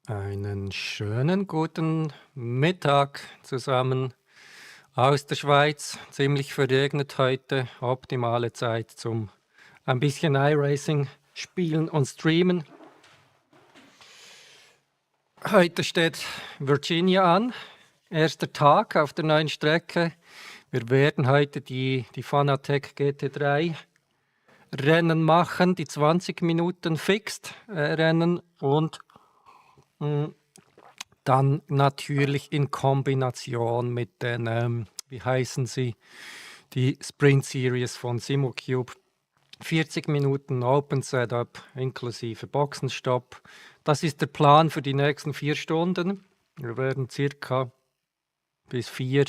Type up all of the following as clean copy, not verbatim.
Einen schönen guten Mittag zusammen aus der Schweiz. Ziemlich verregnet heute. Optimale Zeit zum ein bisschen iRacing spielen und streamen. Heute steht Virginia an. Erster Tag auf der neuen Strecke. Wir werden heute die Fanatec GT3 Rennen machen, die 20 Minuten Fixed Rennen und dann natürlich in Kombination mit den, wie heißen sie, die Sprint Series von Simulcube. 40 Minuten Open Setup inklusive Boxenstopp. Das ist der Plan für die nächsten 4 Stunden. Wir werden circa bis 4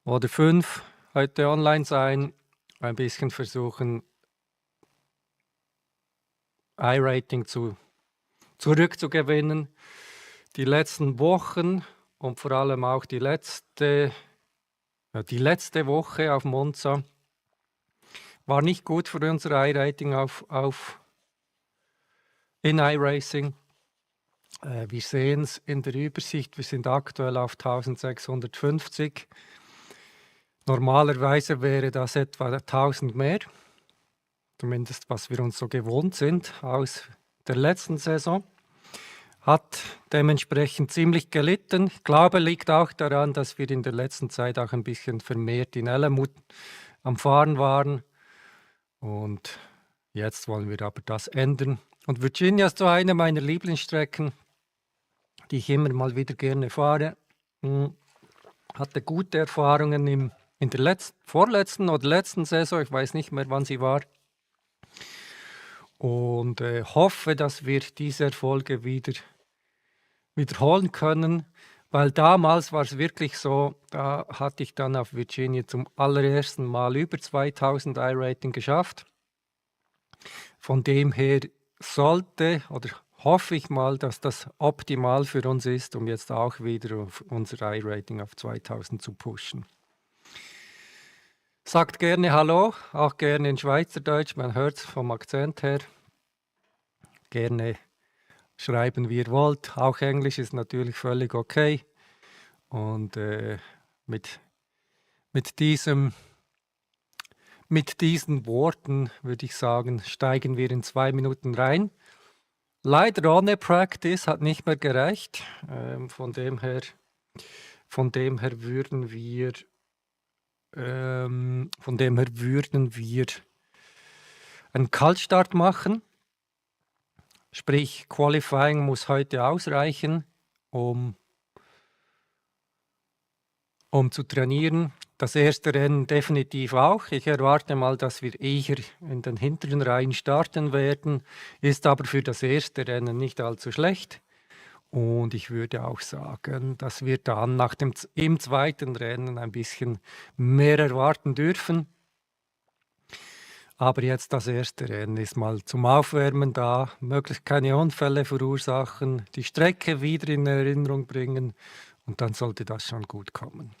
oder 5 heute online sein. Ein bisschen versuchen, iRating zurückzugewinnen. Die letzten Wochen und vor allem auch die letzte Woche auf Monza war nicht gut für unser iRating in iRacing. Wir sehen es in der Übersicht, wir sind aktuell auf 1650. Normalerweise wäre das etwa 1000 mehr, zumindest was wir uns so gewohnt sind aus der letzten Saison. Hat dementsprechend ziemlich gelitten. Ich glaube, liegt auch daran, dass wir in der letzten Zeit auch ein bisschen vermehrt in Ellemut am Fahren waren. Und jetzt wollen wir aber das ändern. Und Virginia ist so eine meiner Lieblingsstrecken, die ich immer mal wieder gerne fahre. Hatte gute Erfahrungen in der vorletzten oder letzten Saison, ich weiß nicht mehr, wann sie war. Und hoffe, dass wir diese Erfolge wiederholen können, weil damals war es wirklich so, da hatte ich dann auf Virginia zum allerersten Mal über 2000 iRating geschafft. Von dem her sollte oder hoffe ich mal, dass das optimal für uns ist, um jetzt auch wieder auf unser iRating auf 2000 zu pushen. Sagt gerne Hallo, auch gerne in Schweizerdeutsch, man hört es vom Akzent her. Gerne schreiben, wie ihr wollt. Auch Englisch ist natürlich völlig okay. Und mit diesen Worten würde ich sagen, steigen wir in 2 Minuten rein. Leider ohne Practice hat nicht mehr gereicht. Von dem her würden wir einen Kaltstart machen. Sprich, Qualifying muss heute ausreichen, um zu trainieren. Das erste Rennen definitiv auch. Ich erwarte mal, dass wir eher in den hinteren Reihen starten werden, ist aber für das erste Rennen nicht allzu schlecht. Und ich würde auch sagen, dass wir dann im zweiten Rennen ein bisschen mehr erwarten dürfen. Aber jetzt das erste Rennen ist mal zum Aufwärmen da, möglichst keine Unfälle verursachen, die Strecke wieder in Erinnerung bringen und dann sollte das schon gut kommen.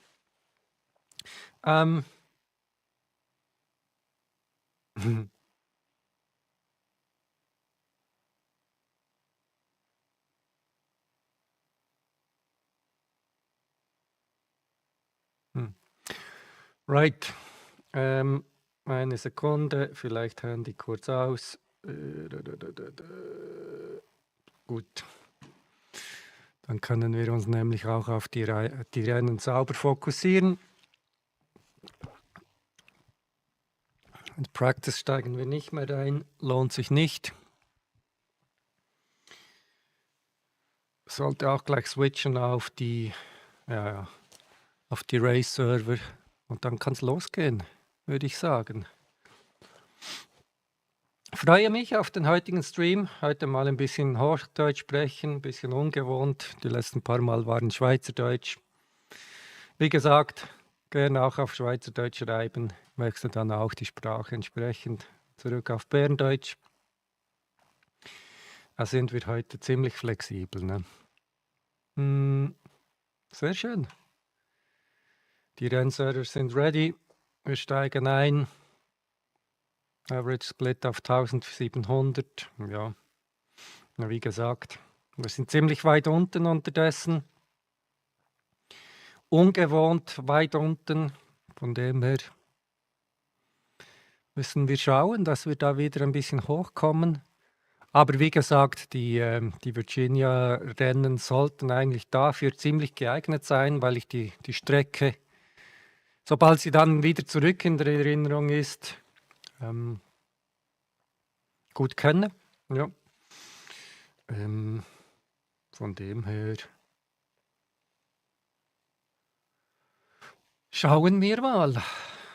Right. Eine Sekunde, vielleicht Handy kurz aus. Gut. Dann können wir uns nämlich auch auf die Rennen sauber fokussieren. In Practice steigen wir nicht mehr rein, lohnt sich nicht. Sollte auch gleich switchen auf die Race-Server und dann kann es losgehen, würde ich sagen. Freue mich auf den heutigen Stream. Heute mal ein bisschen Hochdeutsch sprechen, ein bisschen ungewohnt. Die letzten paar Mal waren Schweizerdeutsch. Wie gesagt, gerne auch auf Schweizerdeutsch schreiben. Wechsle dann auch die Sprache entsprechend zurück auf Berndeutsch. Da sind wir heute ziemlich flexibel. Ne? Sehr schön. Die Rennserver sind ready. Wir steigen ein. Average Split auf 1700. Ja, wie gesagt, Wir sind ziemlich weit unten unterdessen. Ungewohnt weit unten. Von dem her müssen wir schauen, dass wir da wieder ein bisschen hochkommen. Aber wie gesagt, die Virginia-Rennen sollten eigentlich dafür ziemlich geeignet sein, weil ich die Strecke, sobald sie dann wieder zurück in der Erinnerung ist, ähm, gut kenne. Ja. Von dem her schauen wir mal,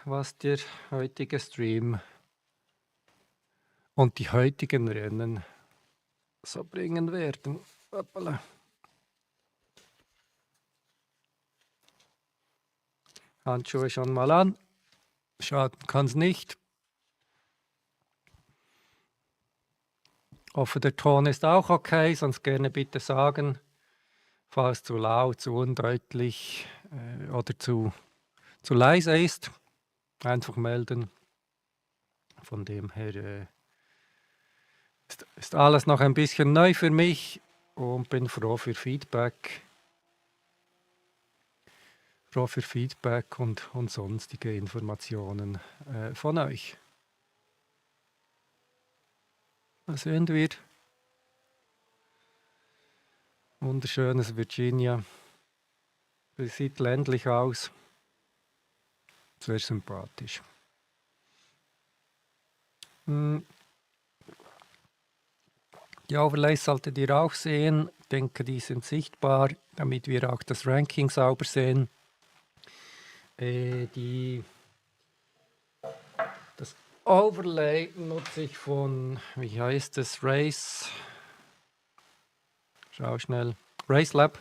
was der heutige Stream und die heutigen Rennen so bringen werden. Hoppala. Handschuhe schon mal an. Schaden kann es nicht. Hoffe, der Ton ist auch okay, sonst gerne bitte sagen, falls zu laut, zu undeutlich oder zu leise ist. Einfach melden. Von dem her ist alles noch ein bisschen neu für mich und bin froh für Feedback. Froh für Feedback und sonstige Informationen von euch. Da sehen wir. Wunderschönes Virginia. Es sieht ländlich aus. Sehr sympathisch. Die Overlays solltet ihr auch sehen. Ich denke, die sind sichtbar, damit wir auch das Ranking sauber sehen. Das Overlay nutze ich von, wie heißt es, schau schnell, RaceLab.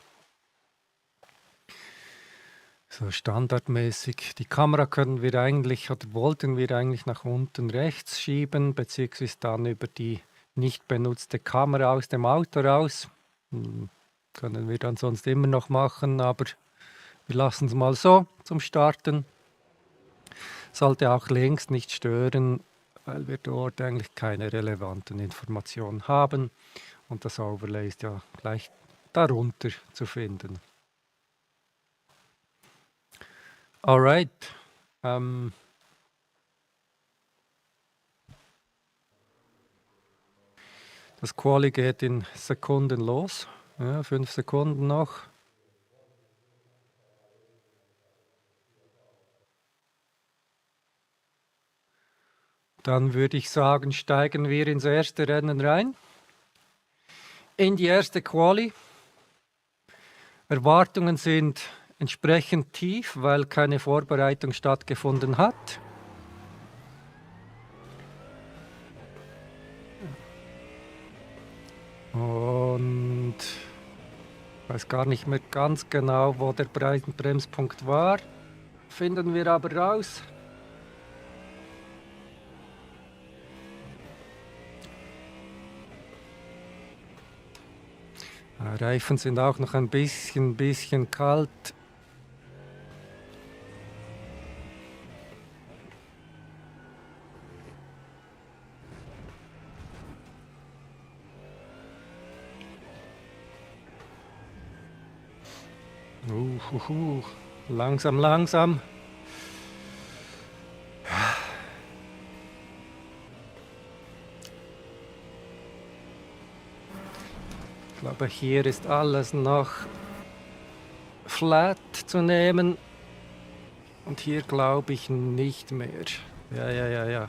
So standardmäßig. Die Kamera können wir eigentlich oder wollten wir eigentlich nach unten rechts schieben, beziehungsweise dann über die nicht benutzte Kamera aus dem Auto raus. Können wir dann sonst immer noch machen, aber wir lassen es mal so zum Starten. Sollte auch links nicht stören, weil wir dort eigentlich keine relevanten Informationen haben. Und das Overlay ist ja gleich darunter zu finden. Alright. Das Quali geht in Sekunden los. Ja, 5 Sekunden noch. Dann würde ich sagen, steigen wir ins erste Rennen rein. In die erste Quali. Erwartungen sind entsprechend tief, weil keine Vorbereitung stattgefunden hat. Und ich weiß gar nicht mehr ganz genau, wo der Bremspunkt war. Finden wir aber raus. Reifen sind auch noch ein bisschen kalt. Langsam, langsam. Ich glaube, hier ist alles noch flat zu nehmen. Und hier glaube ich nicht mehr. Ja.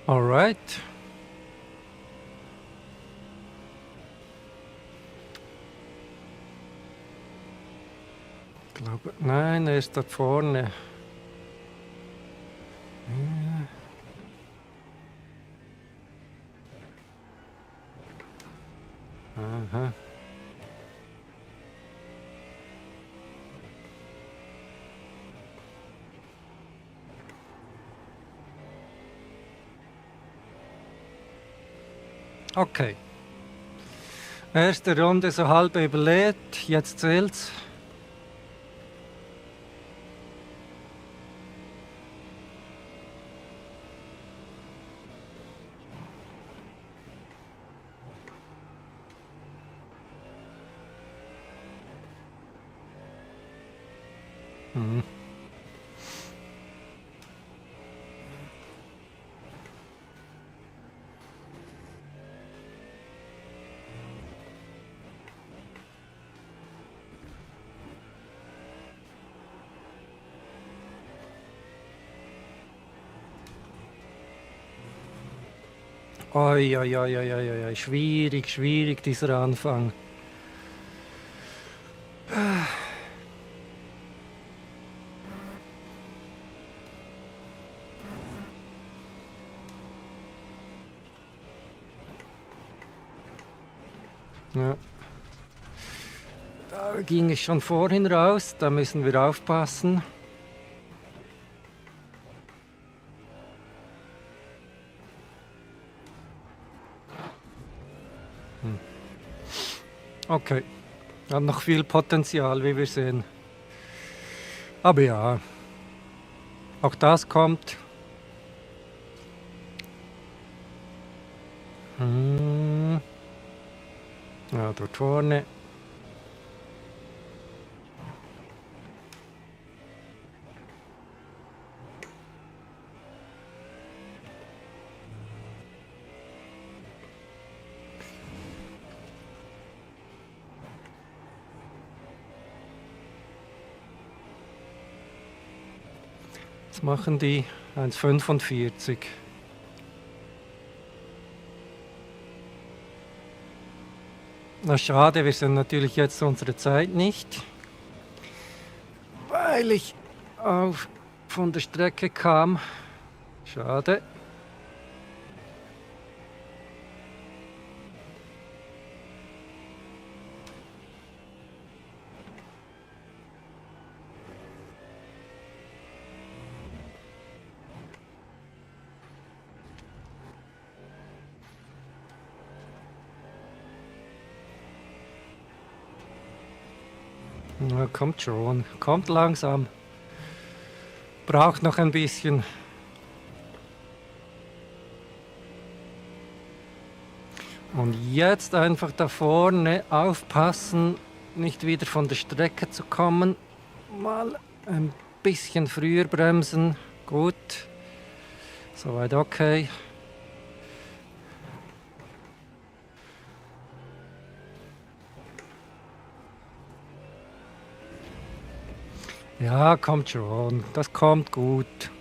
Alright. Ich glaube, nein, er ist da vorne. Ja. Aha. Okay. Erste Runde so halb überlebt, jetzt zählt's. Mhm. Oi, oi, oi, oi, oi, oi, schwierig, schwierig dieser Anfang. Ja. Da ging ich schon vorhin raus, da müssen wir aufpassen. Okay, hat noch viel Potenzial, wie wir sehen. Aber ja, auch das kommt. Ja, dort vorne. Was machen die? 1,45. Na schade, wir sehen natürlich jetzt unsere Zeit nicht, weil ich von der Strecke kam. Schade. Na, kommt schon, kommt langsam. Braucht noch ein bisschen. Und jetzt einfach da vorne aufpassen, nicht wieder von der Strecke zu kommen. Mal ein bisschen früher bremsen. Gut. Soweit okay. Ja, kommt schon. Das kommt gut.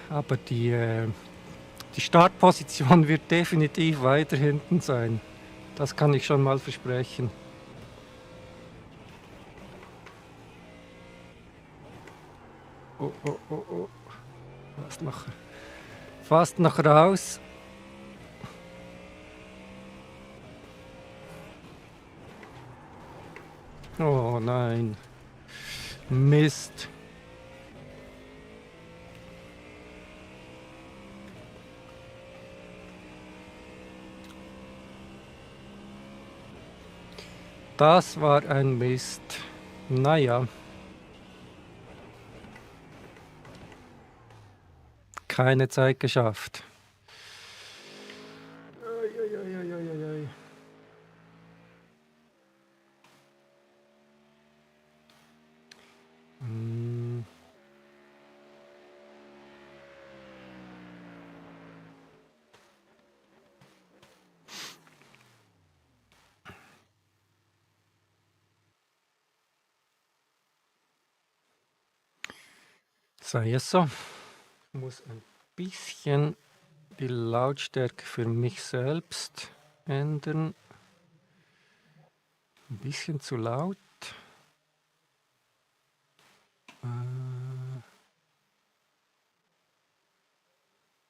Aber die Startposition wird definitiv weiter hinten sein. Das kann ich schon mal versprechen. Oh, oh, oh, oh. Fast noch raus. Oh nein. Mist. Das war ein Mist. Naja. Keine Zeit geschafft. Sei es so. Ich muss ein bisschen die Lautstärke für mich selbst ändern. Ein bisschen zu laut.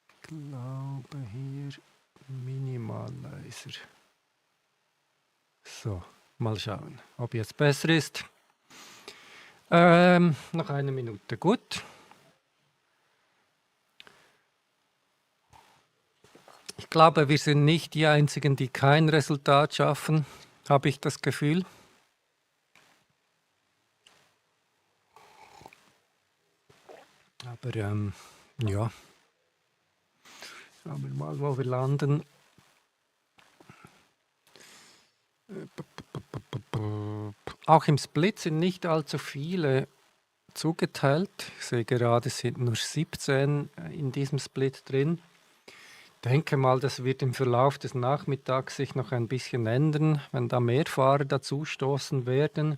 Ich glaube hier Minimalizer. So, mal schauen, ob jetzt besser ist. Noch eine Minute, gut. Ich glaube, wir sind nicht die Einzigen, die kein Resultat schaffen, habe ich das Gefühl. Aber ja, schauen wir mal, wo wir landen. Auch im Split sind nicht allzu viele zugeteilt. Ich sehe gerade, es sind nur 17 in diesem Split drin. Ich denke mal, das wird im Verlauf des Nachmittags sich noch ein bisschen ändern, wenn da mehr Fahrer dazustoßen werden.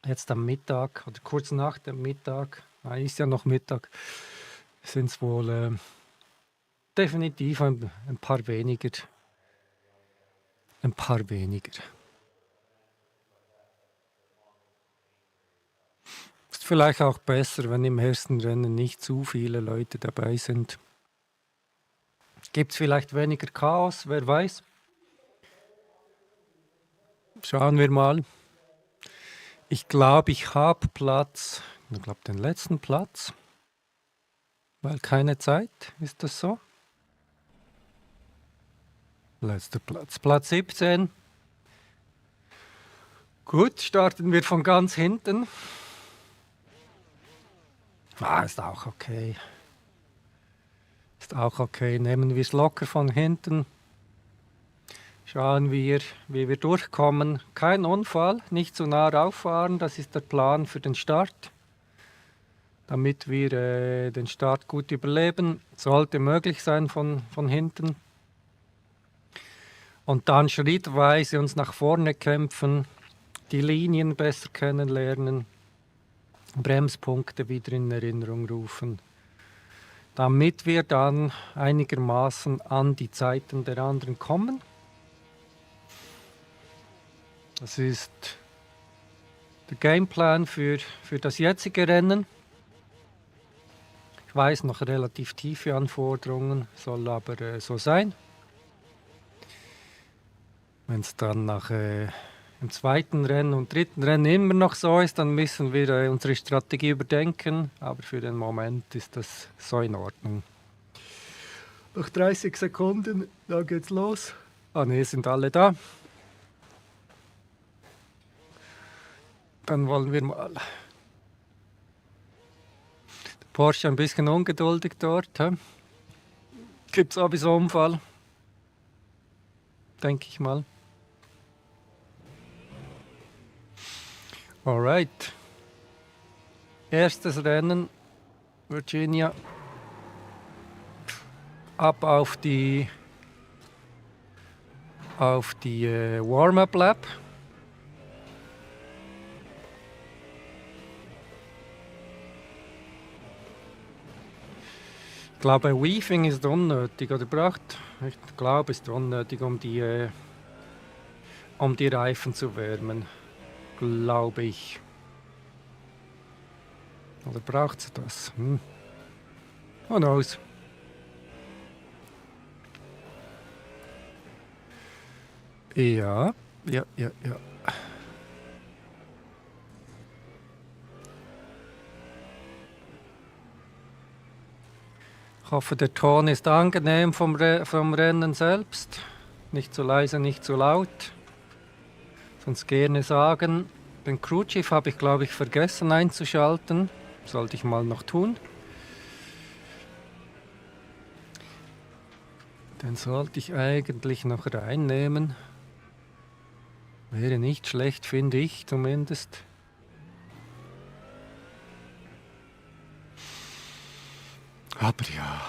Jetzt am Mittag oder kurz nach dem Mittag, ist ja noch Mittag, sind es wohl definitiv ein paar weniger. Ein paar weniger. Ist vielleicht auch besser, wenn im ersten Rennen nicht zu viele Leute dabei sind. Gibt es vielleicht weniger Chaos, wer weiß. Schauen wir mal. Ich glaube, ich habe den letzten Platz, weil keine Zeit, ist das so? Letzter Platz, Platz 17. Gut, starten wir von ganz hinten. Ist auch okay. Ist auch okay. Nehmen wir es locker von hinten. Schauen wir, wie wir durchkommen. Kein Unfall, nicht zu nah rauffahren, das ist der Plan für den Start. Damit wir den Start gut überleben, sollte möglich sein von hinten. Und dann schrittweise uns nach vorne kämpfen, die Linien besser kennenlernen, Bremspunkte wieder in Erinnerung rufen, damit wir dann einigermaßen an die Zeiten der anderen kommen. Das ist der Gameplan für das jetzige Rennen. Ich weiß, noch relativ tiefe Anforderungen, soll aber so sein. Wenn es dann im zweiten Rennen und dritten Rennen immer noch so ist, dann müssen wir unsere Strategie überdenken. Aber für den Moment ist das so in Ordnung. Noch 30 Sekunden, da geht's los. Ne, sind alle da. Dann wollen wir mal. Der Porsche ein bisschen ungeduldig dort. Gibt es sowieso Unfall? Denke ich mal. Alright. Erstes Rennen, Virginia. Ab auf die Warm-up Lap. Ich glaube, Weaving ist unnötig, oder braucht? Ich glaube, es ist unnötig, um die Reifen zu wärmen. Glaube ich. Oder braucht es das? Who knows? Ja. Ich hoffe, der Ton ist angenehm vom Rennen selbst. Nicht zu leise, nicht zu laut. Sonst gerne sagen. Den Crewchief habe ich, glaube ich, vergessen einzuschalten. Sollte ich mal noch tun. Den sollte ich eigentlich noch reinnehmen. Wäre nicht schlecht, finde ich zumindest. Aber ja,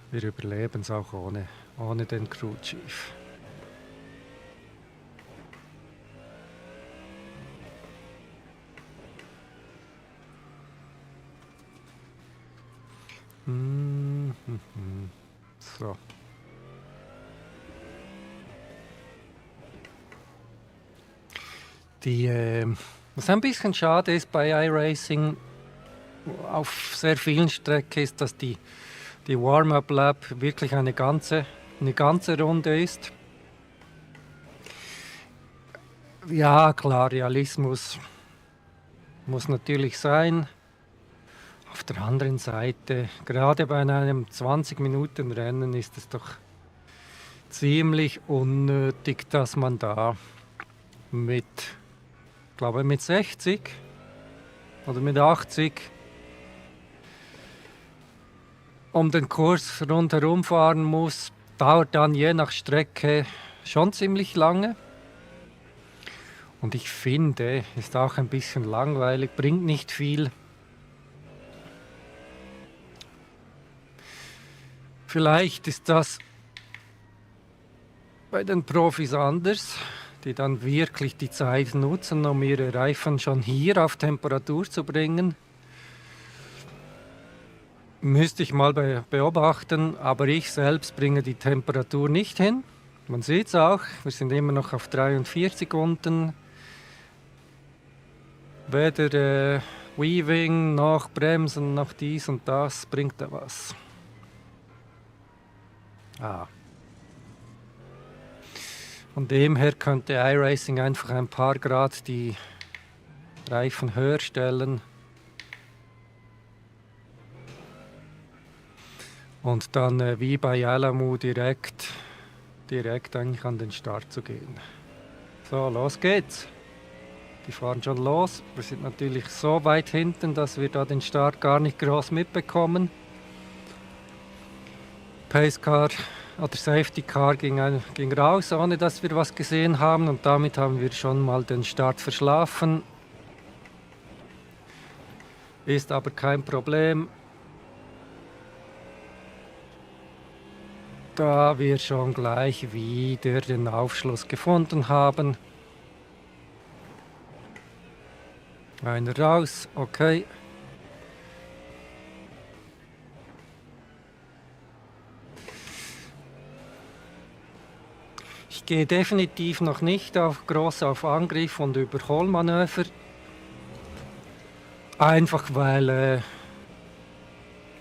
wir überleben es auch ohne den Crewchief. So. Was ein bisschen schade ist bei iRacing auf sehr vielen Strecken ist, dass die Warm-up Lap wirklich eine ganze Runde ist. Ja, klar, Realismus muss natürlich sein. Auf der anderen Seite, gerade bei einem 20-Minuten-Rennen ist es doch ziemlich unnötig, dass man da mit, glaube mit 60 oder mit 80 um den Kurs rundherum fahren muss. Dauert dann je nach Strecke schon ziemlich lange. Und ich finde, ist auch ein bisschen langweilig, bringt nicht viel. Vielleicht ist das bei den Profis anders, die dann wirklich die Zeit nutzen, um ihre Reifen schon hier auf Temperatur zu bringen. Müsste ich mal beobachten, aber ich selbst bringe die Temperatur nicht hin. Man sieht es auch, wir sind immer noch auf 43 unten. Weder Weaving noch Bremsen noch dies und das bringt da was. Von dem her könnte iRacing einfach ein paar Grad die Reifen höher stellen und dann wie bei Alamu direkt eigentlich an den Start zu gehen. So, los geht's. Die fahren schon los. Wir sind natürlich so weit hinten, dass wir da den Start gar nicht groß mitbekommen. Pacecar oder Safety Car ging raus, ohne dass wir was gesehen haben, und damit haben wir schon mal den Start verschlafen. Ist aber kein Problem, da wir schon gleich wieder den Aufschluss gefunden haben. Einer raus, okay. Ich gehe definitiv noch nicht groß auf Angriff und Überholmanöver. Einfach weil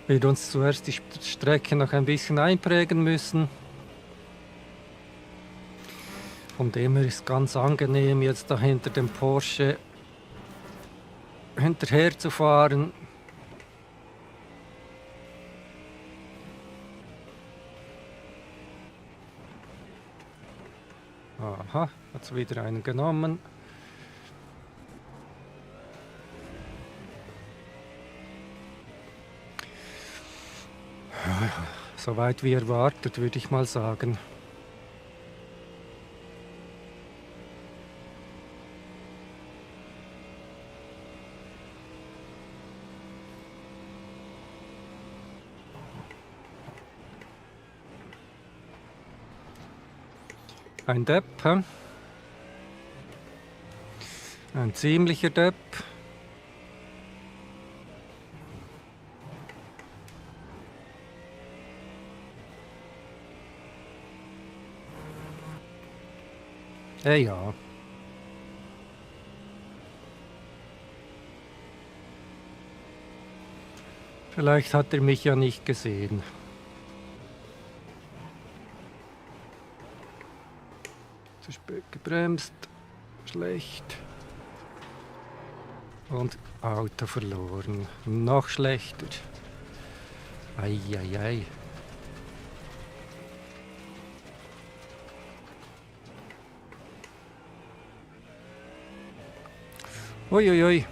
wir uns zuerst die Strecke noch ein bisschen einprägen müssen. Von dem her ist es ganz angenehm, jetzt da hinter dem Porsche hinterher zu fahren. Aha, hat es wieder einen genommen. Soweit wie erwartet, würde ich mal sagen. Ein Depp, hä? Ein ziemlicher Depp. Ja. Vielleicht hat er mich ja nicht gesehen. Zu spät gebremst. Schlecht. Und Auto verloren. Noch schlechter. Eieiei. Uiuiui.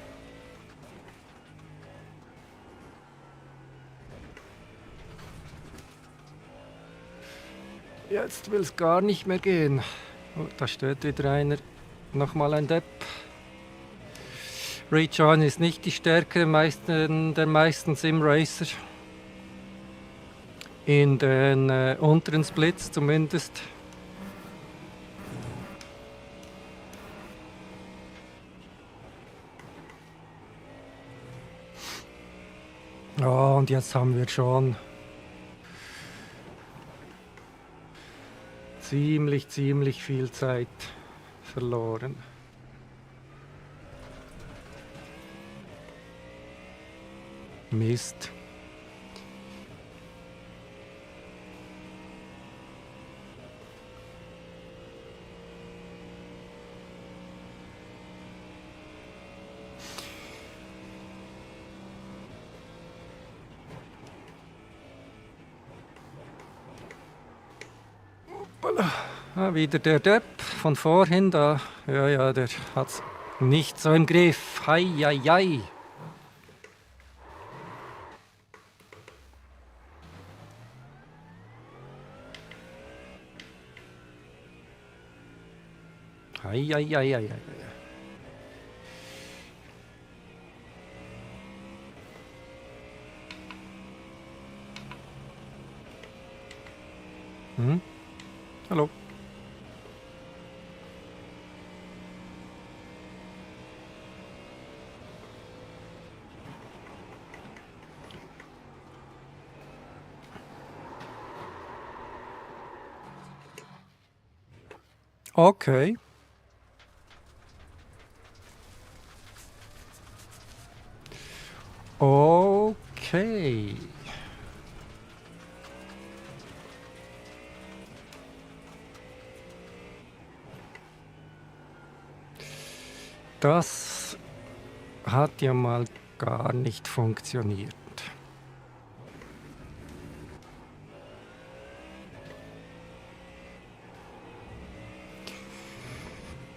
Jetzt will es gar nicht mehr gehen. Oh, da steht wieder einer. Nochmal ein Depp. Rejoin ist nicht die Stärke der meisten Sim-Racer. In den unteren Splits zumindest. Oh, und jetzt haben wir schon ziemlich viel Zeit verloren. Mist. Ah, wieder der Depp von vorhin da. Ja, ja, der hat's nicht so im Griff. Hei, hei, hei. Hei, hei, hei, hei, hei. Hm? Hallo. Okay. Okay. Das hat ja mal gar nicht funktioniert.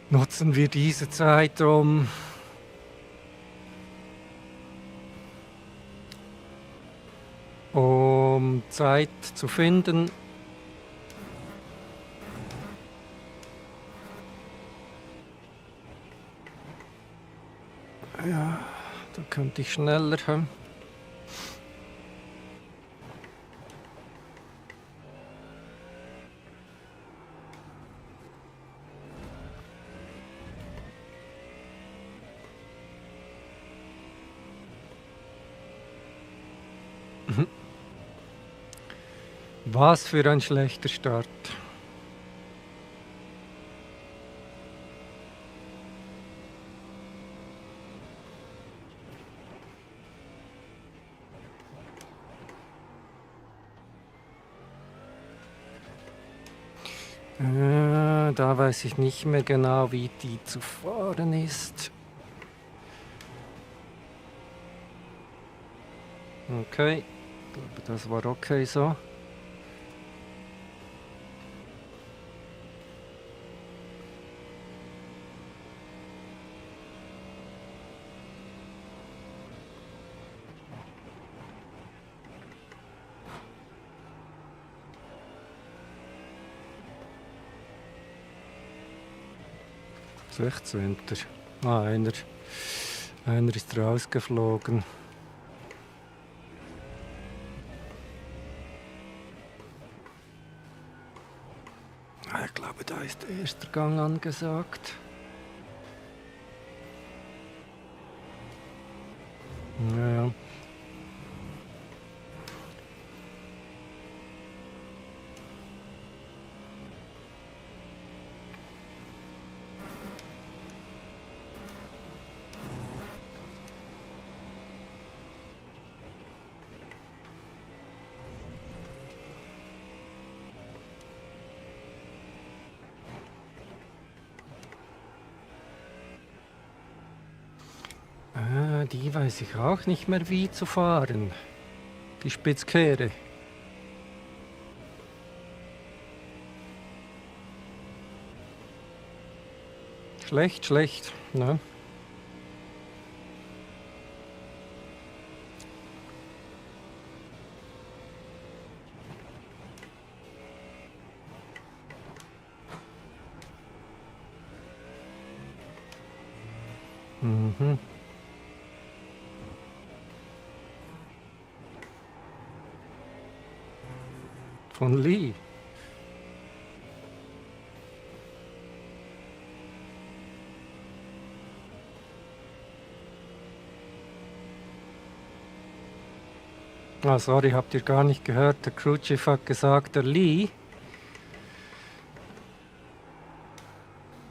Nutzen wir diese Zeit, um Zeit zu finden. Ja, da könnte ich schneller. Was für ein schlechter Start. Da weiß ich nicht mehr genau, wie die zu fahren ist. Okay, ich glaube, das war okay so. Sechzehnter. Ah, einer ist rausgeflogen. Ich glaube, da ist erster Gang angesagt. Ja. Die weiß ich auch nicht mehr, wie zu fahren. Die Spitzkehre. Schlecht, schlecht. Ne? Mhm. Von Lee. Ah, sorry, habt ihr gar nicht gehört. Der Crewchief hat gesagt, der Lee,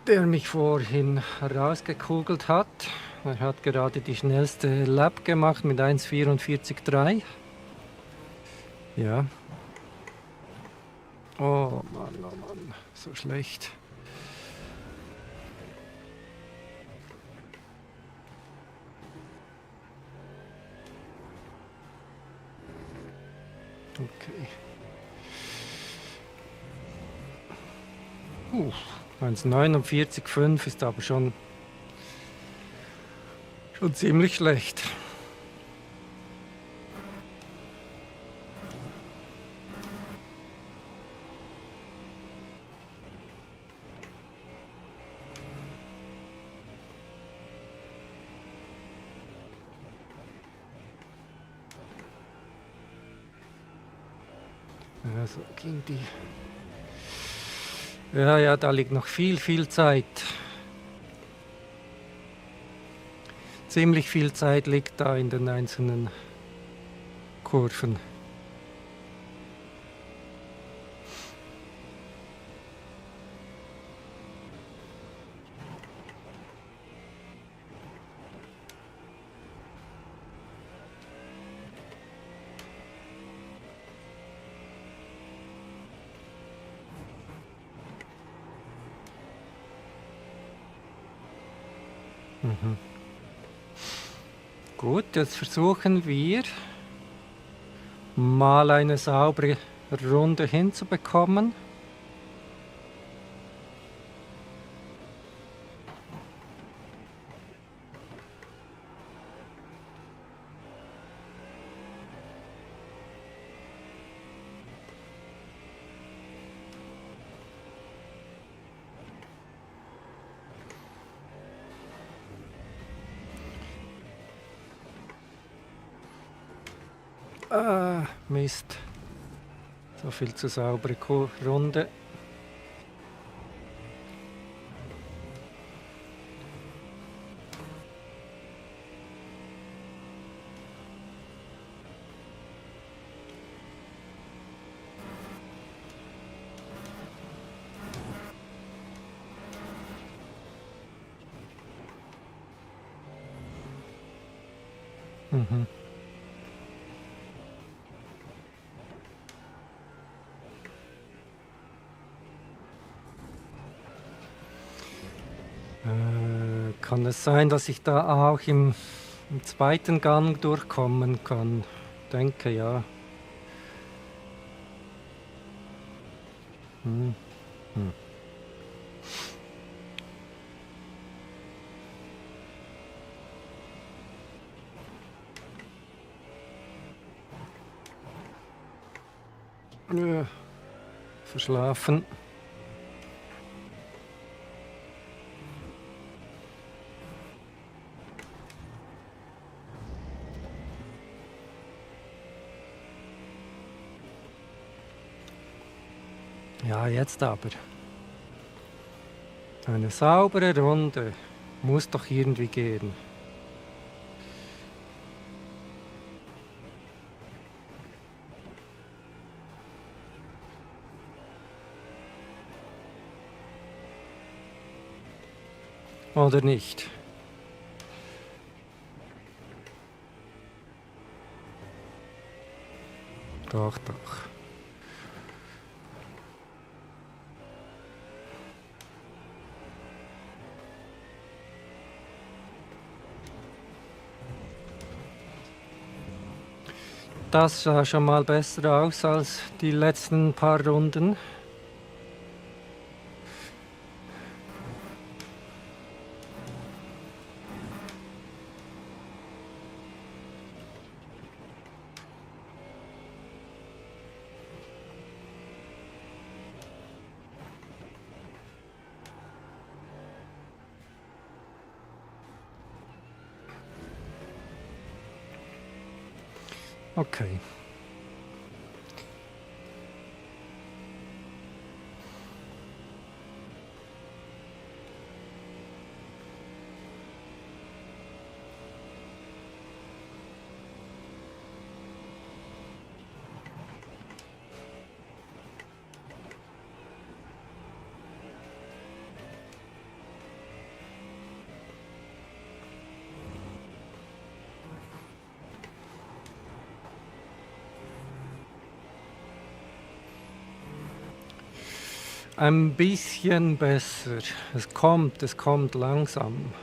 der mich vorhin rausgekugelt hat, er hat gerade die schnellste Lap gemacht mit 1,44,3. Ja. Oh Mann, so schlecht. Okay. Uh, 1,49,5 ist aber schon ziemlich schlecht. Also ging die. Ja, da liegt noch viel Zeit. Ziemlich viel Zeit liegt da in den einzelnen Kurven. Gut, jetzt versuchen wir mal eine saubere Runde hinzubekommen. Ah, Mist. So viel zu saubere Runde. Mhm. Kann es sein, dass ich da auch im zweiten Gang durchkommen kann? Denke ja. Hm. Hm. Verschlafen. Ja, jetzt aber. Eine saubere Runde muss doch irgendwie gehen. Oder nicht? Doch, doch. Das sah schon mal besser aus als die letzten paar Runden. Okay. Ein bisschen besser. Es kommt langsam.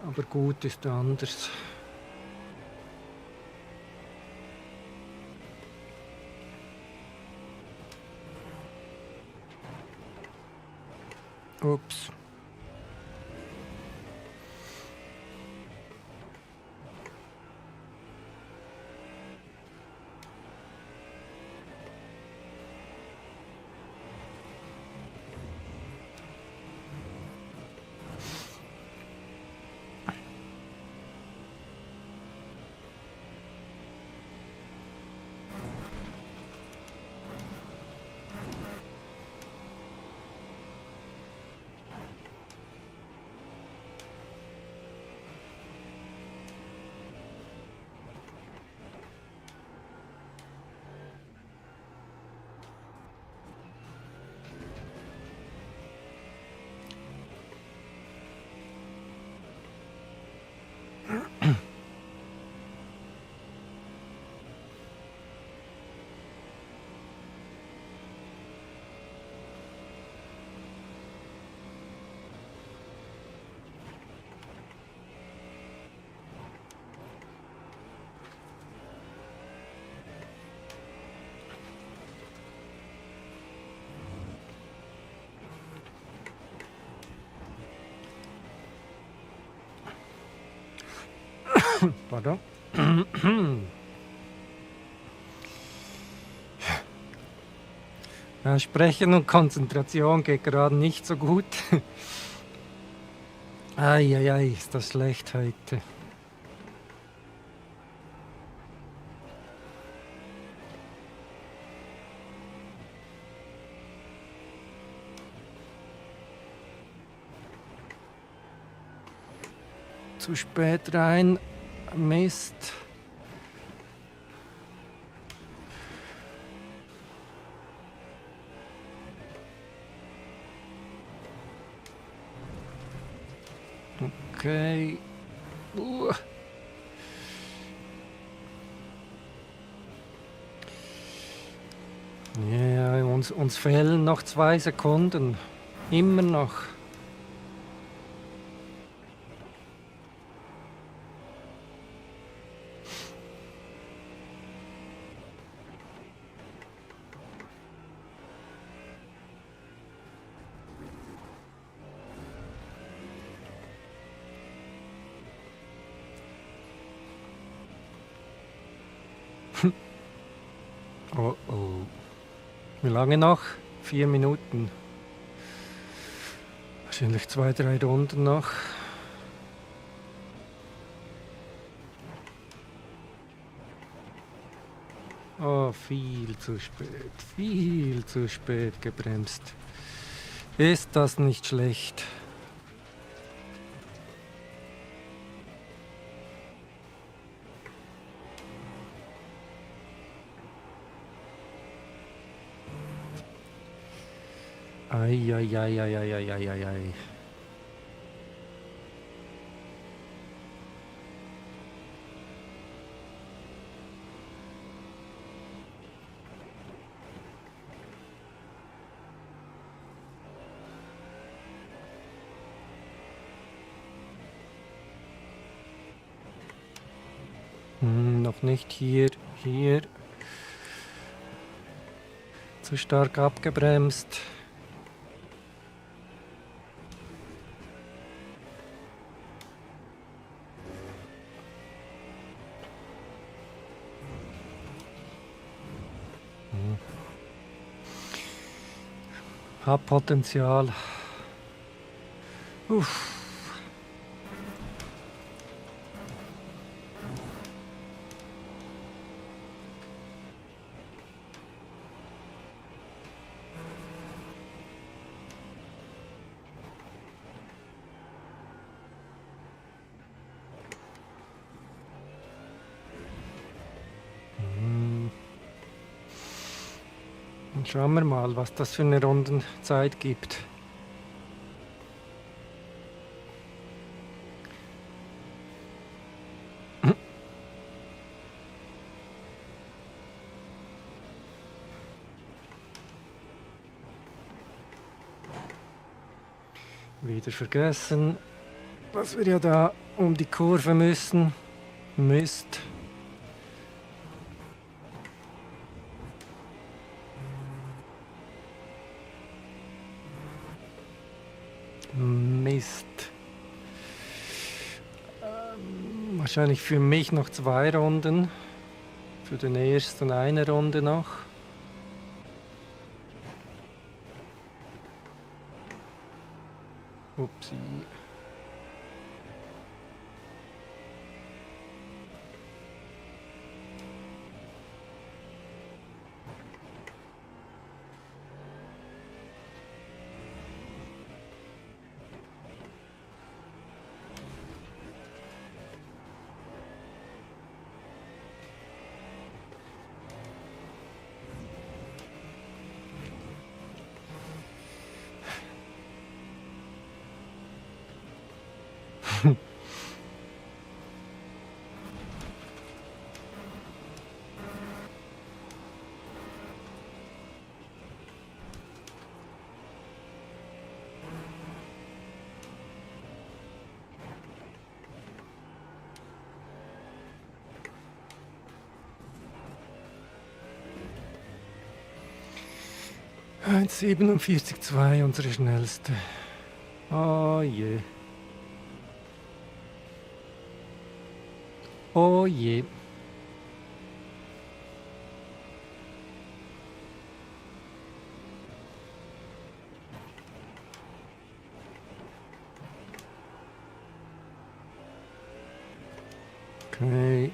Aber gut ist anders. Ups. Pardon. Ja, Sprechen und Konzentration geht gerade nicht so gut. Eieiei, ist das schlecht heute. Zu spät rein. Mist. Okay. Ja, uns fehlen noch 2 Sekunden. Immer noch. Oh oh. Wie lange noch? 4 Minuten. Wahrscheinlich 2, 3 Runden noch. Oh, viel zu spät gebremst. Ist das nicht schlecht? Ei. Noch nicht hier. Zu stark abgebremst. Hab Potenzial. Uff. Schauen wir mal, was das für eine Rundenzeit gibt. Wieder vergessen, dass wir ja da um die Kurve müssen. Mist. Mist. Wahrscheinlich für mich noch 2 Runden. Für den ersten eine Runde noch. Upsi. Eins 47,2, unsere schnellste. Oh je. Oh je. Okay,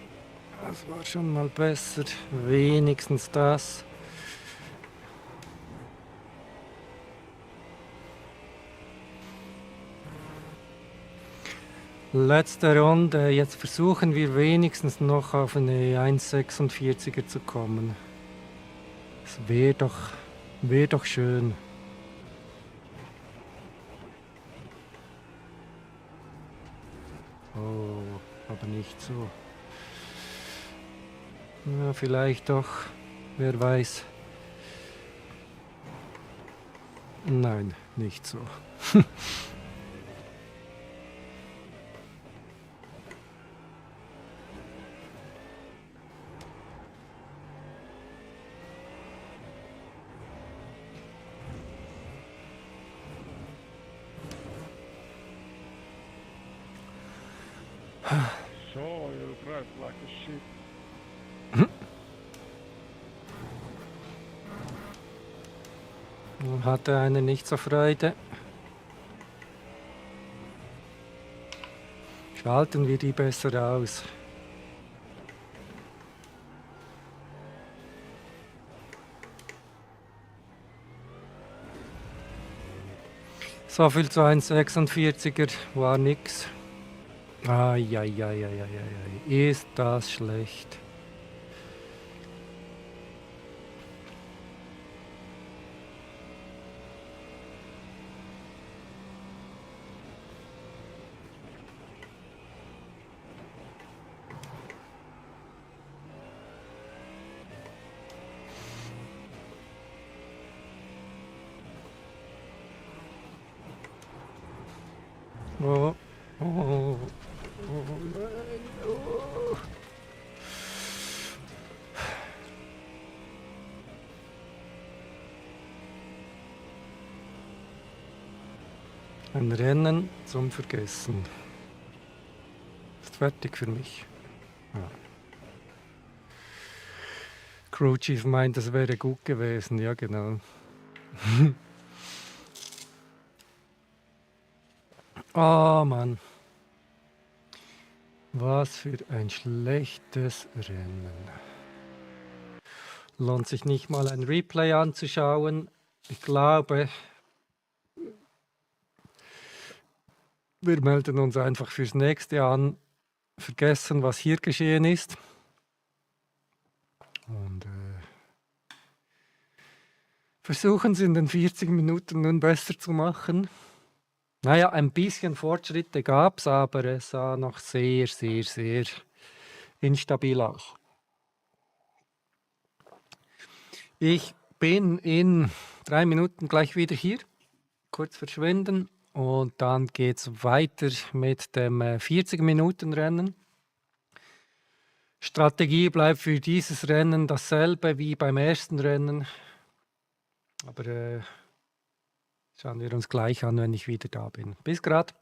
das war schon mal besser. Wenigstens das. Letzte Runde. Jetzt versuchen wir wenigstens noch auf eine 1,46er zu kommen. Das wär doch schön. Oh, aber nicht so. Ja, vielleicht doch. Wer weiß. Nein, nicht so. So, you drive like a shit. Hatte einer nicht so Freude. Schalten wir die besser aus. So viel zu 1,46er war nix. Eieieiei, ist das schlecht. Oh, oh, oh, nein, oh. Ein Rennen zum Vergessen. Ist fertig für mich. Ja. Crew Chief meint, das wäre gut gewesen. Ja, genau. Oh Mann. Was für ein schlechtes Rennen. Lohnt sich nicht mal ein Replay anzuschauen. Ich glaube, wir melden uns einfach fürs nächste an. Vergessen, was hier geschehen ist. Und versuchen es in den 40 Minuten nun besser zu machen. Naja, ein bisschen Fortschritte gab es, aber es sah noch sehr, sehr, sehr instabil aus. Ich bin in 3 Minuten gleich wieder hier. Kurz verschwinden Und dann geht es weiter mit dem 40-Minuten-Rennen. Strategie bleibt für dieses Rennen dasselbe wie beim ersten Rennen. Aber schauen wir uns gleich an, wenn ich wieder da bin. Bis grad.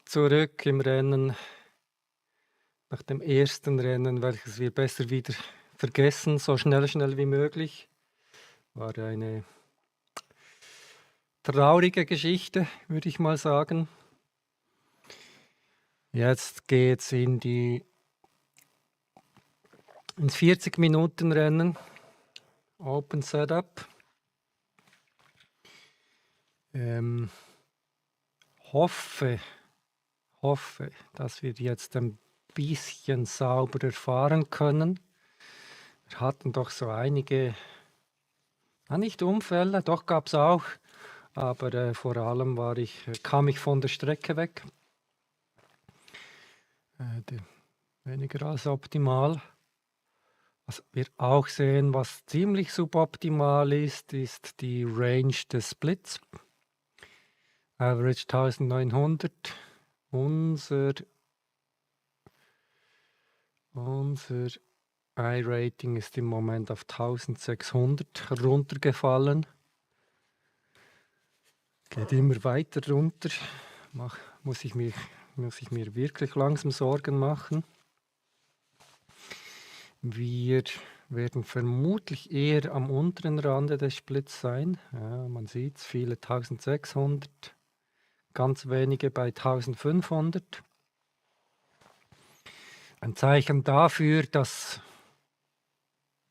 Zurück im Rennen, nach dem ersten Rennen, welches wir besser wieder vergessen, so schnell wie möglich. War eine traurige Geschichte, würde ich mal sagen. Jetzt geht es ins 40-Minuten-Rennen, Open Setup. Hoffe, dass wir jetzt ein bisschen sauberer fahren können. Wir hatten doch so einige Nicht Unfälle, doch gab es auch, aber vor allem kam ich von der Strecke weg. Die, weniger als optimal. Was wir auch sehen, was ziemlich suboptimal ist, ist die Range des Splits. Average 1900. Unser I-Rating ist im Moment auf 1600 runtergefallen. Geht immer weiter runter. Muss ich mir wirklich langsam Sorgen machen. Wir werden vermutlich eher am unteren Rande des Splits sein. Ja, man sieht es, viele 1600, ganz wenige bei 1500. Ein Zeichen dafür, dass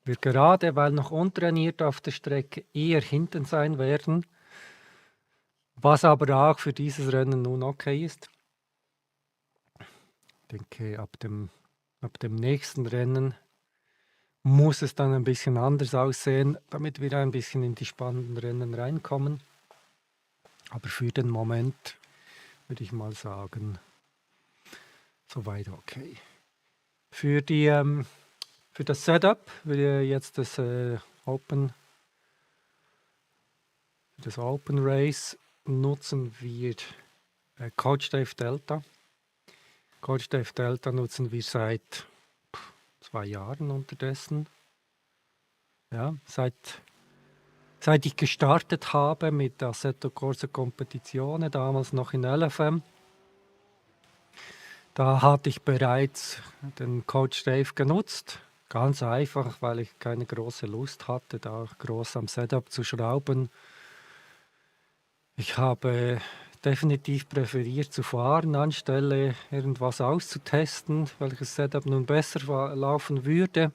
wir gerade, weil noch untrainiert auf der Strecke, eher hinten sein werden, was aber auch für dieses Rennen nun okay ist. Ich denke, ab dem nächsten Rennen muss es dann ein bisschen anders aussehen, damit wir ein bisschen in die spannenden Rennen reinkommen. Aber für den Moment würde ich mal sagen, soweit okay. Für das Setup, für jetzt das Open Race nutzen wir Coach Dave Delta. Coach Dave Delta nutzen wir seit 2 Jahren unterdessen. Ja, seit ich gestartet habe mit Assetto Corsa Competizione, damals noch in LFM. Da hatte ich bereits den Coach Dave genutzt. Ganz einfach, weil ich keine große Lust hatte, da groß am Setup zu schrauben. Ich habe definitiv präferiert zu fahren, anstelle irgendwas auszutesten, welches Setup nun besser laufen würde.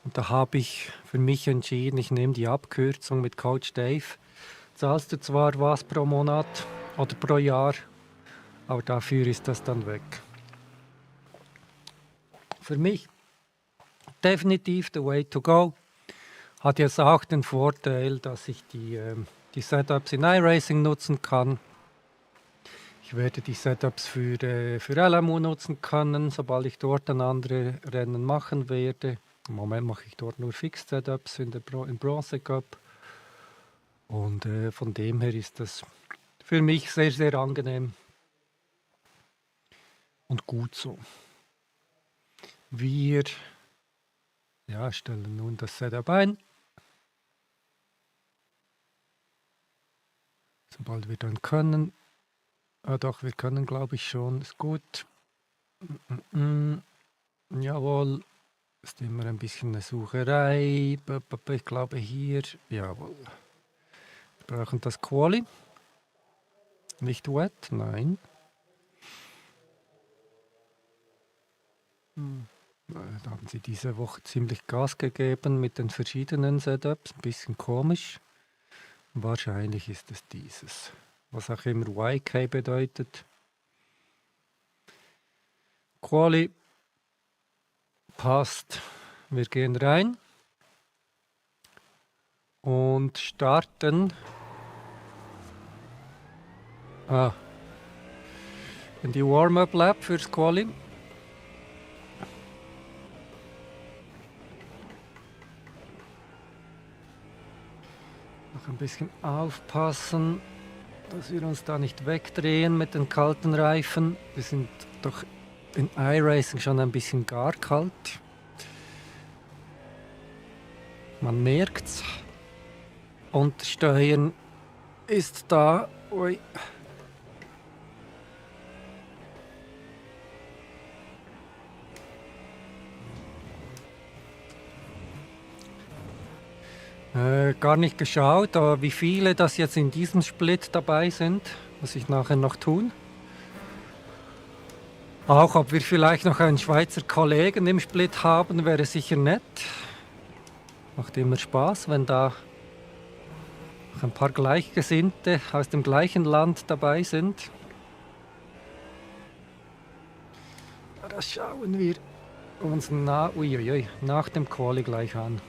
Und da habe ich für mich entschieden, ich nehme die Abkürzung mit Coach Dave. Zahlst du zwar was pro Monat oder pro Jahr, aber dafür ist das dann weg. Für mich definitiv the way to go. Hat jetzt auch den Vorteil, dass ich die Setups in iRacing nutzen kann. Ich werde die Setups für LMU nutzen können, sobald ich dort dann andere Rennen machen werde. Im Moment mache ich dort nur Fixed Setups im Bronze Cup. Und von dem her ist das für mich sehr, sehr angenehm und gut so. Wir stellen nun das Setup ein. Sobald wir dann können. Doch, wir können, glaube ich, schon. Ist gut. Jawohl. Ist immer ein bisschen eine Sucherei. Ich glaube hier. Jawohl. Wir brauchen das Quali. Nicht wet, nein. Da haben sie diese Woche ziemlich Gas gegeben mit den verschiedenen Setups. Ein bisschen komisch. Wahrscheinlich ist es dieses. Was auch immer YK bedeutet. Quali passt. Wir gehen rein und starten. In die Warm-Up Lap fürs Quali. Noch ein bisschen aufpassen, dass wir uns da nicht wegdrehen mit den kalten Reifen. Wir sind doch in iRacing schon ein bisschen gar kalt. Man merkt's. Und Steuern ist da. Ui. Gar nicht geschaut, wie viele das jetzt in diesem Split dabei sind. Muss ich nachher noch tun. Auch ob wir vielleicht noch einen Schweizer Kollegen im Split haben, wäre sicher nett. Macht immer Spaß, wenn da noch ein paar Gleichgesinnte aus dem gleichen Land dabei sind. Das schauen wir uns nach dem Quali gleich an.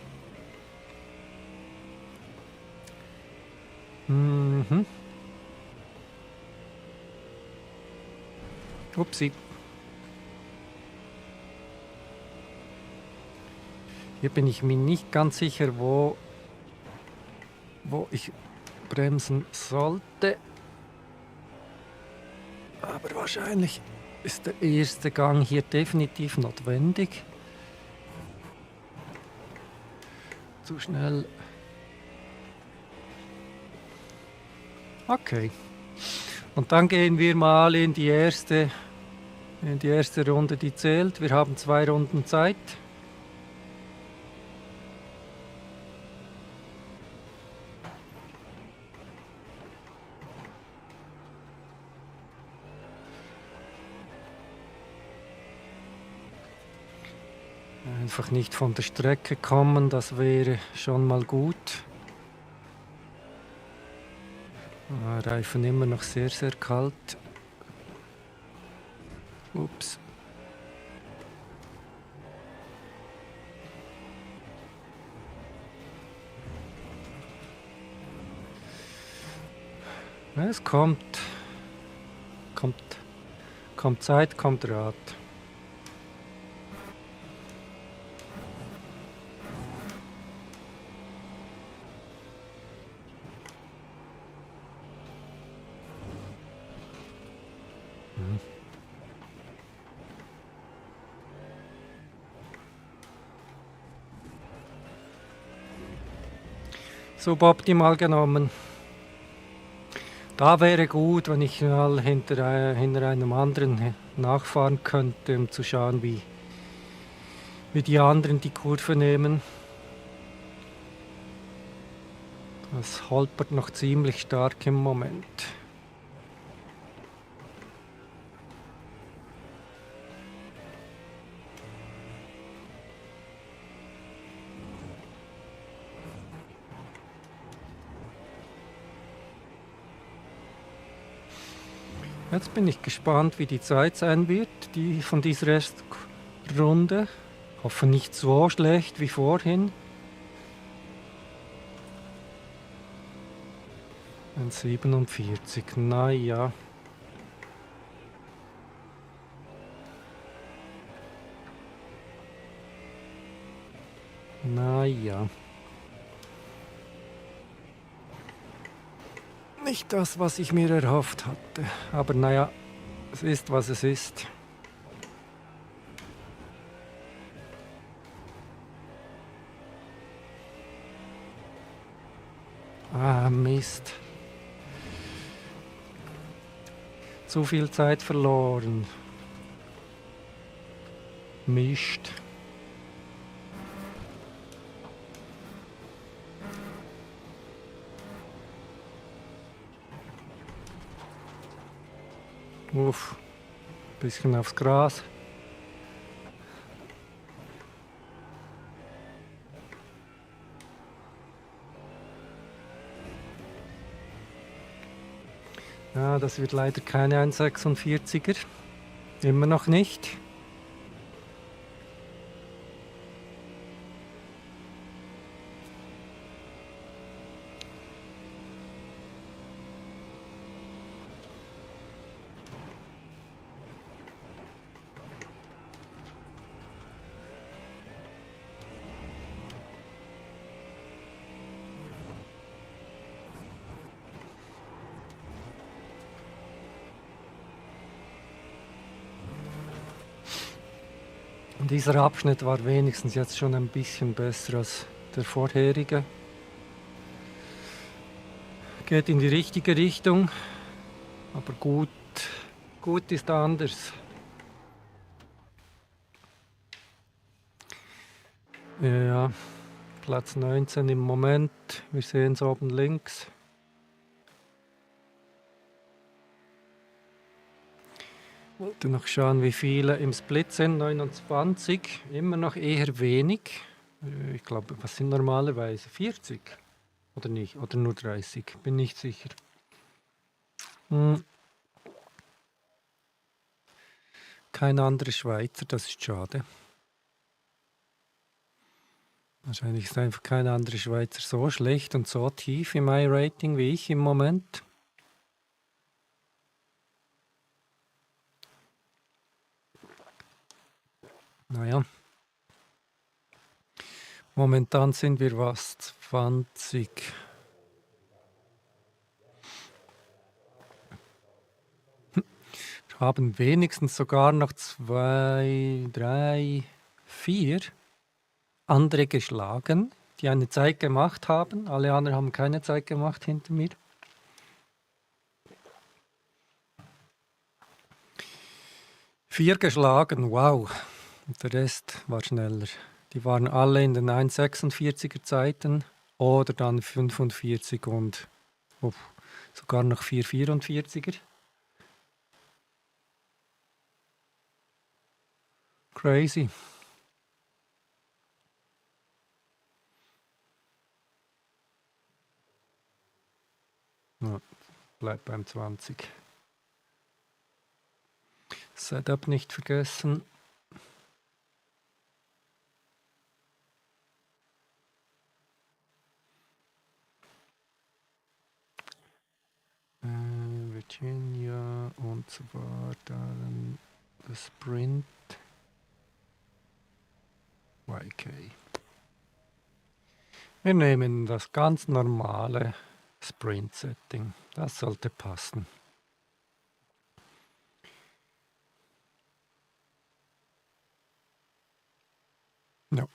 Mhm. Upsi. Hier bin ich mir nicht ganz sicher, wo ich bremsen sollte. Aber wahrscheinlich ist der erste Gang hier definitiv notwendig. Zu schnell. Okay. Und dann gehen wir mal in die erste Runde, die zählt. Wir haben 2 Runden Zeit. Einfach nicht von der Strecke kommen, das wäre schon mal gut. Reifen immer noch sehr, sehr kalt. Ups. Es kommt Zeit, kommt Rat. Suboptimal genommen. Da wäre gut, wenn ich mal hinter einem anderen nachfahren könnte, um zu schauen, wie die anderen die Kurve nehmen. Das holpert noch ziemlich stark im Moment. Jetzt bin ich gespannt, wie die Zeit sein wird, die von dieser ersten Runde. Hoffe nicht so schlecht wie vorhin. 1,47, naja. Naja. Nicht das, was ich mir erhofft hatte. Aber naja, es ist, was es ist. Ah, Mist. Zu viel Zeit verloren. Mist. Uff. Bisschen aufs Gras. Ja, das wird leider keine 1,46er. Immer noch nicht. Dieser Abschnitt war wenigstens jetzt schon ein bisschen besser als der vorherige. Geht in die richtige Richtung, aber gut ist anders. Ja, Platz 19 im Moment. Wir sehen es oben links. Wollte noch schauen, wie viele im Split sind. 29, immer noch eher wenig. Ich glaube, was sind normalerweise 40? Oder nicht? Oder nur 30? Bin nicht sicher. Kein anderer Schweizer, das ist schade. Wahrscheinlich ist einfach kein anderer Schweizer so schlecht und so tief im I-Rating wie ich im Moment. Naja, momentan sind wir was? 20. Haben wenigstens sogar noch 2, 3, 4 andere geschlagen, die eine Zeit gemacht haben. Alle anderen haben keine Zeit gemacht hinter mir. Vier geschlagen, wow. Und der Rest war schneller. Die waren alle in den 1,46er Zeiten oder dann 45 und sogar noch 4,44er. Crazy. Ja, bleibt beim 20. Setup nicht vergessen. Virginia und zwar dann das Sprint YK. Wir nehmen das ganz normale Sprint-Setting. Das sollte passen. Ja.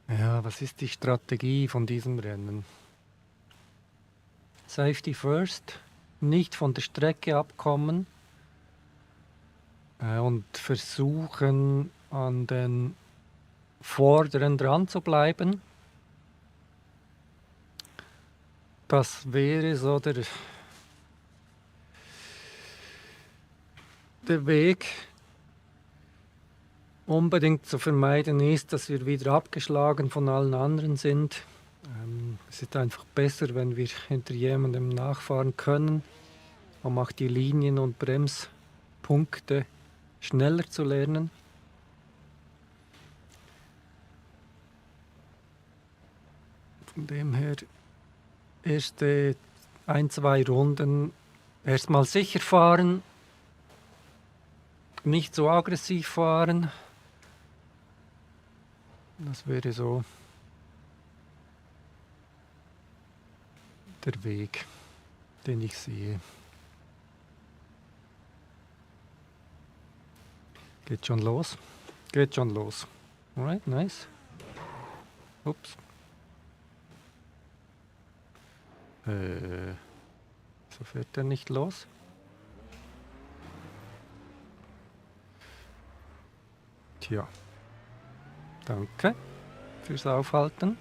Ja, was ist die Strategie von diesem Rennen? Safety first, nicht von der Strecke abkommen und versuchen an den Vorderen dran zu bleiben. Das wäre so der Weg. Unbedingt zu vermeiden ist, dass wir wieder abgeschlagen von allen anderen sind. Es ist einfach besser, wenn wir hinter jemandem nachfahren können, um auch die Linien und Bremspunkte schneller zu lernen. Von dem her, erste 1, 2 Runden erstmal sicher fahren, nicht so aggressiv fahren. Das wäre so der Weg, den ich sehe. Geht schon los? Geht schon los. Alright, nice. Ups. So fährt er nicht los. Tja. Danke fürs Aufhalten.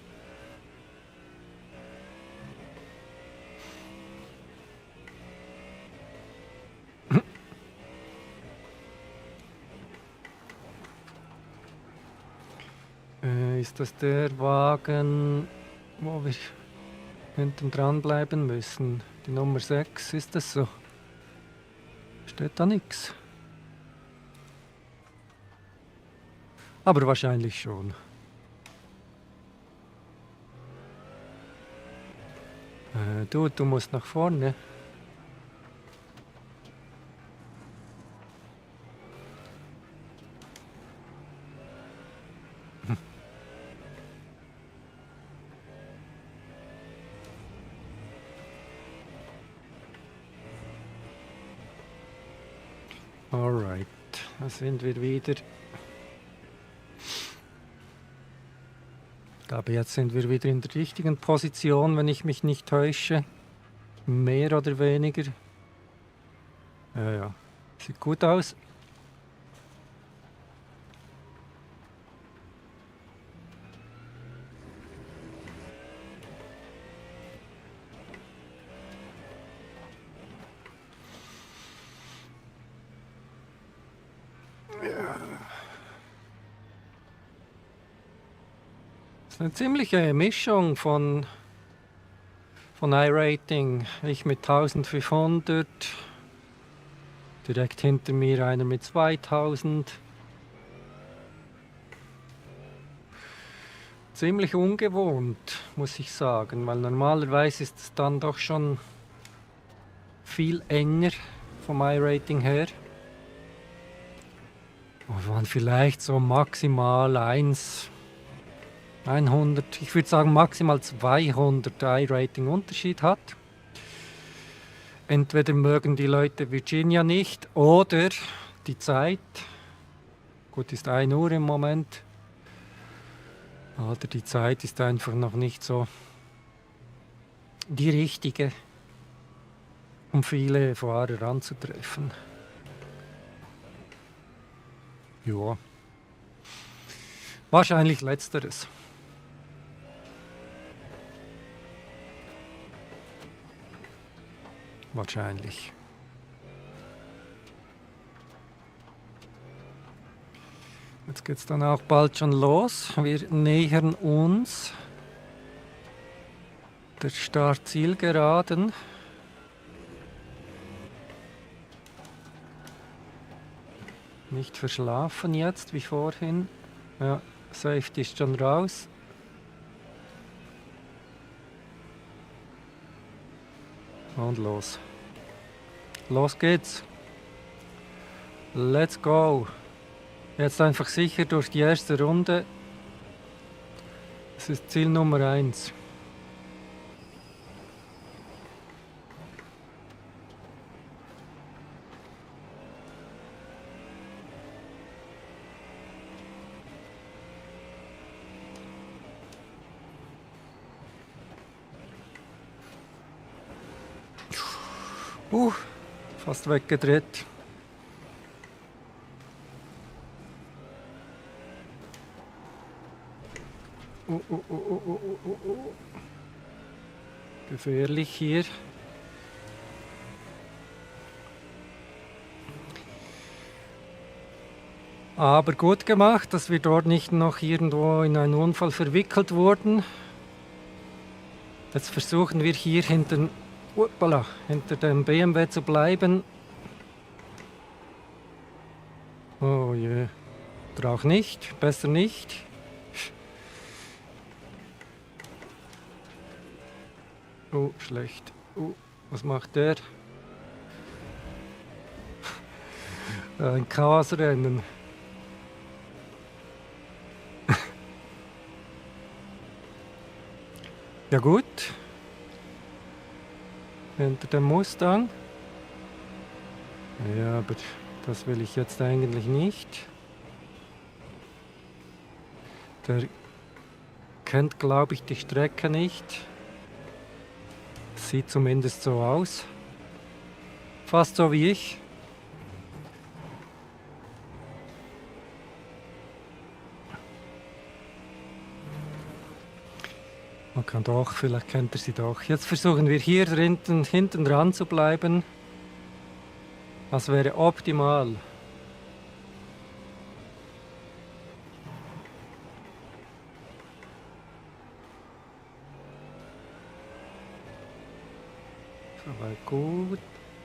Ist das der Wagen, wo wir hinten dran bleiben müssen? Die Nummer 6, ist das so? Steht da nichts? Aber wahrscheinlich schon. Du musst nach vorne. Alright, da sind wir wieder. Ich glaube, jetzt sind wir wieder in der richtigen Position, wenn ich mich nicht täusche. Mehr oder weniger. Ja, sieht gut aus. Ja, Das ist eine ziemliche Mischung von iRating. Ich mit 1500, direkt hinter mir einer mit 2000. Ziemlich ungewohnt, muss ich sagen, weil normalerweise ist es dann doch schon viel enger vom iRating her. Und man vielleicht so maximal 100, ich würde sagen maximal 200 iRating Unterschied hat. Entweder mögen die Leute Virginia nicht oder die Zeit. Gut, ist 1 Uhr im Moment. Oder die Zeit ist einfach noch nicht so die richtige, um viele Fahrer anzutreffen. Ja. Wahrscheinlich letzteres. Wahrscheinlich. Jetzt geht es dann auch bald schon los. Wir nähern uns der Start-Zielgeraden. Nicht verschlafen jetzt wie vorhin. Ja, Safety ist schon raus. Und los. Los geht's. Let's go. Jetzt einfach sicher durch die erste Runde. Das ist Ziel Nummer 1. Fast weggedreht. Gefährlich hier. Aber gut gemacht, dass wir dort nicht noch irgendwo in einen Unfall verwickelt wurden. Jetzt versuchen wir hier hinter dem BMW zu bleiben. Oh je, auch nicht, besser nicht. Oh, schlecht. Oh, was macht der? Ein Chaosrennen. Ja gut. Hinter dem Mustang. Ja, aber das will ich jetzt eigentlich nicht. Der kennt, glaube ich, die Strecke nicht. Sieht zumindest so aus. Fast so wie ich. Man kann doch, vielleicht kennt er sie doch. Jetzt versuchen wir hier hinten dran zu bleiben. Das wäre optimal. Soweit gut,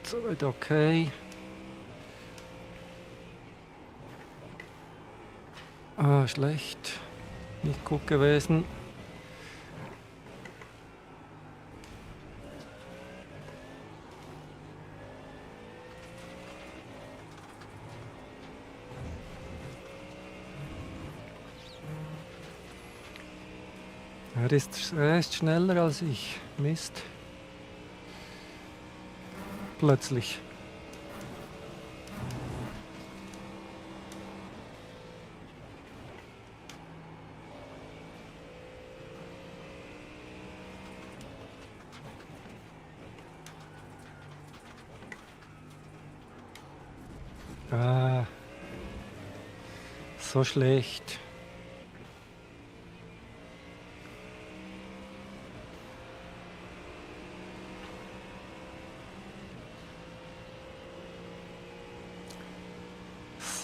soweit okay. Ah, schlecht. Nicht gut gewesen. Er ist schneller als ich. Mist. Plötzlich. Ah, so schlecht.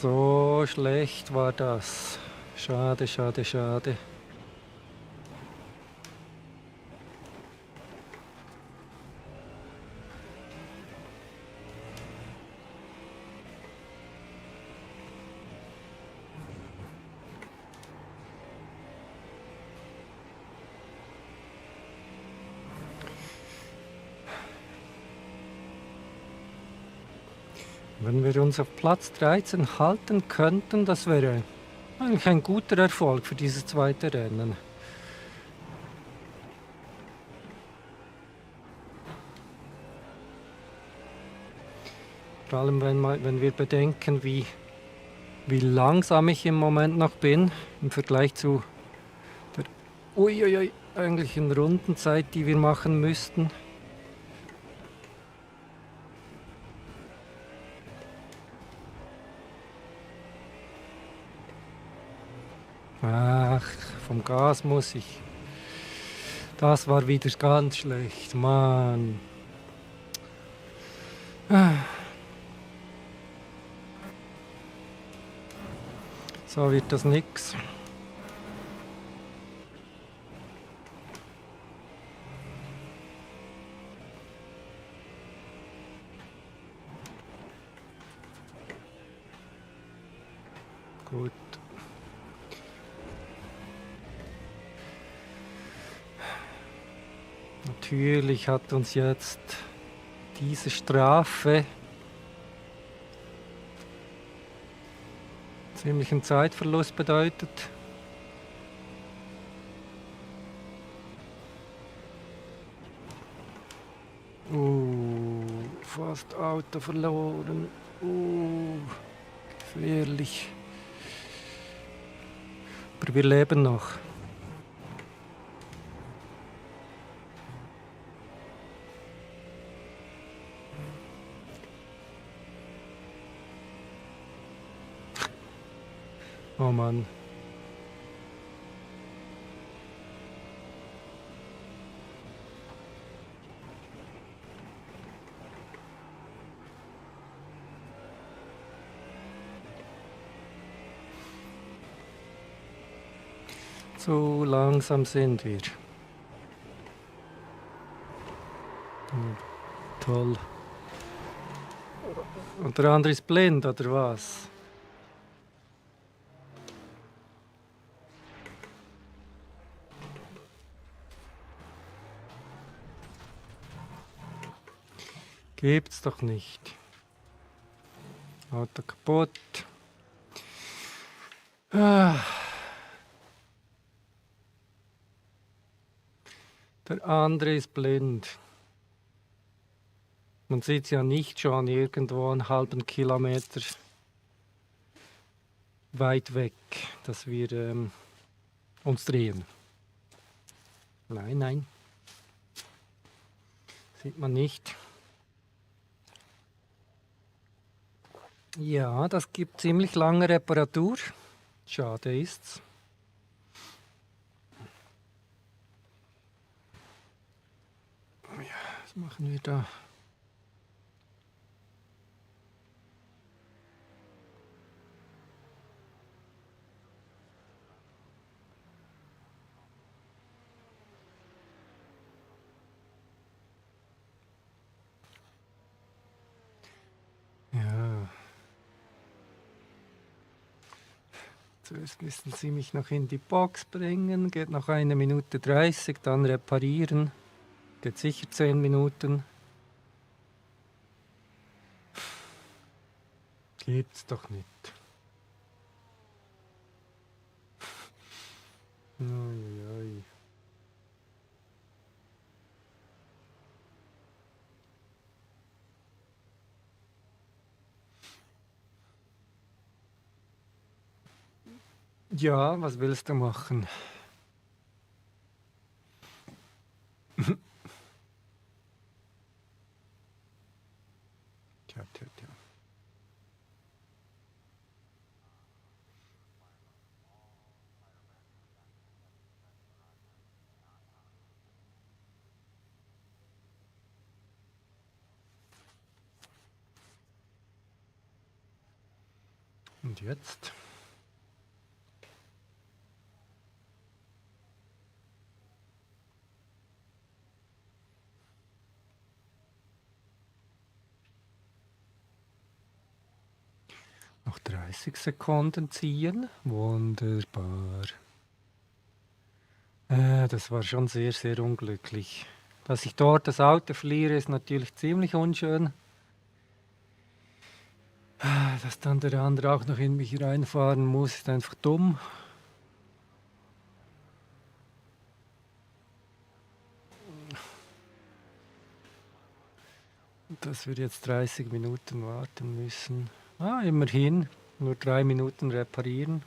So schlecht war das. Schade, schade, schade. Wenn wir uns auf Platz 13 halten könnten, das wäre eigentlich ein guter Erfolg für dieses zweite Rennen. Vor allem, wenn wir bedenken, wie langsam ich im Moment noch bin, im Vergleich zu der eigentlichen Rundenzeit, die wir machen müssten. Ach, vom Gas muss ich. Das war wieder ganz schlecht, Mann. So wird das nix. Gut. Natürlich hat uns jetzt diese Strafe ziemlichen Zeitverlust bedeutet. Fast Auto verloren. Gefährlich. Aber wir leben noch. Oh Mann. So langsam sind wir. Toll. Und der andere ist blind, oder was? Gibt's doch nicht. Auto kaputt. Der andere ist blind. Man sieht es ja nicht schon irgendwo einen halben Kilometer weit weg, dass wir uns drehen. Nein. Sieht man nicht. Ja, das gibt ziemlich lange Reparatur. Schade ist's. Ja, was machen wir da? Ja. Zuerst müssen Sie mich noch in die Box bringen. Geht noch 1 Minute 30, dann reparieren. Geht sicher 10 Minuten. Gibt's doch nicht. Uiuiui. Ja, was willst du machen? Tja. Und jetzt? Noch 30 Sekunden ziehen. Wunderbar. Das war schon sehr, sehr unglücklich. Dass ich dort das Auto verliere, ist natürlich ziemlich unschön. dass dann der andere auch noch in mich reinfahren muss, ist einfach dumm. Dass wir jetzt 30 Minuten warten müssen. Immerhin. Nur 3 Minuten reparieren.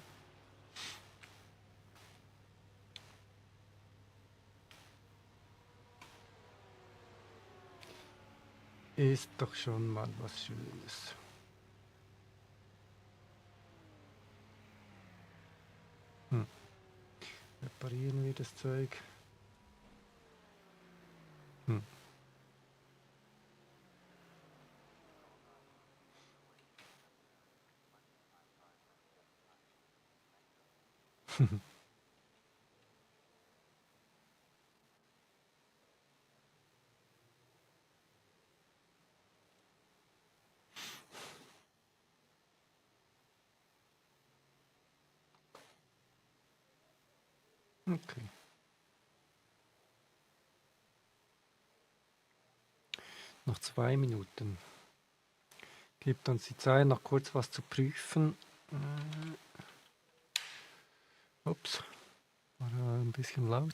Ist doch schon mal was Schönes. Reparieren wir das Zeug. Hm. Okay. Noch 2 Minuten. Gibt uns die Zeit, noch kurz was zu prüfen. Ups, war ein bisschen laut.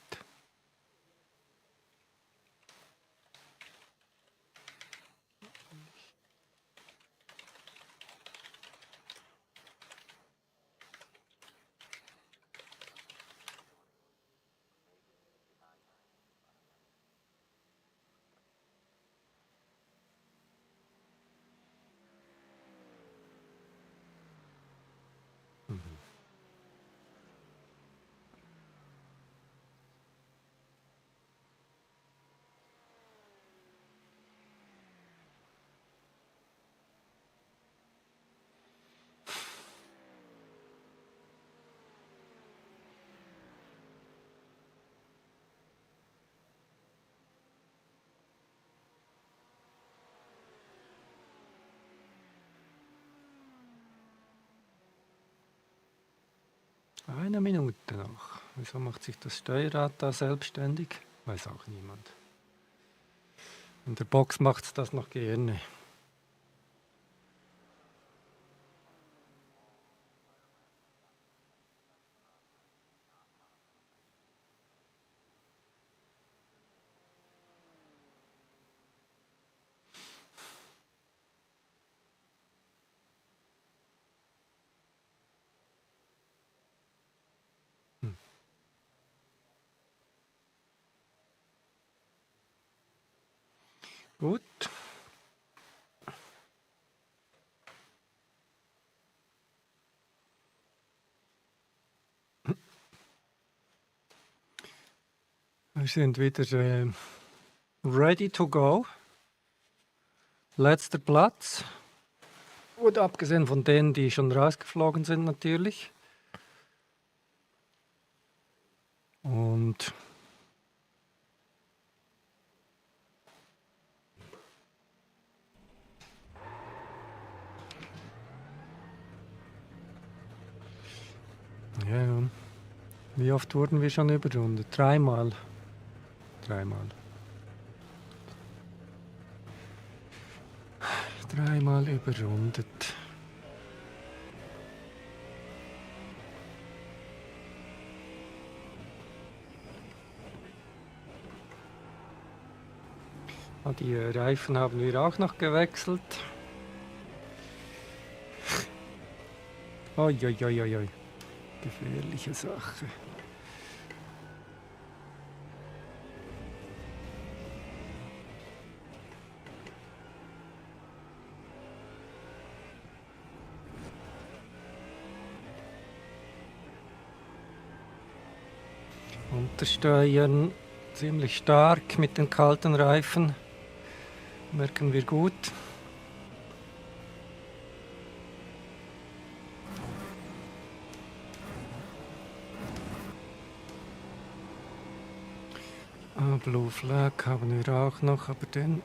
Eine Minute noch. Wieso macht sich das Steuerrad da selbstständig? Weiß auch niemand. In der Box macht es das noch gerne. Gut. Wir sind wieder ready to go. Letzter Platz. Gut, abgesehen von denen, die schon rausgeflogen sind natürlich. Und ja, wie oft wurden wir schon überrundet? 3-mal. 3-mal. 3-mal überrundet. Die Reifen haben wir auch noch gewechselt. Oi, oi, oi, oi, oi. Gefährliche Sache. Untersteuern ziemlich stark mit den kalten Reifen. Merken wir gut. Blue Flag haben wir auch noch, aber den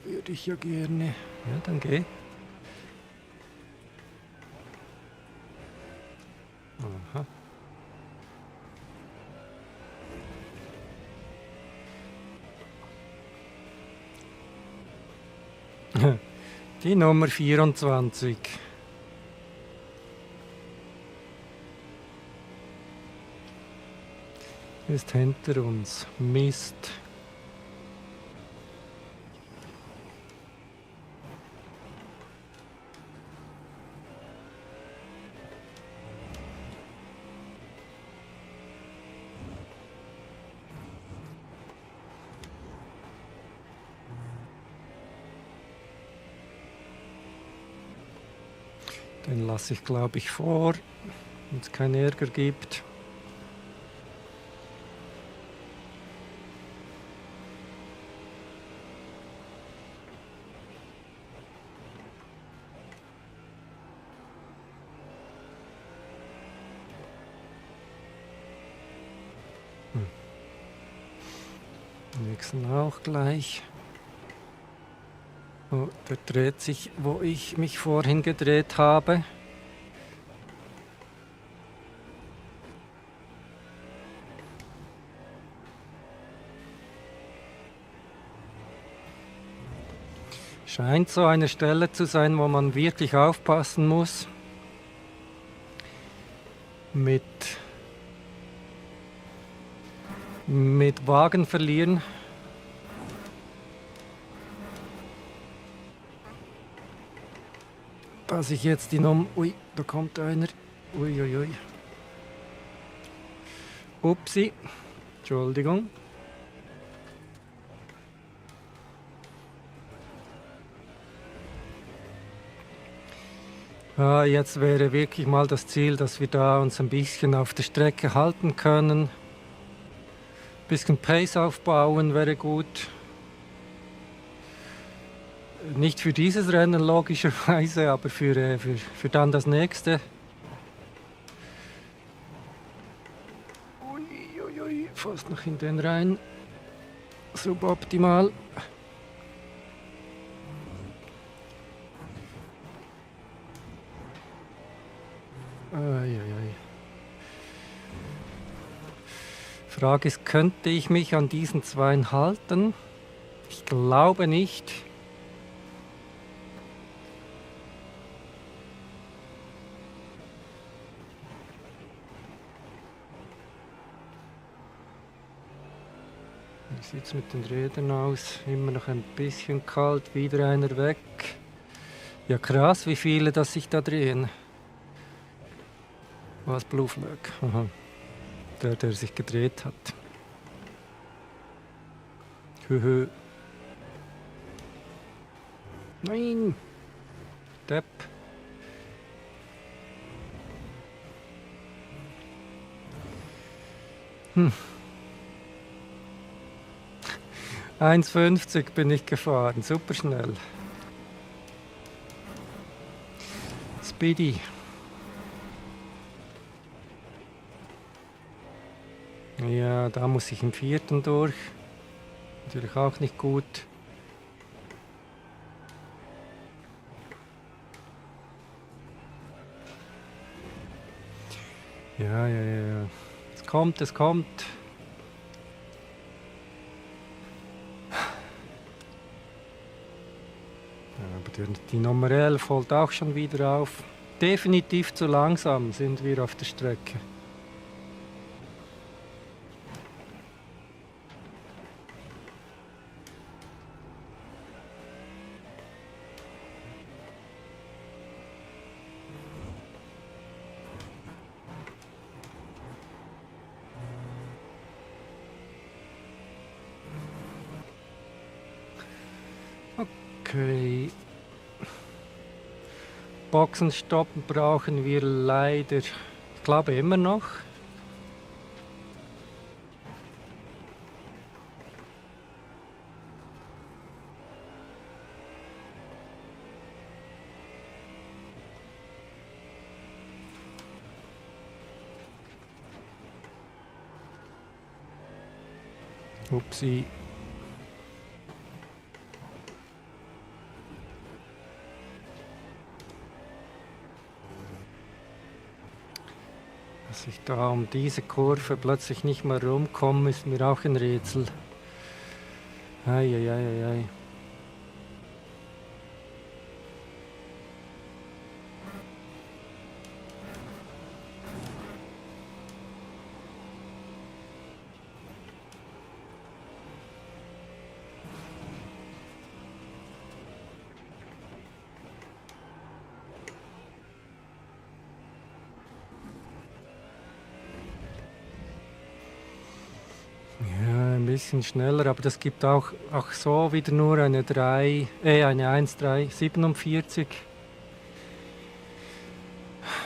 würde ich ja gerne. Ja, dann geh. Aha. Die Nummer 24. Ist hinter uns. Mist. Den lasse ich, glaube ich, vor, wenn es keinen Ärger gibt. Den nächsten auch gleich. Oh, der dreht sich, wo ich mich vorhin gedreht habe. Scheint so eine Stelle zu sein, wo man wirklich aufpassen muss. Mit Wagen verlieren. Dass ich jetzt die Nummer... Ui, da kommt einer. Ui, ui, ui. Upsi. Entschuldigung. Jetzt wäre wirklich mal das Ziel, dass wir da uns ein bisschen auf der Strecke halten können. Ein bisschen Pace aufbauen wäre gut. Nicht für dieses Rennen logischerweise, aber für dann das nächste. Uiuiui, fast noch in den rein. Suboptimal. Eieiei. Frage ist, könnte ich mich an diesen zweien halten? Ich glaube nicht. Wie sieht es mit den Rädern aus? Immer noch ein bisschen kalt, wieder einer weg. Ja krass, wie viele das sich da drehen. Was Blue Flag? Aha. Der sich gedreht hat. Höhö. Nein! Depp. Hm. 1,50 bin ich gefahren, super schnell. Speedy. Ja, da muss ich im vierten durch. Natürlich auch nicht gut. Ja. Es kommt. Aber die Nummer 11 holt auch schon wieder auf. Definitiv zu langsam sind wir auf der Strecke. Okay. Boxen stoppen brauchen wir leider, ich glaube immer noch. Upsi. Dass ich da um diese Kurve plötzlich nicht mehr rumkomme, ist mir auch ein Rätsel. bisschen schneller, aber das gibt auch so wieder nur eine 1,347.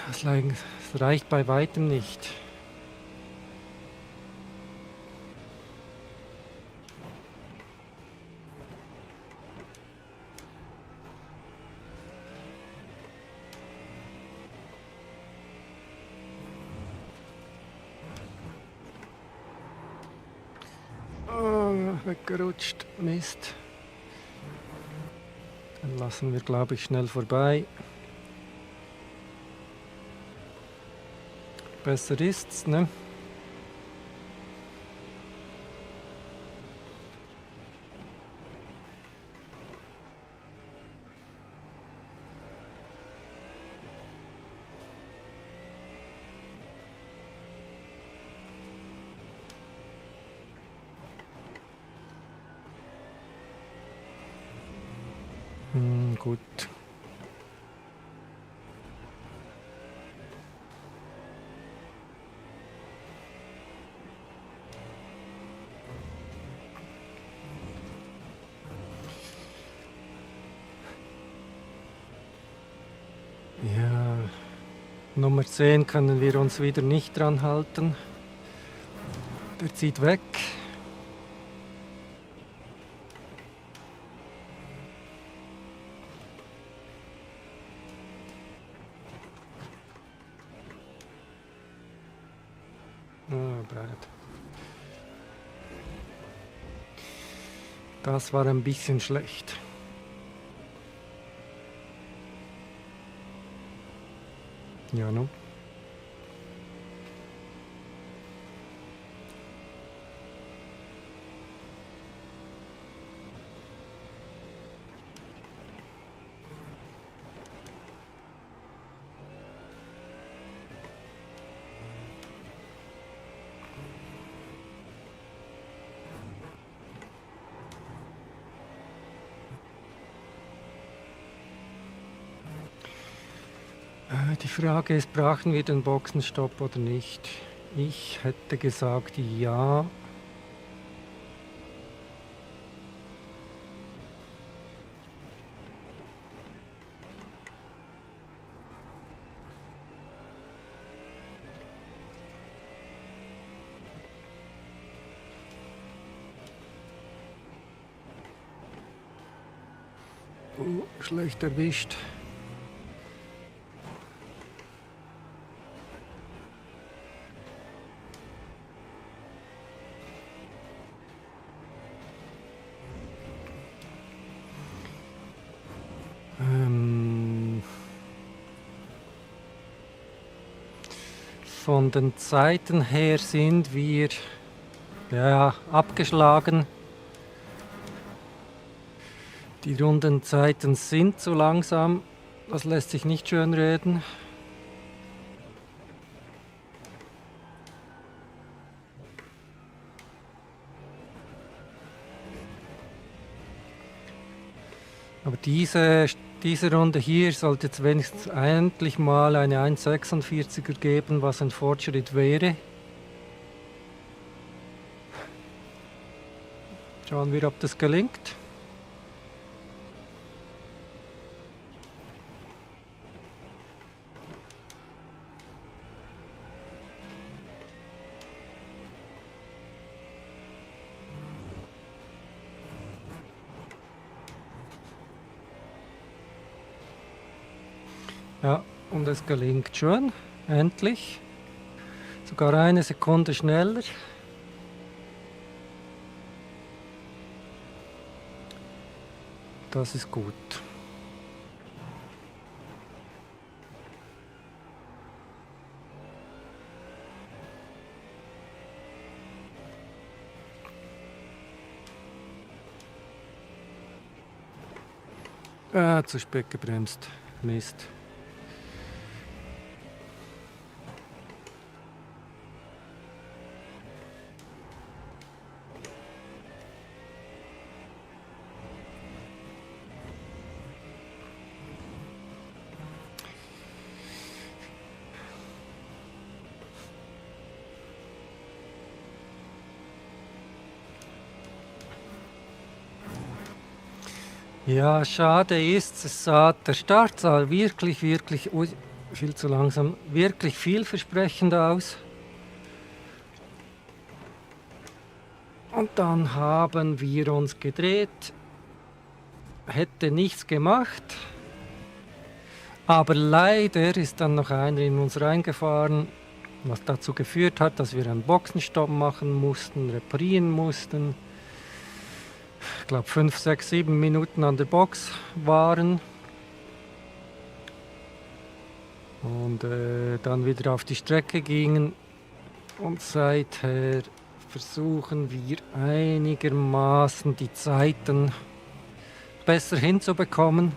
Das reicht bei weitem nicht. Oh, weggerutscht. Mist. Dann lassen wir, glaube ich, schnell vorbei. Besser ist's, ne? Gut. Ja, Nummer 10 können wir uns wieder nicht dran halten. Der zieht weg. Blöd. Das war ein bisschen schlecht. Ja, ne? Die Frage ist, brauchen wir den Boxenstopp oder nicht? Ich hätte gesagt, ja. Schlecht erwischt. Von den Zeiten her sind wir abgeschlagen. Die Rundenzeiten sind zu langsam. Das lässt sich nicht schön reden. Aber diese Runde hier sollte jetzt wenigstens endlich mal eine 1,46er geben, was ein Fortschritt wäre. Schauen wir, ob das gelingt. Ja, und es gelingt schon, endlich. Sogar eine Sekunde schneller. Das ist gut. Zu spät gebremst. Mist. Ja, schade ist, es sah der Start sah wirklich, ui, viel zu langsam, wirklich vielversprechend aus. Und dann haben wir uns gedreht, hätte nichts gemacht, aber leider ist dann noch einer in uns reingefahren, was dazu geführt hat, dass wir einen Boxenstopp machen mussten, reparieren mussten. Ich glaube 5, 6, 7 Minuten an der Box waren und dann wieder auf die Strecke gingen. Und seither versuchen wir einigermaßen die Zeiten besser hinzubekommen.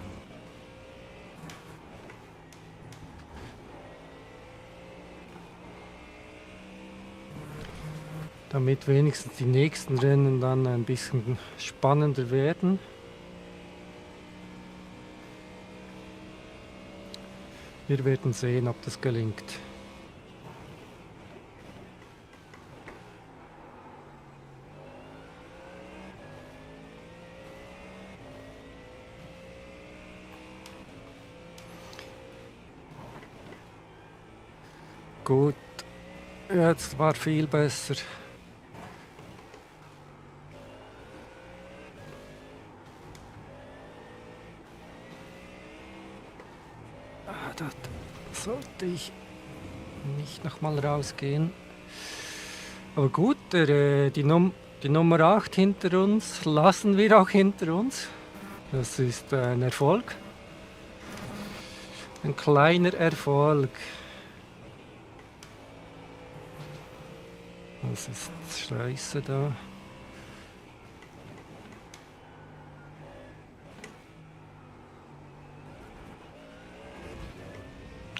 Damit wenigstens die nächsten Rennen dann ein bisschen spannender werden. Wir werden sehen, ob das gelingt. Gut, jetzt war viel besser. Da sollte ich nicht nochmal rausgehen. Aber gut, die Nummer 8 hinter uns lassen wir auch hinter uns. Das ist ein Erfolg. Ein kleiner Erfolg. Das ist scheiße da.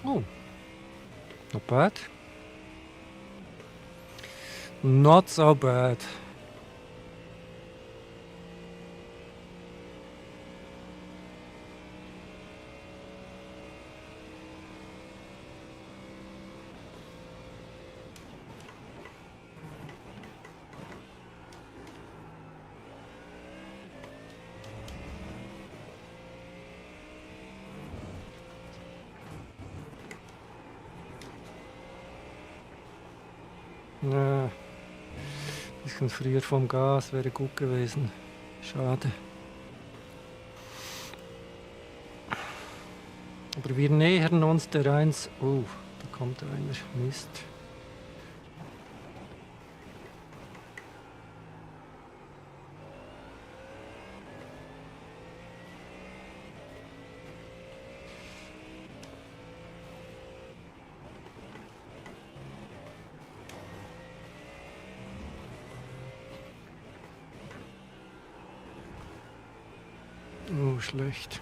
Oh, not bad. Not so bad. Ja, bisschen früher vom Gas wäre gut gewesen. Schade. Aber wir nähern uns der 1. Oh, da kommt einer. Mist. Oh, schlecht.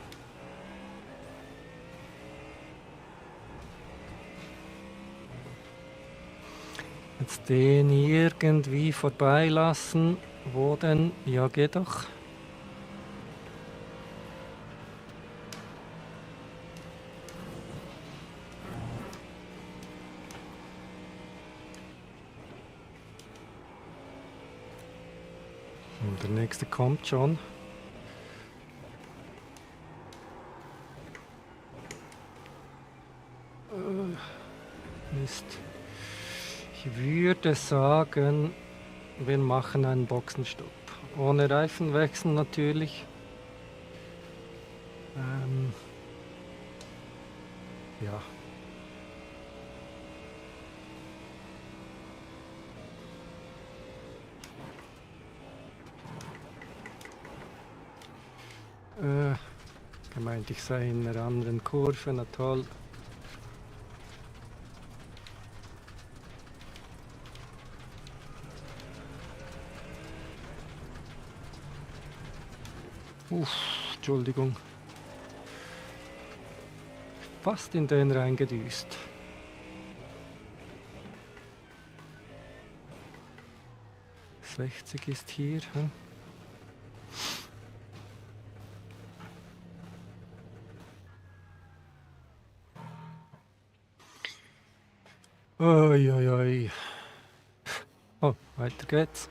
Jetzt den irgendwie vorbeilassen. Wo denn? Ja, geht doch. Und der nächste kommt schon. Mist. Ich würde sagen, wir machen einen Boxenstopp. Ohne Reifenwechsel natürlich. Ja. Gemeint, ich sei in einer anderen Kurve, na toll. Entschuldigung. Fast in den reingedüst. »60 ist hier. Hm? Oi, oi, oi. Oh, weiter geht's.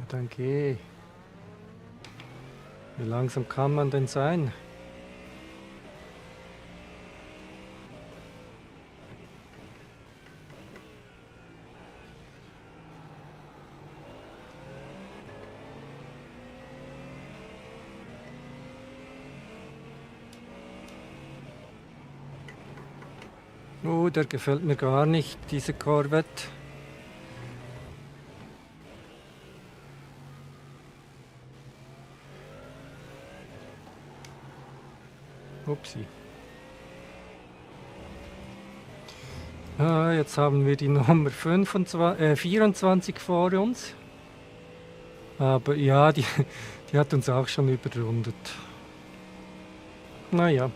Na dann geh. Wie langsam kann man denn sein? Oh, der gefällt mir gar nicht, diese Corvette. Upsi. Ah, jetzt haben wir die Nummer 24 vor uns. Aber ja, die hat uns auch schon überrundet. Naja.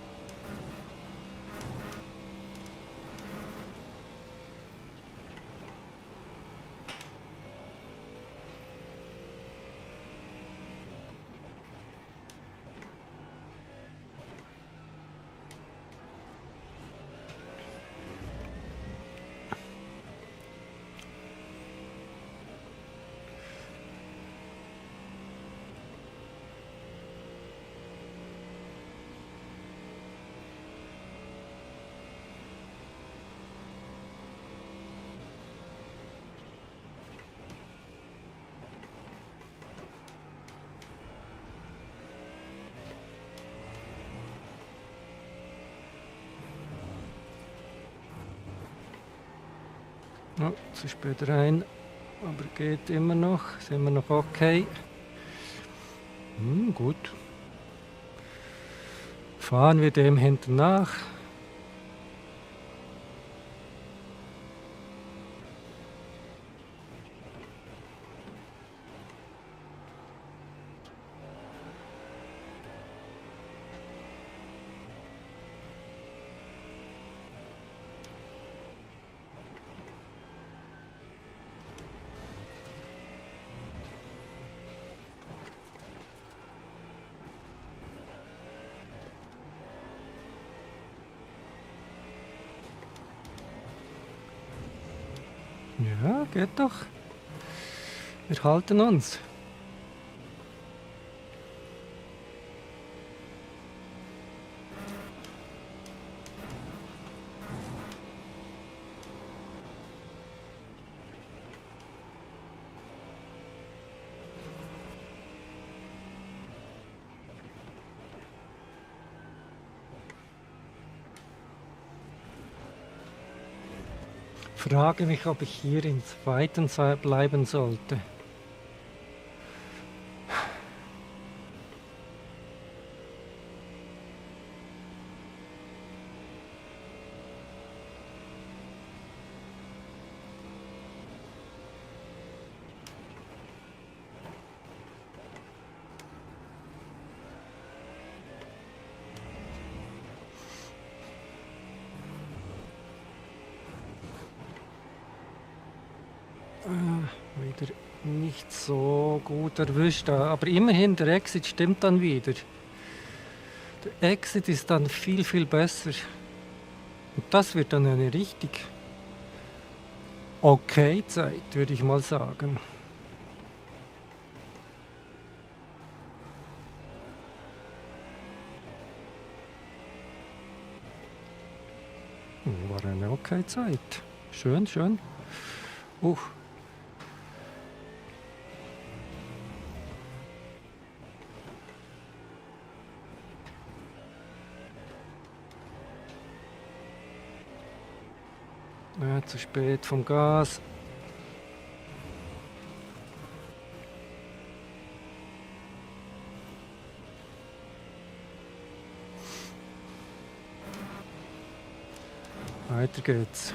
Oh, zu spät rein, aber geht immer noch, ist immer noch okay. Gut. Fahren wir dem hinten nach. Ja, geht doch. Wir halten uns. Frage mich, ob ich hier im zweiten bleiben sollte. Wieder nicht so gut erwischt, aber immerhin der Exit stimmt dann wieder. Der Exit ist dann viel, viel besser. Und das wird dann eine richtig okay Zeit, würde ich mal sagen. War eine okay Zeit. Schön, schön. Ja, zu spät vom Gas. Weiter geht's.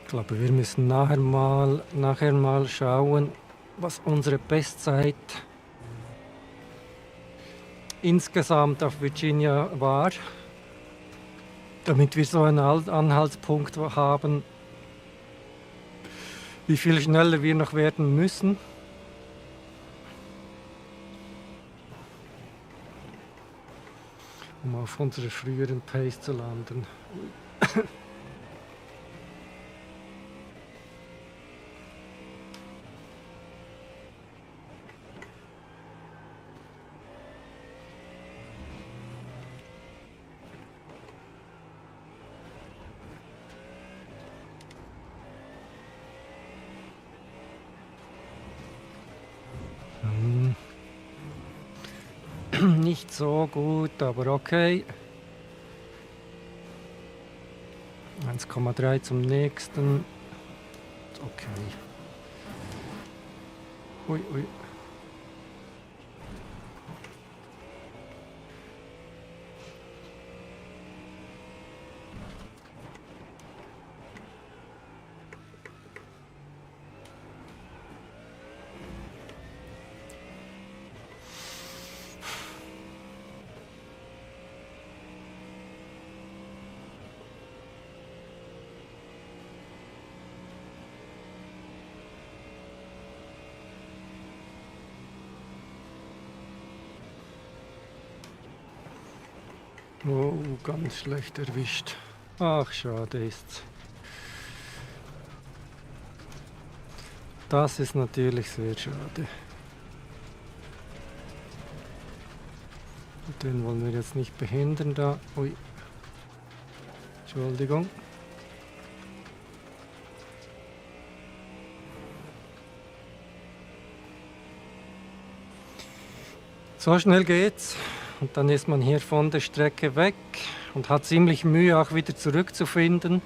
Ich glaube, wir müssen nachher mal schauen, was unsere Bestzeit insgesamt auf Virginia war, damit wir so einen Anhaltspunkt haben, wie viel schneller wir noch werden müssen. Um auf unserer früheren Pace zu landen. Nicht so gut, aber okay. 1,3 zum nächsten. Okay. Ui, ui. Oh, ganz schlecht erwischt. Ach, schade ist's. Das ist natürlich sehr schade. Den wollen wir jetzt nicht behindern da. Ui. Entschuldigung. So schnell geht's. Und dann ist man hier von der Strecke weg und hat ziemlich Mühe, auch wieder zurückzufinden.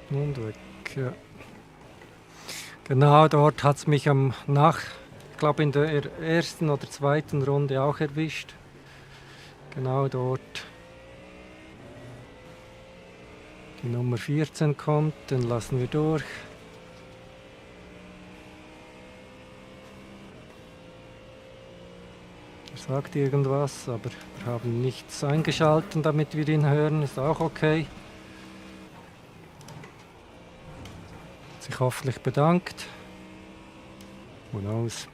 Und weg, ja. Genau dort hat es mich ich glaube in der ersten oder zweiten Runde auch erwischt. Genau dort. Die Nummer 14 kommt, den lassen wir durch. Er sagt irgendwas, aber wir haben nichts eingeschalten, damit wir ihn hören, ist auch okay. Sich hoffentlich bedankt. Who knows?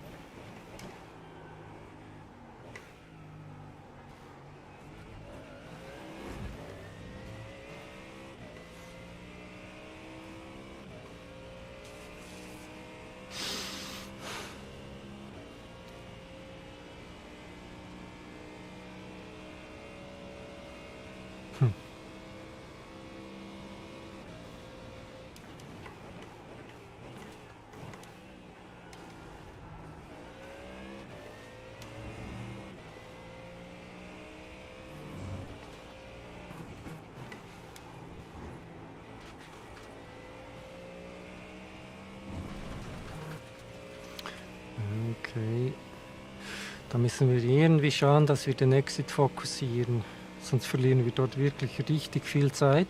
Okay. Da müssen wir irgendwie schauen, dass wir den Exit fokussieren. Sonst verlieren wir dort wirklich richtig viel Zeit.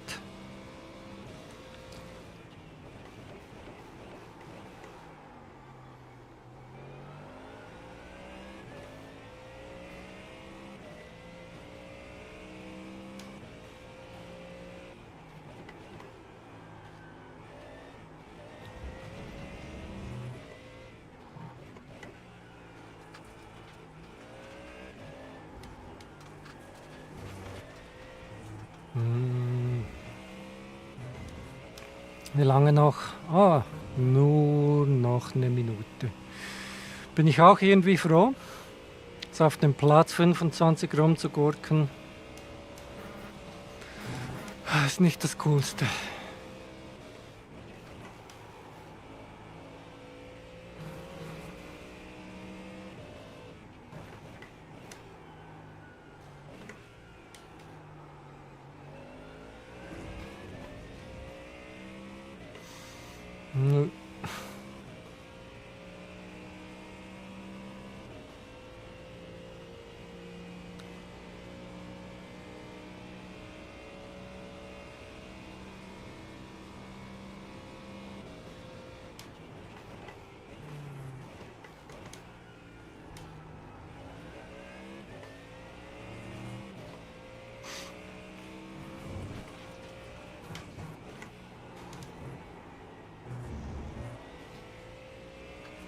Wie lange noch? Nur noch eine Minute. Bin ich auch irgendwie froh, jetzt auf dem Platz 25 rumzugurken. Ist nicht das Coolste. Hm,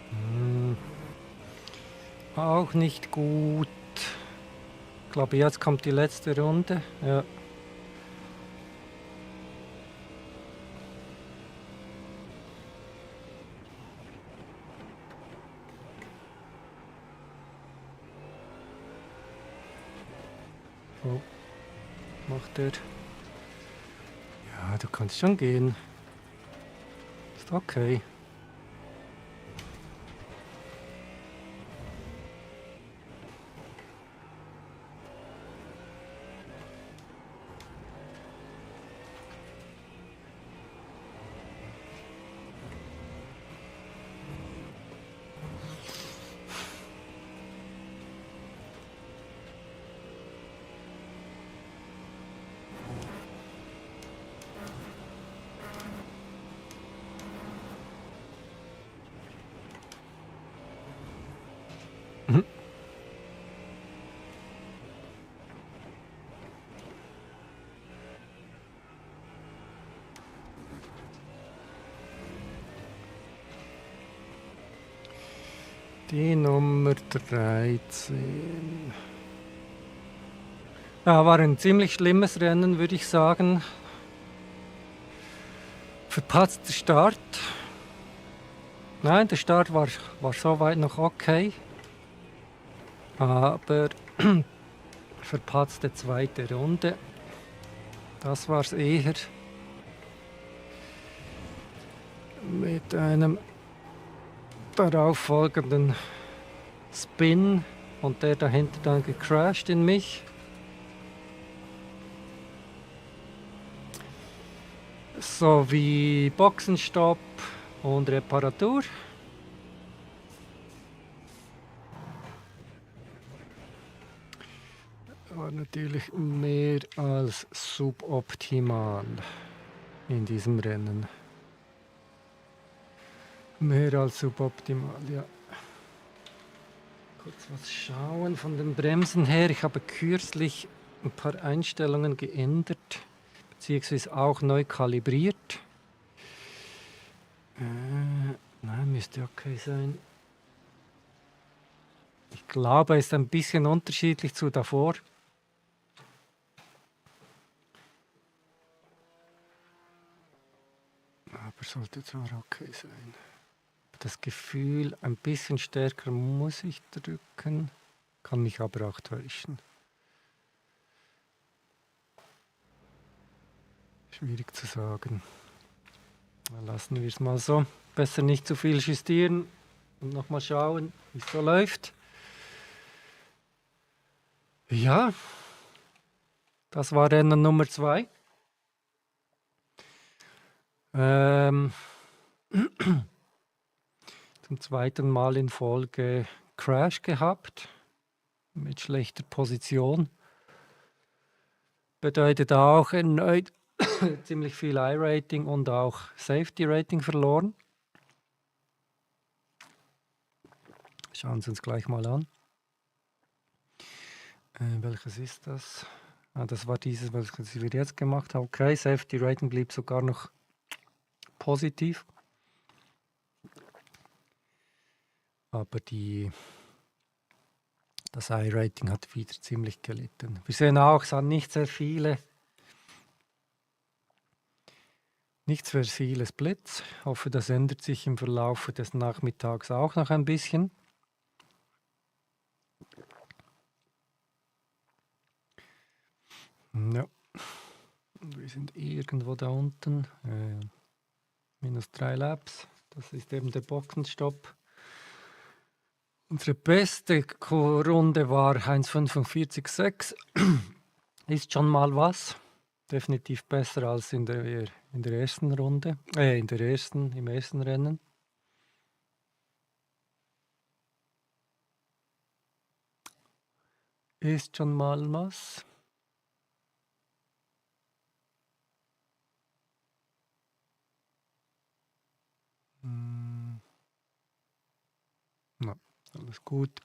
hm, auch nicht gut. Ich glaube, jetzt kommt die letzte Runde. Ja. Oh, macht er. Ja, du kannst schon gehen. Ist okay. Mhm. Die Nummer 13. Ja, war ein ziemlich schlimmes Rennen, würde ich sagen. Verpatzter Start. Nein, der Start war soweit noch okay. Aber verpatzte zweite Runde. Das war's eher. Mit einem darauffolgenden Spin und der dahinter dann gecrashed in mich. Sowie Boxenstopp und Reparatur. War natürlich mehr als suboptimal in diesem Rennen. Mehr als suboptimal, ja. Kurz was schauen von den Bremsen her. Ich habe kürzlich ein paar Einstellungen geändert, beziehungsweise auch neu kalibriert. Nein, müsste okay sein. Ich glaube, es ist ein bisschen unterschiedlich zu davor. Aber sollte zwar okay sein. Das Gefühl, ein bisschen stärker muss ich drücken, kann mich aber auch täuschen. Schwierig zu sagen. Dann lassen wir es mal so. Besser nicht zu viel justieren und nochmal schauen, wie es so läuft. Ja, das war Rennen Nummer 2. Zum zweiten Mal in Folge Crash gehabt mit schlechter Position. Bedeutet auch erneut ziemlich viel I-Rating und auch Safety-Rating verloren. Schauen Sie uns gleich mal an. Welches ist das? Ah, das war dieses, was wir jetzt gemacht haben. Okay, Safety-Rating blieb sogar noch positiv. Aber das I-Rating hat wieder ziemlich gelitten. Wir sehen auch, es hat nicht sehr viele Splits. Ich hoffe, das ändert sich im Verlauf des Nachmittags auch noch ein bisschen. Ja, wir sind irgendwo da unten. -3 Laps. Das ist eben der Boxenstopp. Unsere beste Runde war 1,45,6. Ist schon mal was. Definitiv besser als in der in der ersten Runde, im ersten Rennen. Ist schon mal was. Na, alles gut.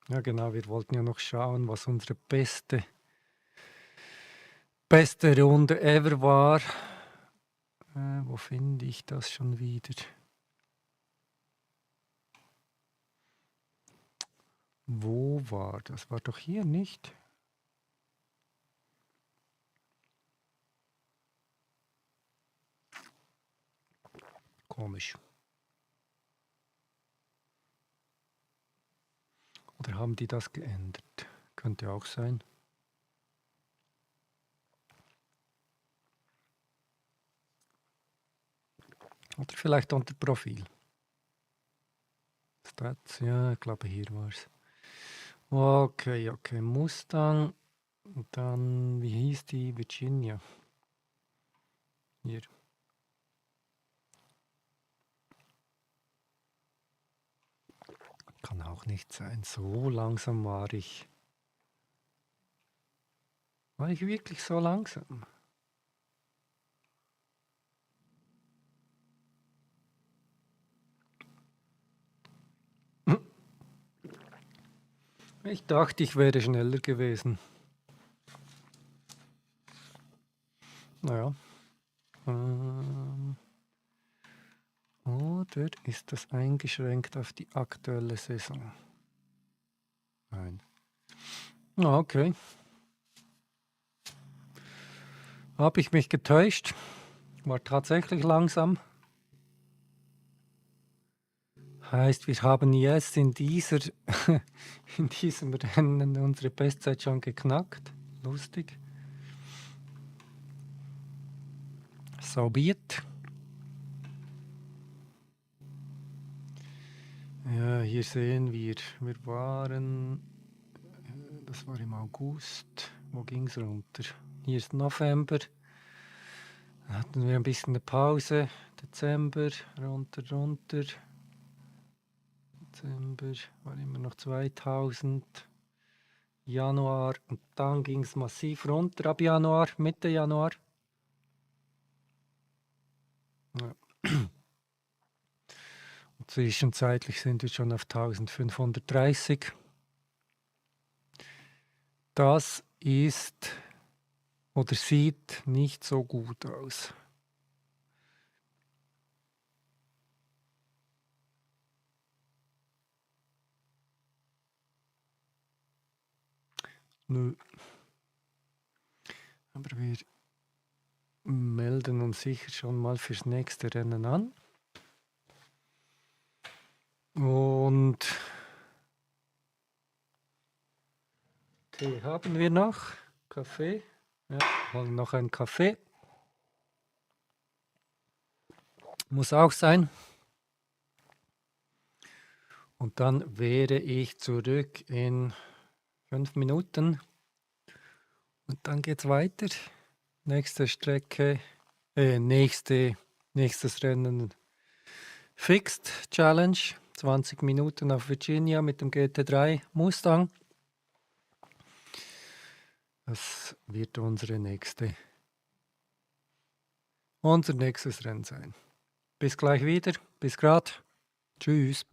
Ja genau, wir wollten ja noch schauen, was unsere beste Runde ever war. Wo finde ich das schon wieder? Wo war das? War doch hier nicht? Komisch. Oder haben die das geändert? Könnte auch sein. Oder vielleicht unter Profil. Stats, ja, ich glaube hier war es. Okay, Mustang. Und dann, wie hieß die? Virginia. Hier. Kann auch nicht sein. So langsam war ich. War ich wirklich so langsam? Ich dachte, ich wäre schneller gewesen. Naja. Oder ist das eingeschränkt auf die aktuelle Saison? Nein. Okay. Habe ich mich getäuscht? War tatsächlich langsam. Heißt, wir haben jetzt in diesem Rennen unsere Bestzeit schon geknackt. Lustig. So be it. Ja, hier sehen wir waren, das war im August. Wo ging es runter? Hier ist November. Dann hatten wir ein bisschen eine Pause. Dezember, runter. Dezember war immer noch 2000. Januar und dann ging es massiv runter ab Januar, Mitte Januar. Ja. Und zwischenzeitlich sind wir schon auf 1530. Das ist oder sieht nicht so gut aus. Nö. Aber wir melden uns sicher schon mal fürs nächste Rennen an. Und Tee haben wir noch. Kaffee. Ja, holen noch einen Kaffee. Muss auch sein. Und dann wäre ich zurück in 5 Minuten. Und dann geht's weiter. Nächste Strecke, nächstes Rennen Fixed Challenge. 20 Minuten auf Virginia mit dem GT3 Mustang. Das wird unser nächstes Rennen sein. Bis gleich wieder. Bis grad. Tschüss.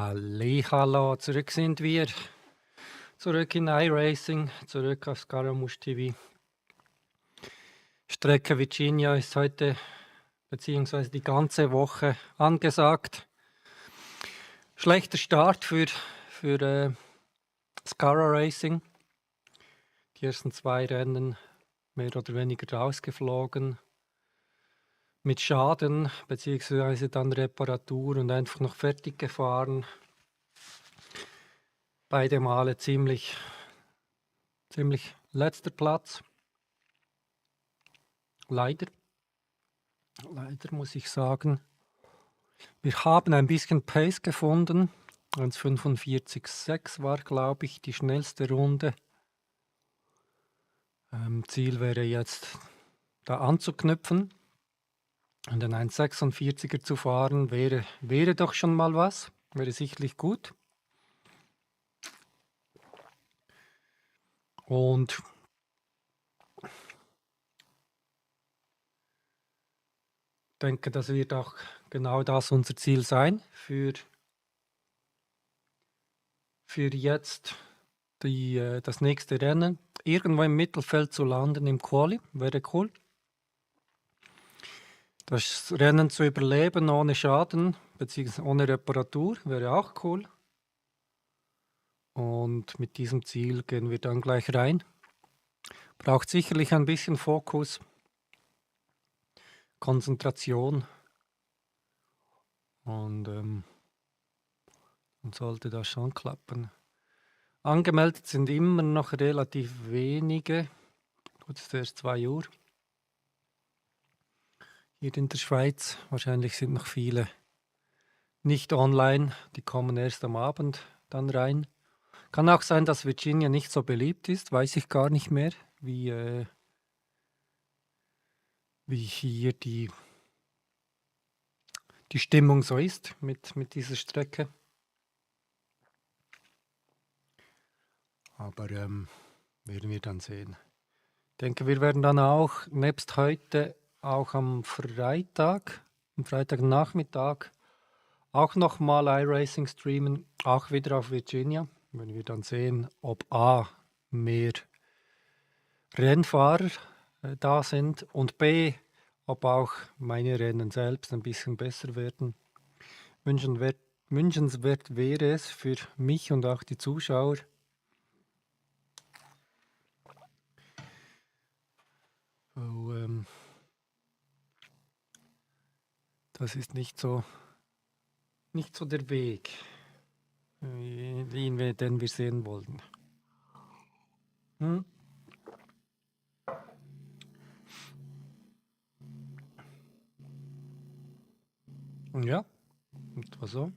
Hallo, zurück sind wir. Zurück in iRacing, zurück auf Scaramouche TV. Strecke Virginia ist heute beziehungsweise die ganze Woche angesagt. Schlechter Start für Scara Racing. Die ersten 2 Rennen mehr oder weniger rausgeflogen. Mit Schaden beziehungsweise dann Reparatur und einfach noch fertig gefahren. Beide Male ziemlich letzter Platz. Leider muss ich sagen. Wir haben ein bisschen Pace gefunden. 1,45,6 war, glaube ich, die schnellste Runde. Ziel wäre jetzt, da anzuknüpfen und den 1,46er zu fahren, wäre doch schon mal was. Wäre sicherlich gut. Und denke, das wird auch genau das unser Ziel sein für jetzt das nächste Rennen. Irgendwo im Mittelfeld zu landen im Quali wäre cool. Das Rennen zu überleben ohne Schaden bzw. ohne Reparatur wäre auch cool. Und mit diesem Ziel gehen wir dann gleich rein. Braucht sicherlich ein bisschen Fokus, Konzentration und dann sollte das schon klappen. Angemeldet sind immer noch relativ wenige. Gut, es ist erst 2 Uhr. Hier in der Schweiz. Wahrscheinlich sind noch viele nicht online. Die kommen erst am Abend dann rein. Kann auch sein, dass Virginia nicht so beliebt ist. Weiß ich gar nicht mehr, wie hier die Stimmung so ist mit dieser Strecke. Aber werden wir dann sehen. Ich denke, wir werden dann auch nebst heute auch am Freitagnachmittag auch nochmal iRacing streamen, auch wieder auf Virginia, wenn wir dann sehen, ob A, mehr Rennfahrer da sind und B, ob auch meine Rennen selbst ein bisschen besser werden. Wünschenswert wäre es für mich und auch die Zuschauer, das ist nicht so der Weg, den wir sehen wollten. Ja, etwa so.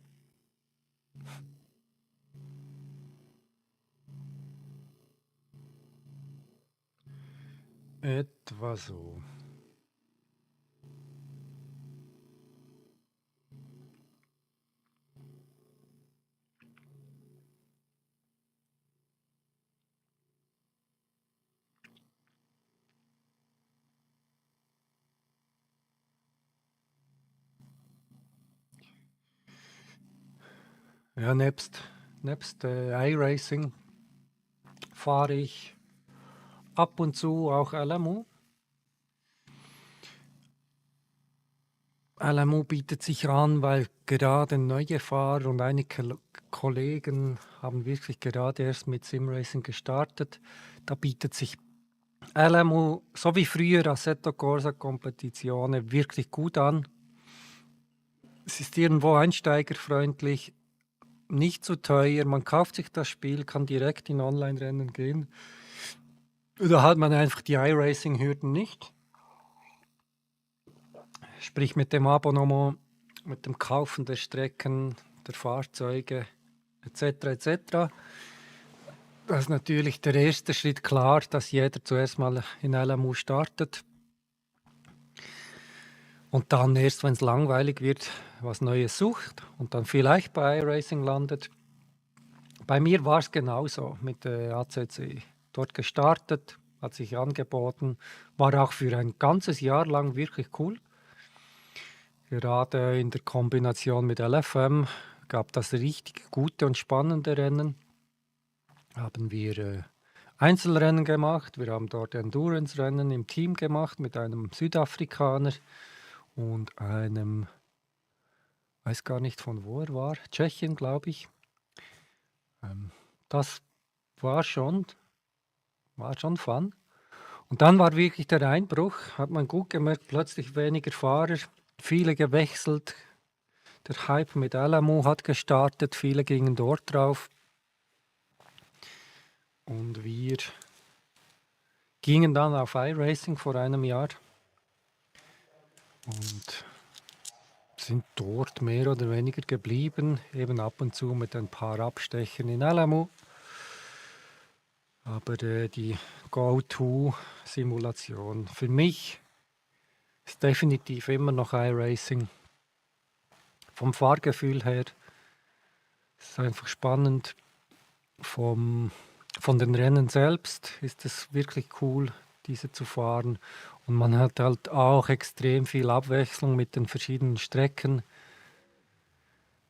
Etwa so. Ja, nebst iRacing fahre ich ab und zu auch LMU. LMU bietet sich an, weil gerade neue Fahrer und einige Kollegen haben wirklich gerade erst mit Simracing gestartet. Da bietet sich LMU, so wie früher Assetto Corsa Competizione, wirklich gut an. Es ist irgendwo einsteigerfreundlich, nicht zu teuer. Man kauft sich das Spiel, kann direkt in Online-Rennen gehen. Da hat man einfach die iRacing-Hürden nicht. Sprich mit dem Abonnement, mit dem Kaufen der Strecken, der Fahrzeuge etc. Das ist natürlich der erste Schritt, klar, dass jeder zuerst mal in LMU startet und dann erst, wenn es langweilig wird, was Neues sucht und dann vielleicht bei iRacing landet. Bei mir war es genauso mit der ACC. Dort gestartet, hat sich angeboten, war auch für ein ganzes Jahr lang wirklich cool. Gerade in der Kombination mit LFM gab das richtig gute und spannende Rennen. Haben wir Einzelrennen gemacht. Wir haben dort Endurance-Rennen im Team gemacht mit einem Südafrikaner und einem, weiß gar nicht von wo er war, Tschechien, glaube ich. Das war schon, war schon fun. Und dann war wirklich der Einbruch, hat man gut gemerkt, plötzlich weniger Fahrer, viele gewechselt. Der Hype mit Alamo hat gestartet, viele gingen dort drauf. Und wir gingen dann auf iRacing vor einem Jahr und sind dort mehr oder weniger geblieben, eben ab und zu mit ein paar Abstechern in Alamo. Aber die Go-To-Simulation für mich ist definitiv immer noch iRacing. Vom Fahrgefühl her ist es einfach spannend. Von den Rennen selbst ist es wirklich cool, diese zu fahren. Und man hat halt auch extrem viel Abwechslung mit den verschiedenen Strecken.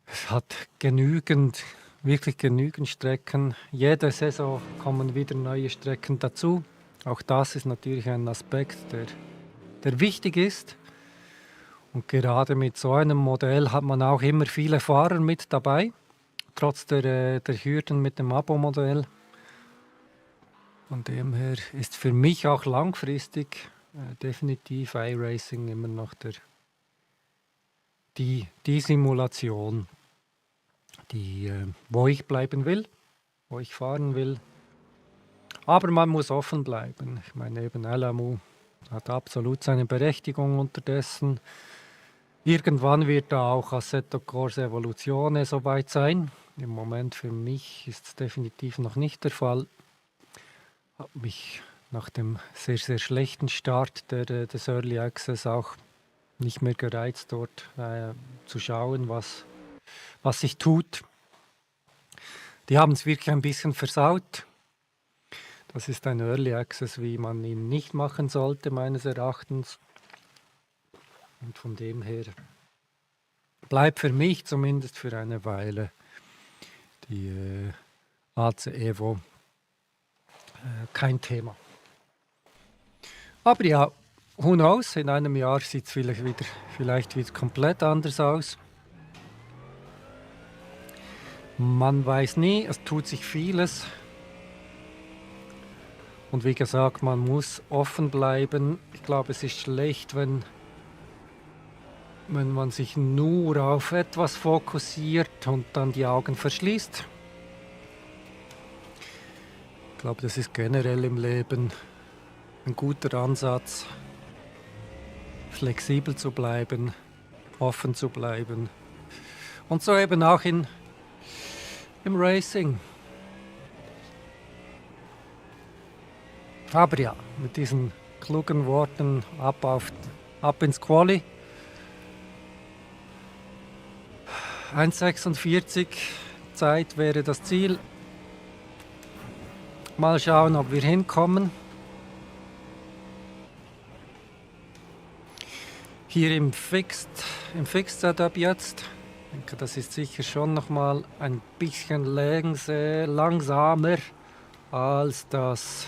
Es hat wirklich genügend Strecken. Jede Saison kommen wieder neue Strecken dazu. Auch das ist natürlich ein Aspekt, der wichtig ist. Und gerade mit so einem Modell hat man auch immer viele Fahrer mit dabei, trotz der Hürden mit dem Abo-Modell. Von dem her ist für mich auch langfristig definitiv iRacing immer noch die Simulation, wo ich bleiben will, wo ich fahren will. Aber man muss offen bleiben. Ich meine, eben Alamo hat absolut seine Berechtigung unterdessen. Irgendwann wird da auch Assetto Corsa Evoluzione soweit sein. Im Moment für mich ist es definitiv noch nicht der Fall. Habe mich nach dem sehr, sehr schlechten Start des Early Access auch nicht mehr gereizt, dort zu schauen, was sich tut. Die haben es wirklich ein bisschen versaut. Das ist ein Early Access, wie man ihn nicht machen sollte, meines Erachtens. Und von dem her bleibt für mich zumindest für eine Weile die AC Evo kein Thema. Aber ja, who knows, in einem Jahr sieht es vielleicht wieder komplett anders aus. Man weiß nie, es tut sich vieles. Und wie gesagt, man muss offen bleiben. Ich glaube, es ist schlecht, wenn man sich nur auf etwas fokussiert und dann die Augen verschließt. Ich glaube, das ist generell im Leben ein guter Ansatz, flexibel zu bleiben, offen zu bleiben. Und so eben auch im Racing. Aber ja, mit diesen klugen Worten ab ins Quali. 1,46 Zeit wäre das Ziel. Mal schauen, ob wir hinkommen. Hier im Fixed Setup jetzt. Ich denke, das ist sicher schon nochmal ein bisschen langsamer als das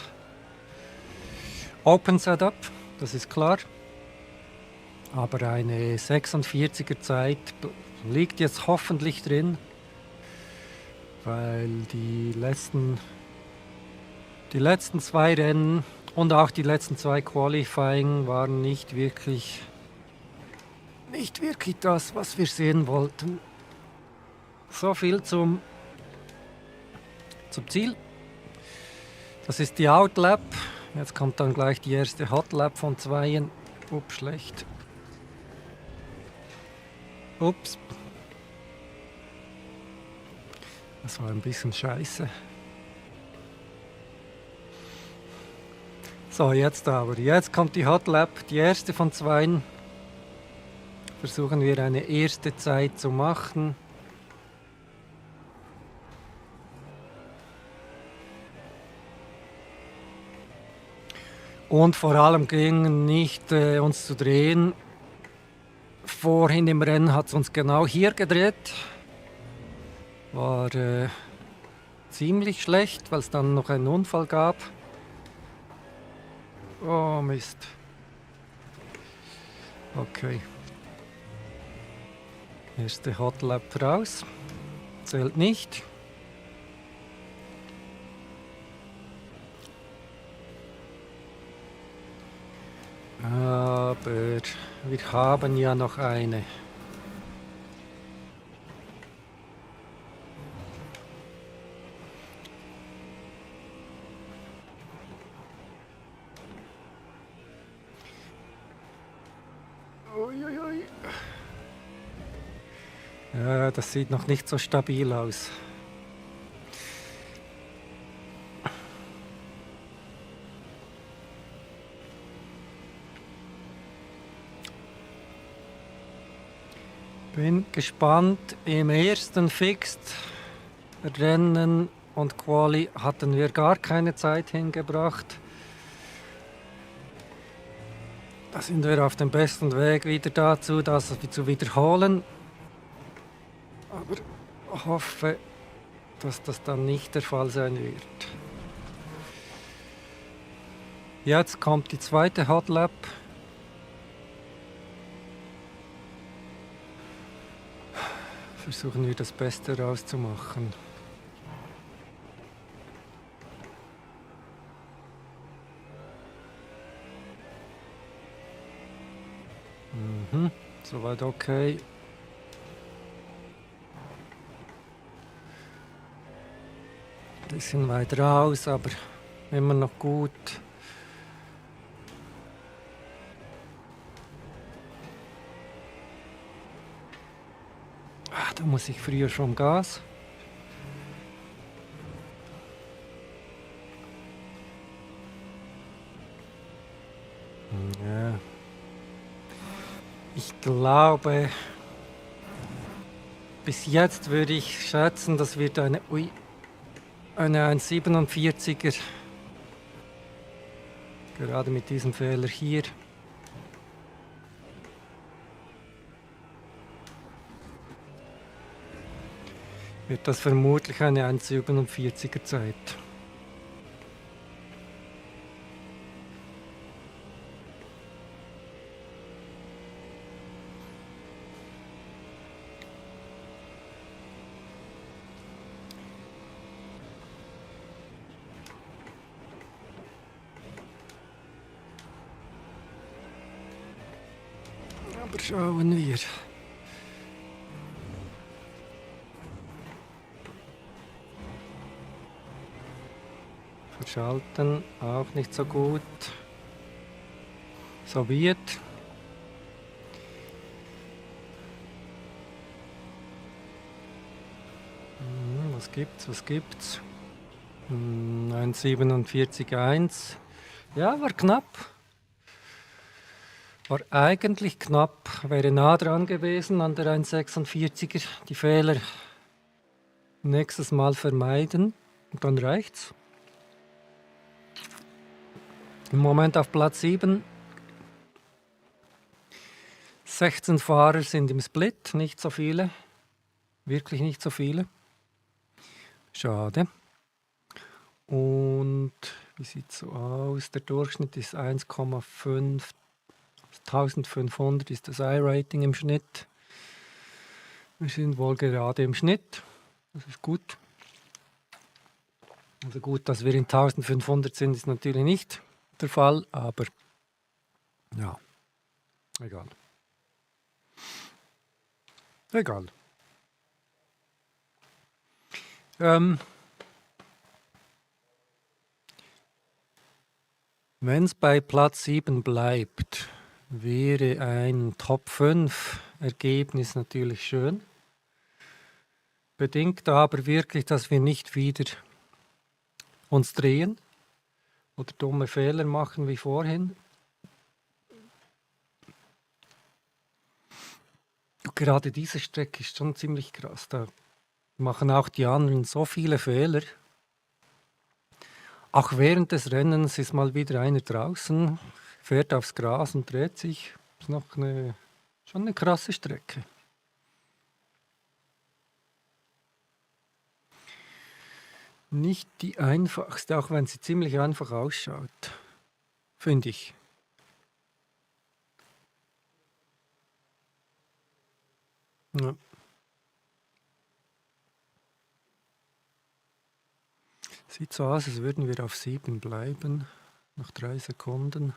Open Setup, das ist klar. Aber eine 46er Zeit liegt jetzt hoffentlich drin, weil die letzten 2 Rennen und auch die letzten 2 Qualifying waren nicht wirklich das, was wir sehen wollten. So viel zum Ziel. Das ist die Outlap. Jetzt kommt dann gleich die erste Hotlap von 2. Ups, schlecht. Ups. Das war ein bisschen scheiße. So, jetzt aber. Jetzt kommt die Hotlap, die erste von 2. Versuchen wir eine erste Zeit zu machen. Und vor allem ging nicht uns zu drehen. Vorhin im Rennen hat es uns genau hier gedreht. war ziemlich schlecht, weil es dann noch einen Unfall gab. Oh Mist. Okay. Erste Hot Lap raus. Zählt nicht. Aber wir haben ja noch eine. Uiuiui. Ja, das sieht noch nicht so stabil aus. Bin gespannt. Im ersten Fixed-Rennen und Quali hatten wir gar keine Zeit hingebracht. Da sind wir auf dem besten Weg wieder dazu, das zu wiederholen. Aber ich hoffe, dass das dann nicht der Fall sein wird. Jetzt kommt die zweite Hot Lap. Versuchen wir das Beste rauszumachen. Soweit okay. Bisschen weit raus, aber immer noch gut. Da muss ich früher vom Gas. Ja. Ich glaube, bis jetzt würde ich schätzen, das wird eine 1,47er. Gerade mit diesem Fehler hier. Wird das vermutlich eine 1,47er Zeit. Aber schauen wir. Verschalten auch nicht so gut. Soviet. Was gibt's? 1,47,1. Ja, war knapp. War eigentlich knapp. Wäre nah dran gewesen an der 1,46er. Die Fehler nächstes Mal vermeiden. Und dann reicht's. Im Moment auf Platz 7. 16 Fahrer sind im Split, nicht so viele. Wirklich nicht so viele. Schade. Und wie sieht es so aus? Der Durchschnitt ist 1,5. 1500 ist das I-Rating im Schnitt. Wir sind wohl gerade im Schnitt. Das ist gut. Also gut, dass wir in 1500 sind, ist natürlich nicht der Fall, aber ja, egal. Egal. Wenn es bei Platz 7 bleibt, wäre ein Top 5 Ergebnis natürlich schön. Bedingt aber wirklich, dass wir nicht wieder uns drehen oder dumme Fehler machen wie vorhin. Gerade diese Strecke ist schon ziemlich krass. Da machen auch die anderen so viele Fehler. Auch während des Rennens ist mal wieder einer draußen, fährt aufs Gras und dreht sich. Das ist noch schon eine krasse Strecke. nicht die einfachste, auch wenn sie ziemlich einfach ausschaut, finde ich. Ja. Sieht so aus, als würden wir auf 7 bleiben, nach 3 Sekunden.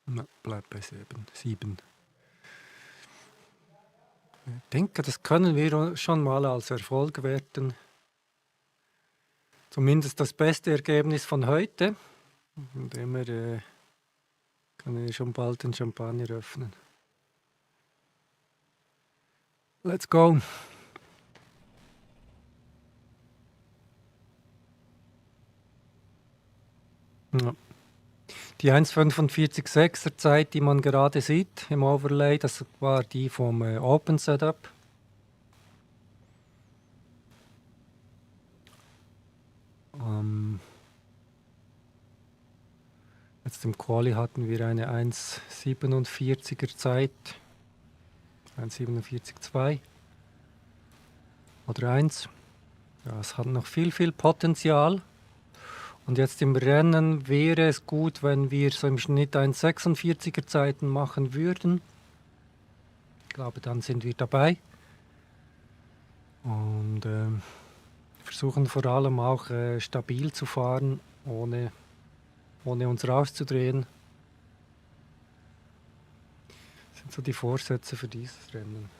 Na, bleibt bei 7. Ich denke, das können wir schon mal als Erfolg werten. Zumindest das beste Ergebnis von heute. Von dem her können wir schon bald den Champagner öffnen. Let's go! Ja. Die 1,45,6er Zeit, die man gerade sieht im Overlay, das war die vom Open Setup. Jetzt im Quali hatten wir eine 1,47er Zeit. 1,47,2 oder 1. Ja, es hat noch viel Potenzial. Und jetzt im Rennen wäre es gut, wenn wir so im Schnitt 1,46er Zeiten machen würden. Ich glaube, dann sind wir dabei. Und versuchen vor allem auch stabil zu fahren, ohne uns rauszudrehen. Das sind so die Vorsätze für dieses Rennen.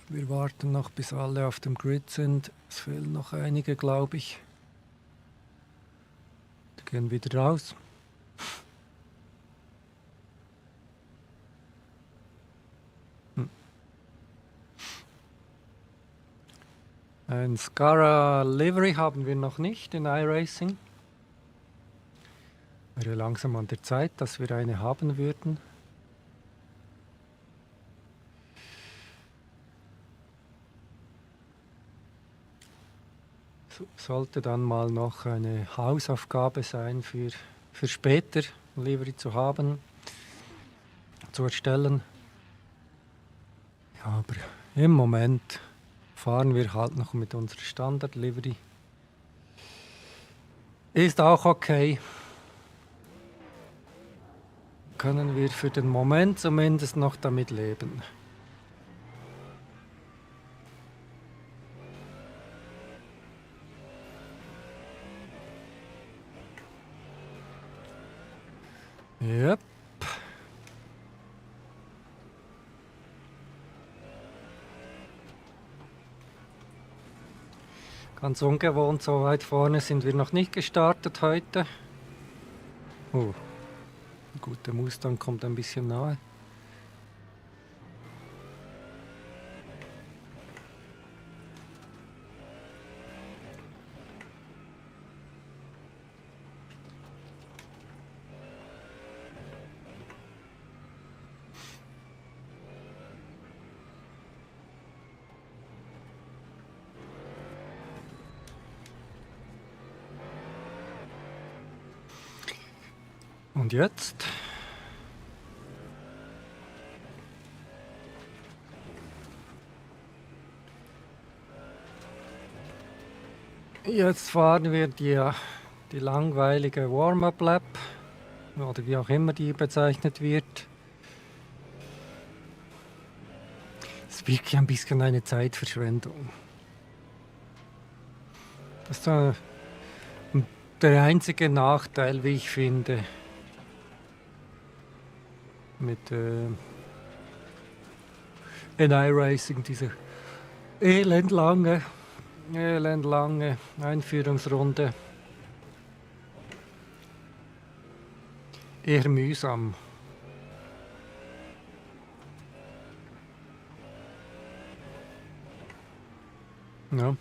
Wir warten noch, bis alle auf dem Grid sind. Es fehlen noch einige, glaube ich. Die gehen wieder raus. Ein Scara Livery haben wir noch nicht in iRacing. Wäre langsam an der Zeit, dass wir eine haben würden. Sollte dann mal noch eine Hausaufgabe sein für später, Livery zu haben, zu erstellen. Ja, aber im Moment fahren wir halt noch mit unserer Standard-Livery. Ist auch okay. Können wir für den Moment zumindest noch damit leben. Yep. Ganz ungewohnt, so weit vorne sind wir noch nicht gestartet heute. Oh, gut, der Mustang kommt ein bisschen nahe. Und jetzt? Jetzt fahren wir die langweilige Warm-up-Lap, oder wie auch immer die bezeichnet wird. Es ist wirklich ein bisschen eine Zeitverschwendung. Das ist der einzige Nachteil, wie ich finde, mit iRacing, diese elendlange Einführungsrunde. Eher mühsam. Ja.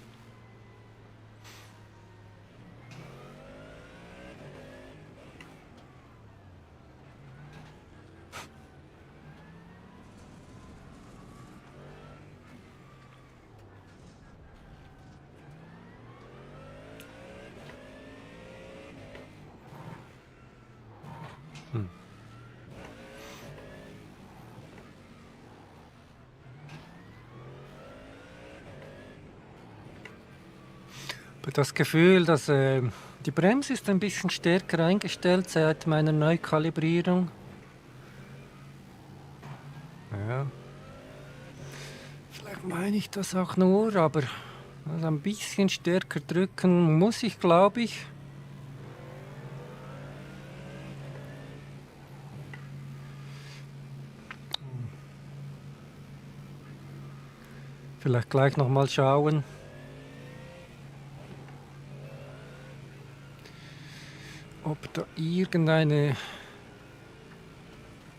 habe das Gefühl, dass die Bremse ist ein bisschen stärker eingestellt seit meiner Neukalibrierung. Ja. Vielleicht meine ich das auch nur, aber also ein bisschen stärker drücken muss ich, glaube ich. Vielleicht gleich nochmal schauen. Ob da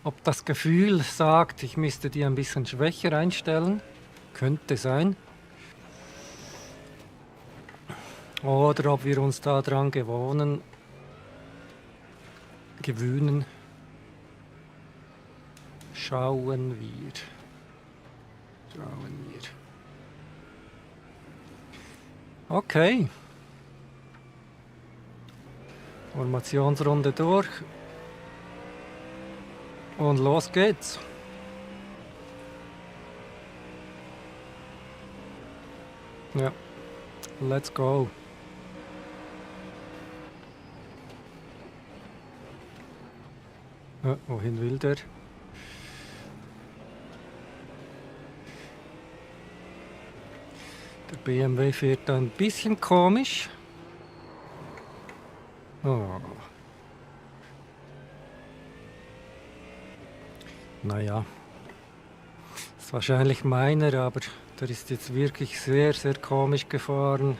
ob das Gefühl sagt, ich müsste die ein bisschen schwächer einstellen. Könnte sein. Oder ob wir uns daran gewöhnen. Schauen wir. Okay. Formationsrunde durch. Und los geht's. Ja, let's go. Ja, wohin will der? Der BMW fährt ein bisschen komisch. Oh. Naja, ist wahrscheinlich meiner, aber der ist jetzt wirklich sehr, sehr komisch gefahren.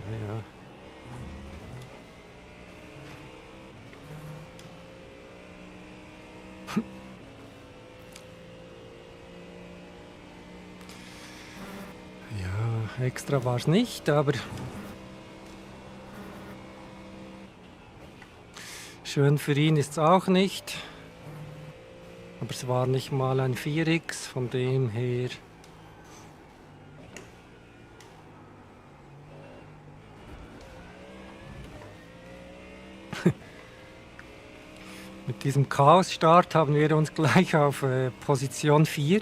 Ja. Ja, extra war es nicht, aber schön für ihn ist es auch nicht. Aber es war nicht mal ein 4X, von dem her. Mit diesem Chaos-Start haben wir uns gleich auf Position 4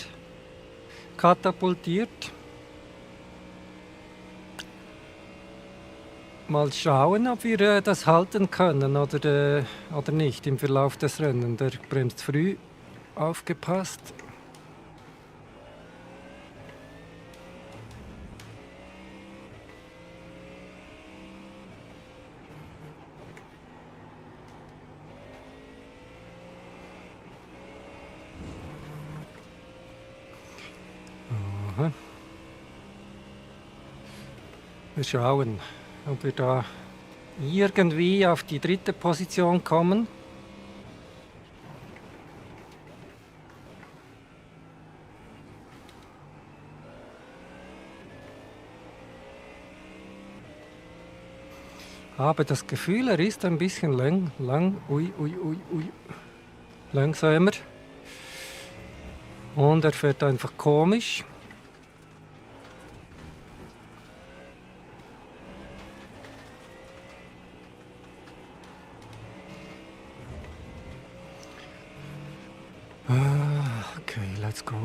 katapultiert. Mal schauen, ob wir das halten können oder nicht im Verlauf des Rennens. Der bremst früh. Aufgepasst. Aha. Wir schauen, ob wir da irgendwie auf die 3. Position kommen. Habe das Gefühl, er ist ein bisschen langsamer. Und er fährt einfach komisch. Okay, let's go.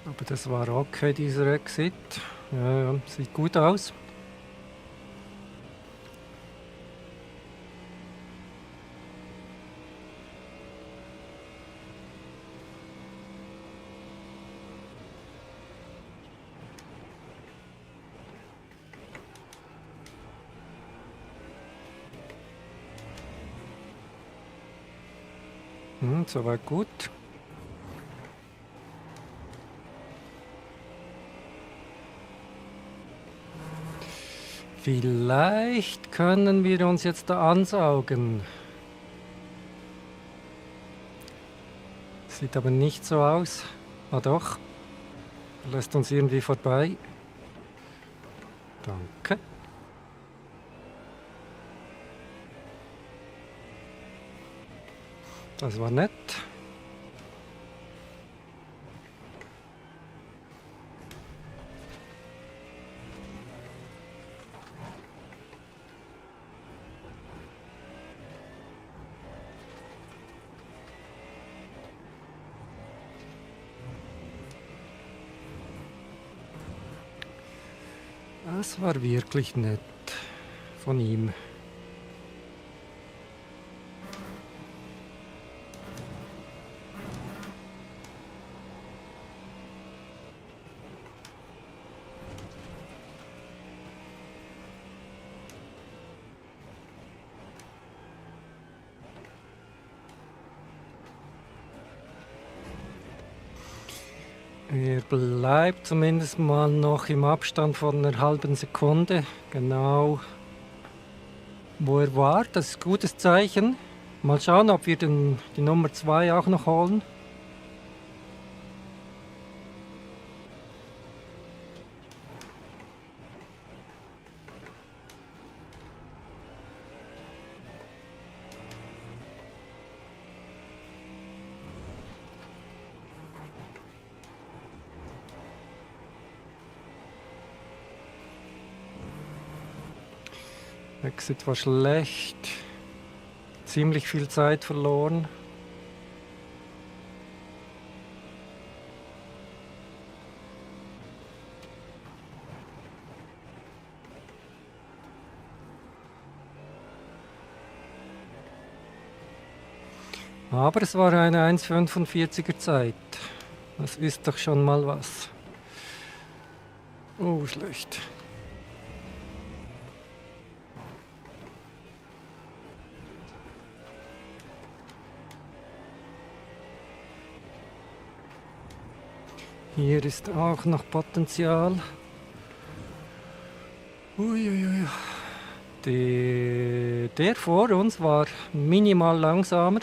Aber das war okay, dieser Exit. Ja, sieht gut aus. Soweit gut. Vielleicht können wir uns jetzt da ansaugen. Sieht aber nicht so aus. Ah doch. Lässt uns irgendwie vorbei. Danke. Das war nett. Das war wirklich nett von ihm. Er bleibt zumindest mal noch im Abstand von einer halben Sekunde, genau wo er war. Das ist ein gutes Zeichen. Mal schauen, ob wir die Nummer 2 auch noch holen. Exit war schlecht. Ziemlich viel Zeit verloren. Aber es war eine 1,45er Zeit. Das ist doch schon mal was. Oh, schlecht. Hier ist auch noch Potenzial. Uiuiui. Der vor uns war minimal langsamer.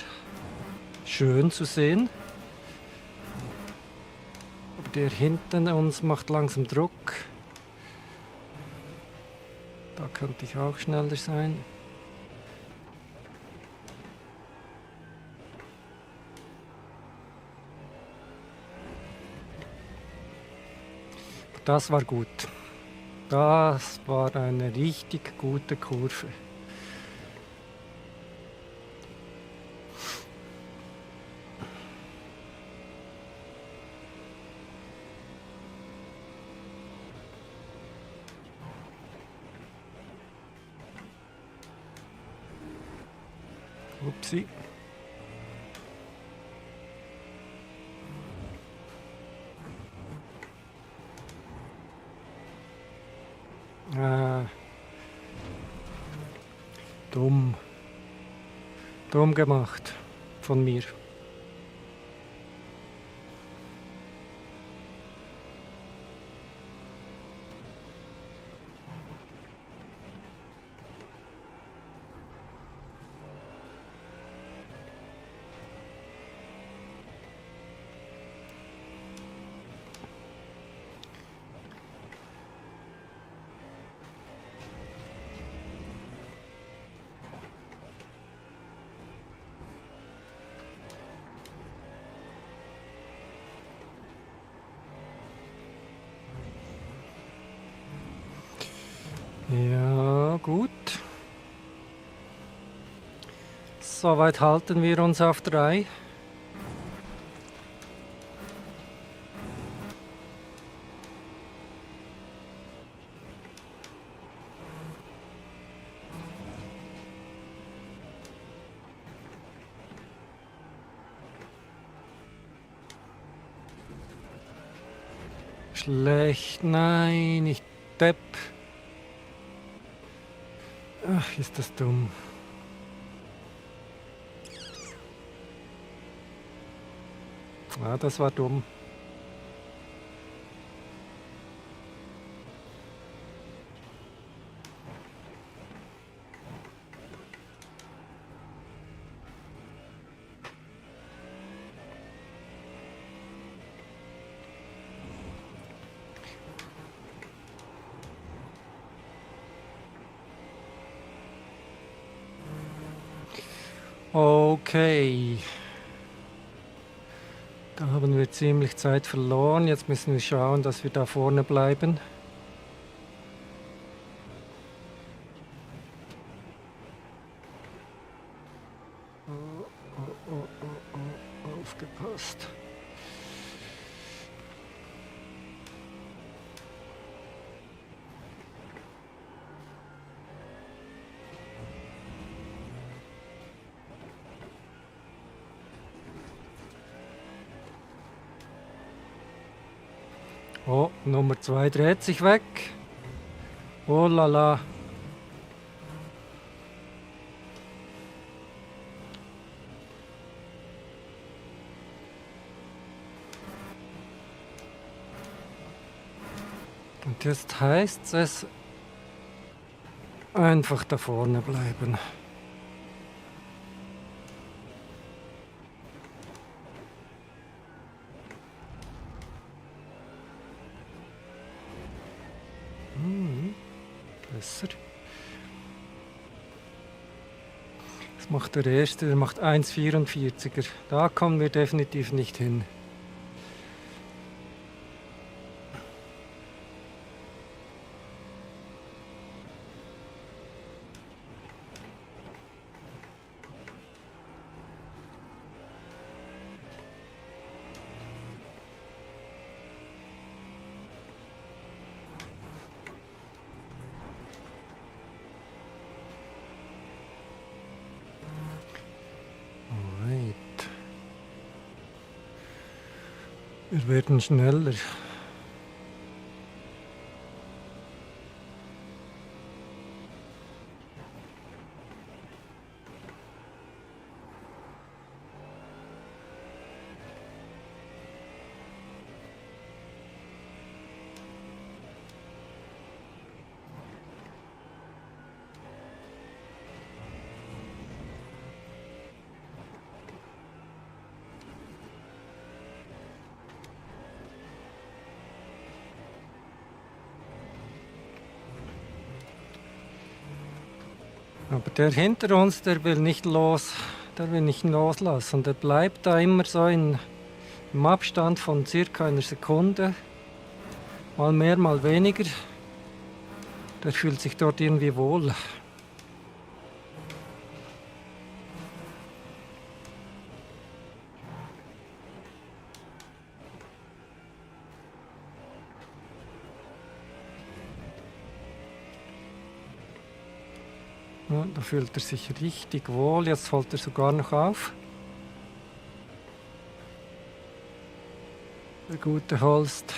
Schön zu sehen. Aber der hinten uns macht langsam Druck. Da könnte ich auch schneller sein. Das war gut. Das war eine richtig gute Kurve. Upsi. Dumm. Dumm gemacht von mir. Ja, gut. Soweit halten wir uns auf 3. Schlecht, nein, ich Depp. Ach, ist das dumm. Ah, das war dumm. Okay, Da haben wir ziemlich Zeit verloren. Jetzt müssen wir schauen, dass wir da vorne bleiben. Aufgepasst. Oh, Nummer 2 dreht sich weg. Oh la la. Und jetzt heißt es einfach da vorne bleiben. Besser. Das macht der erste, der macht 1,44er. Da kommen wir definitiv nicht hin. Alright. Wir werden schneller. Aber der hinter uns, der will nicht loslassen. Der bleibt da immer so im Abstand von circa einer Sekunde. Mal mehr, mal weniger. Der fühlt sich dort irgendwie wohl. Ja, da fühlt er sich richtig wohl. Jetzt holt er sogar noch auf. Der gute Holst.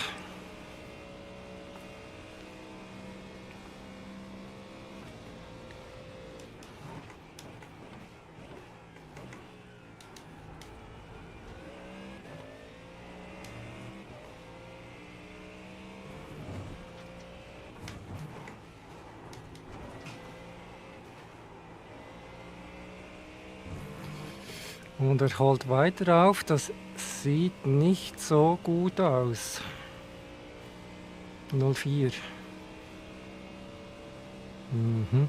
Und er holt weiter auf. Das sieht nicht so gut aus. 0,4. Mhm.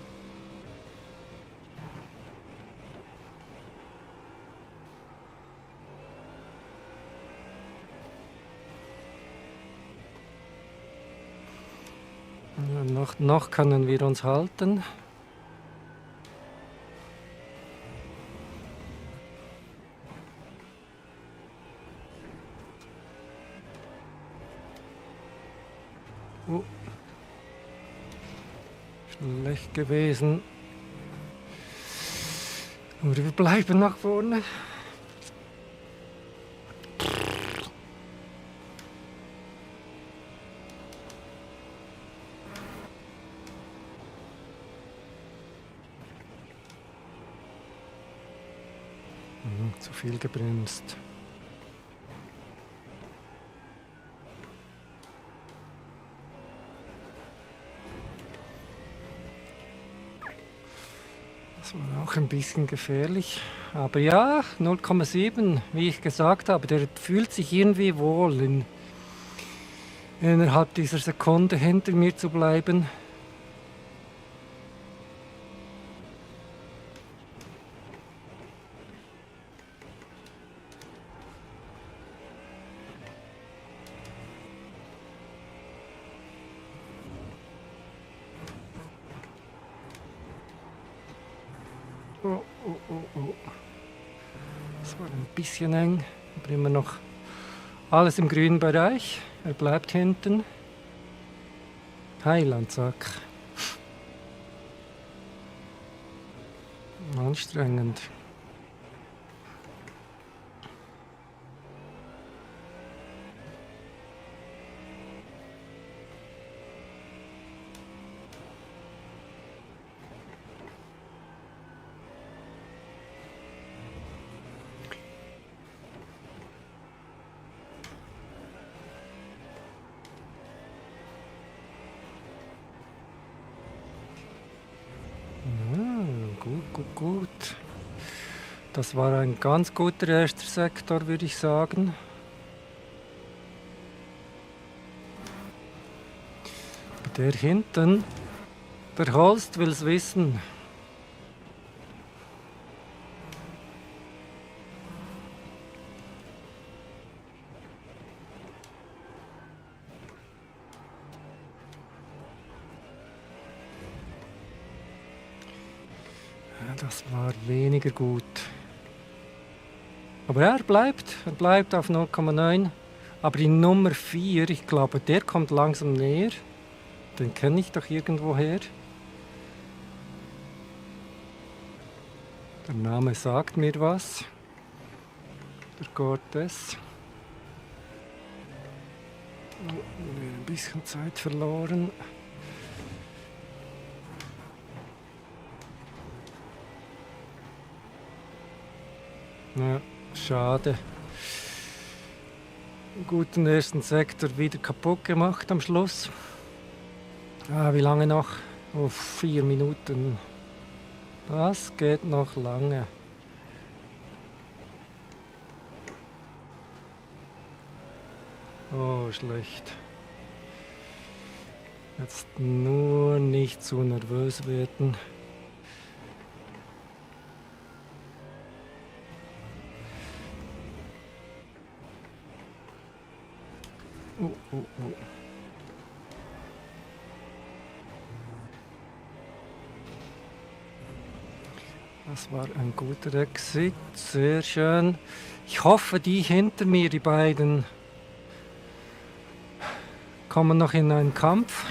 Ja, noch können wir uns halten. Oh. Schlecht gewesen. Aber wir bleiben nach vorne. Zu viel gebremst. Das war auch ein bisschen gefährlich. Aber ja, 0,7, wie ich gesagt habe, der fühlt sich irgendwie wohl, innerhalb dieser Sekunde hinter mir zu bleiben. Oh, oh, oh, oh. Das war ein bisschen eng, aber immer noch alles im grünen Bereich. Er bleibt hinten. Heilandsack. Anstrengend. Gut, gut, gut. Das war ein ganz guter erster Sektor, würde ich sagen. Der hinten, der Holst will's wissen. Ja, das war weniger gut. Aber er bleibt auf 0,9. Aber die Nummer 4, ich glaube, der kommt langsam näher. Den kenne ich doch irgendwoher. Der Name sagt mir was. Der Cortes. Oh, ein bisschen Zeit verloren. Ja, schade. Einen guten ersten Sektor wieder kaputt gemacht am Schluss. Wie lange noch? 4 Minuten. Das geht noch lange. Oh, schlecht. Jetzt nur nicht zu nervös werden. Oh, oh, oh. Das war ein guter Exit, sehr schön. Ich hoffe, die hinter mir, die beiden, kommen noch in einen Kampf.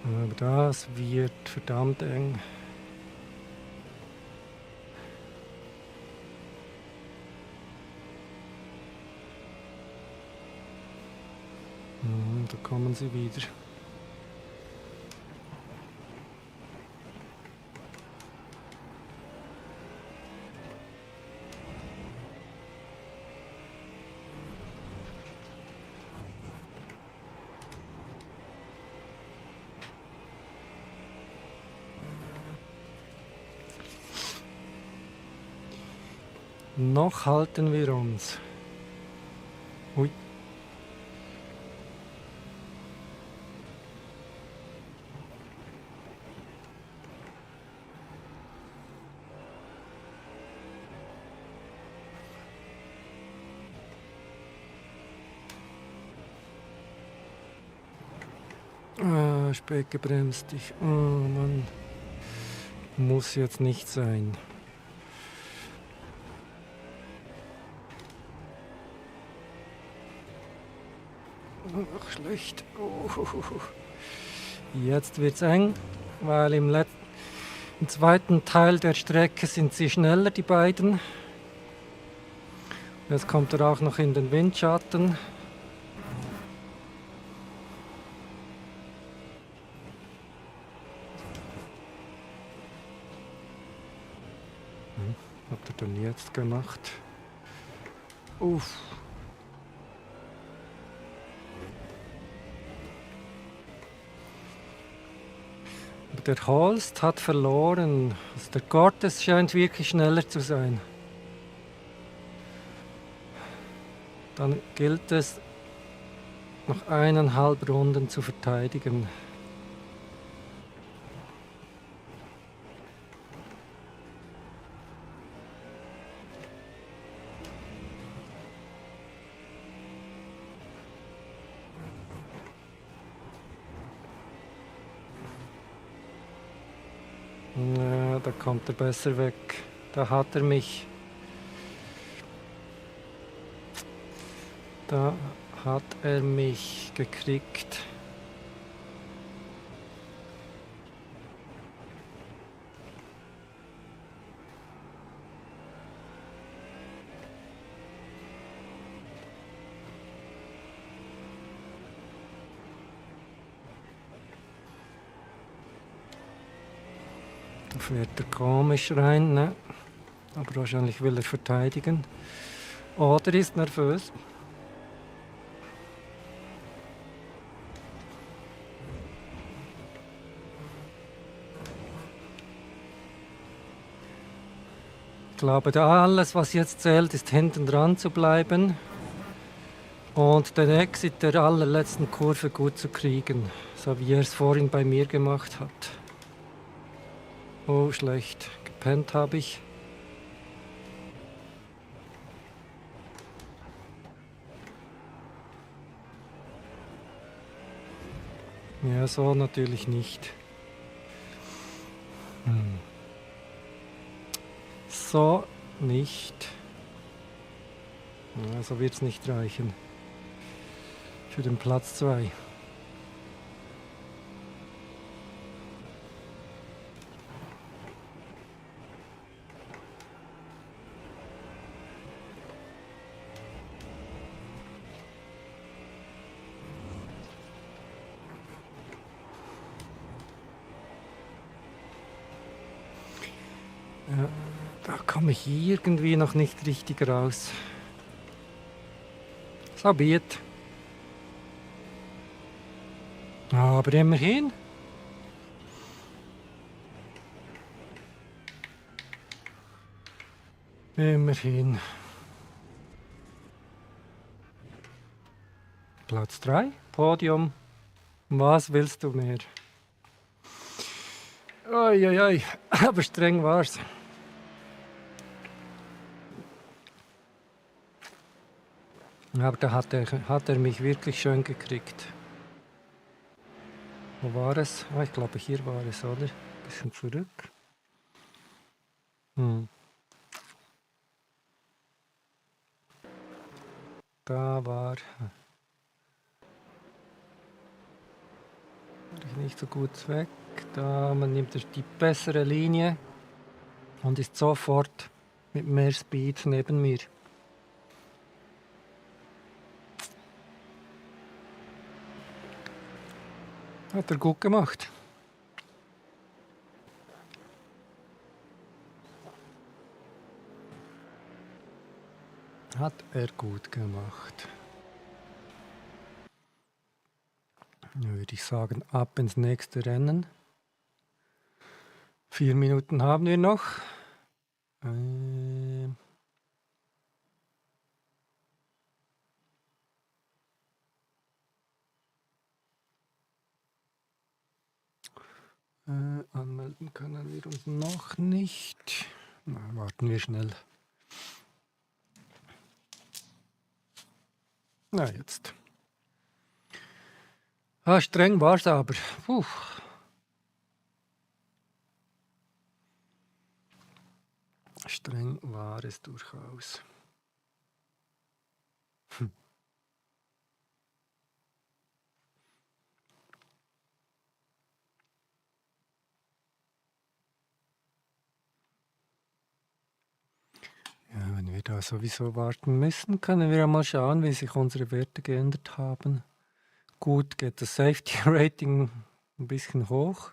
Aber das wird verdammt eng. Da kommen sie wieder. Noch halten wir uns. Ui. Spät gebremst. Oh Mann. Muss jetzt nicht sein. Ach, schlecht. Jetzt wird's eng, weil im zweiten Teil der Strecke sind sie schneller, die beiden. Jetzt kommt er auch noch in den Windschatten. Hat er denn jetzt gemacht? Uff. Der Holst hat verloren. Also der Cortes scheint wirklich schneller zu sein. Dann gilt es, Noch 1,5 Runden zu verteidigen. Ja, da kommt er besser weg. Da hat er mich. Da hat er mich gekriegt. Da fährt er komisch rein, ne? Aber wahrscheinlich will er verteidigen. Oder ist nervös. Ich glaube, da alles, was jetzt zählt, ist hinten dran zu bleiben und den Exit der allerletzten Kurve gut zu kriegen, so wie er es vorhin bei mir gemacht hat. Oh, schlecht. Gepennt habe ich. Ja, so natürlich nicht. So nicht. Ja, so wird es nicht reichen. Für den Platz 2. Ja, da komme ich irgendwie noch nicht richtig raus. Sabiert. Aber immerhin. Immerhin. Platz 3, Podium. Was willst du mehr? Oi, aber streng war's. Aber da hat er mich wirklich schön gekriegt. Wo war es? Ich glaube, hier war es, oder? Bisschen zurück. Da war ich nicht so gut weg. Da man nimmt die bessere Linie und ist sofort mit mehr Speed neben mir. Hat er gut gemacht. Hat er gut gemacht. Dann würde ich sagen, ab ins nächste Rennen. 4 Minuten haben wir noch. Anmelden können wir uns noch nicht. Na, warten wir schnell. Na, jetzt. Streng war es aber. Puh. Streng war es durchaus. Ja, wenn wir da sowieso warten müssen, können wir ja mal schauen, wie sich unsere Werte geändert haben. Gut geht das Safety Rating ein bisschen hoch.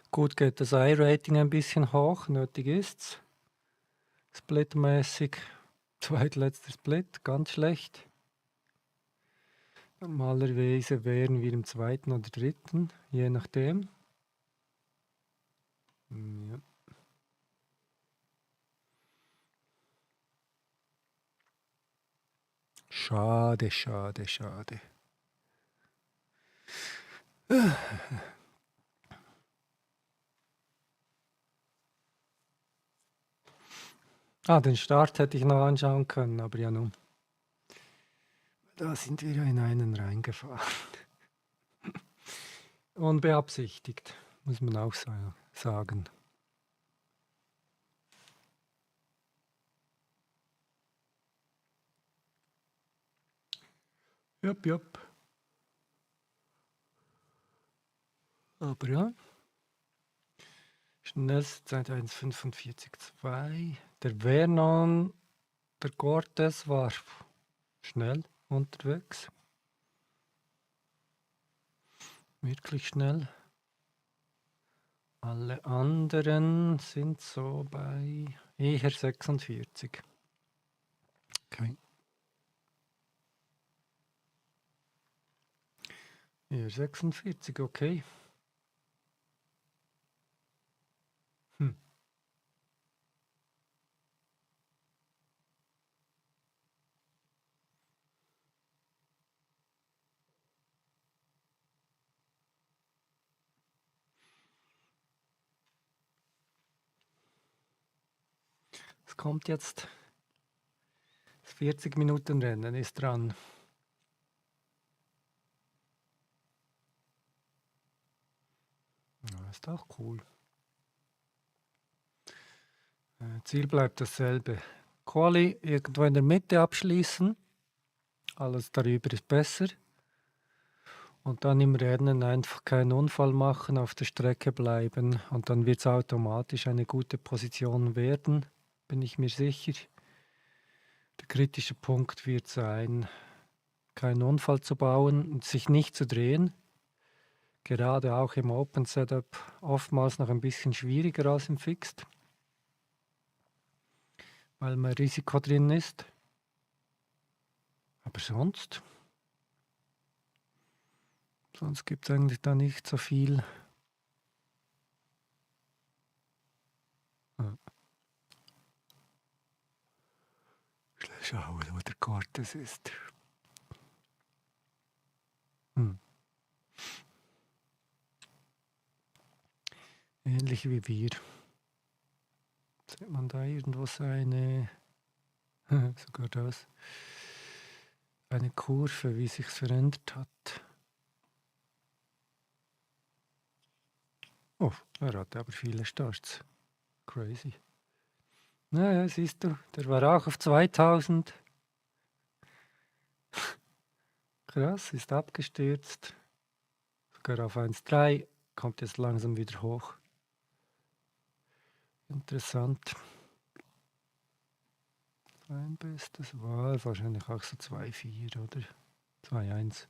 Gut geht das I-Rating ein bisschen hoch, nötig ist's. Splitmäßig, zweitletzter Split, ganz schlecht. Normalerweise wären wir im zweiten oder dritten, je nachdem. Ja. Schade. Den Start hätte ich noch anschauen können, aber ja nun. Da sind wir ja in einen reingefahren. Unbeabsichtigt, muss man auch sagen. Jupp, jupp. Aber ja, schnellste Zeit 1,45,2. Der Vernon, der Cortes war schnell unterwegs. Wirklich schnell. Alle anderen sind so bei eher 46. Okay. Eher 46, okay. Hm. Es kommt jetzt. Das 40-Minuten-Rennen ist dran. Ja, ist auch cool. Ziel bleibt dasselbe. Quali irgendwo in der Mitte abschließen. Alles darüber ist besser. Und dann im Rennen einfach keinen Unfall machen, auf der Strecke bleiben. Und dann wird es automatisch eine gute Position werden, bin ich mir sicher. Der kritische Punkt wird sein, keinen Unfall zu bauen und sich nicht zu drehen. Gerade auch im Open Setup oftmals noch ein bisschen schwieriger als im Fixed, weil mehr Risiko drin ist. Aber sonst gibt es eigentlich da nicht so viel. Ja. Schauen, wo der Cortes ist. Ähnlich wie wir. Sieht man da irgendwo seine, sogar das, eine Kurve, wie sich verändert hat. Oh, er hatte aber viele Starts. Crazy. Naja, siehst du, der war auch auf 2000. Krass, ist abgestürzt. Sogar auf 1,3, kommt jetzt langsam wieder hoch. Interessant. Sein bestes war wahrscheinlich auch so 2,4 oder 2,1.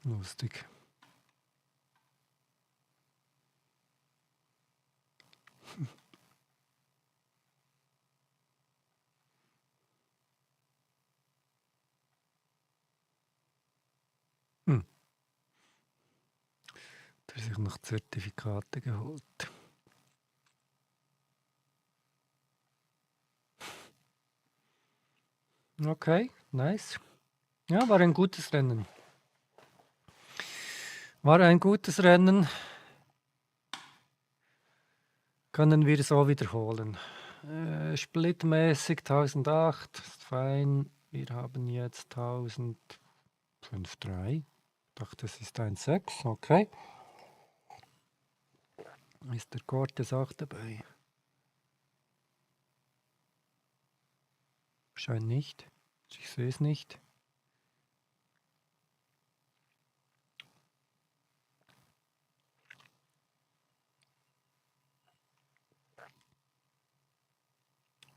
Lustig. Hm. Der hat sich noch Zertifikate geholt. Okay, nice. Ja, war ein gutes Rennen. War ein gutes Rennen. Können wir so wiederholen. Splitmäßig 1008, fein. Wir haben jetzt 1005,3. Ich dachte, das ist 1,6. Okay. Ist der Cortes auch dabei? Scheint nicht. Ich sehe es nicht.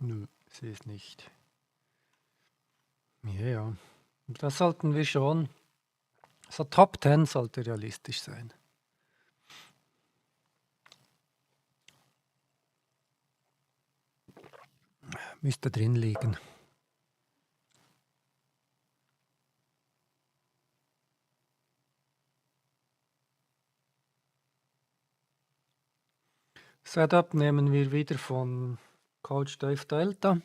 Nö, ich sehe es nicht. Ja, ja. Das sollten wir schon. So Top 10 sollte realistisch sein. Müsste drin liegen. Setup nehmen wir wieder von Coach Dave Delta.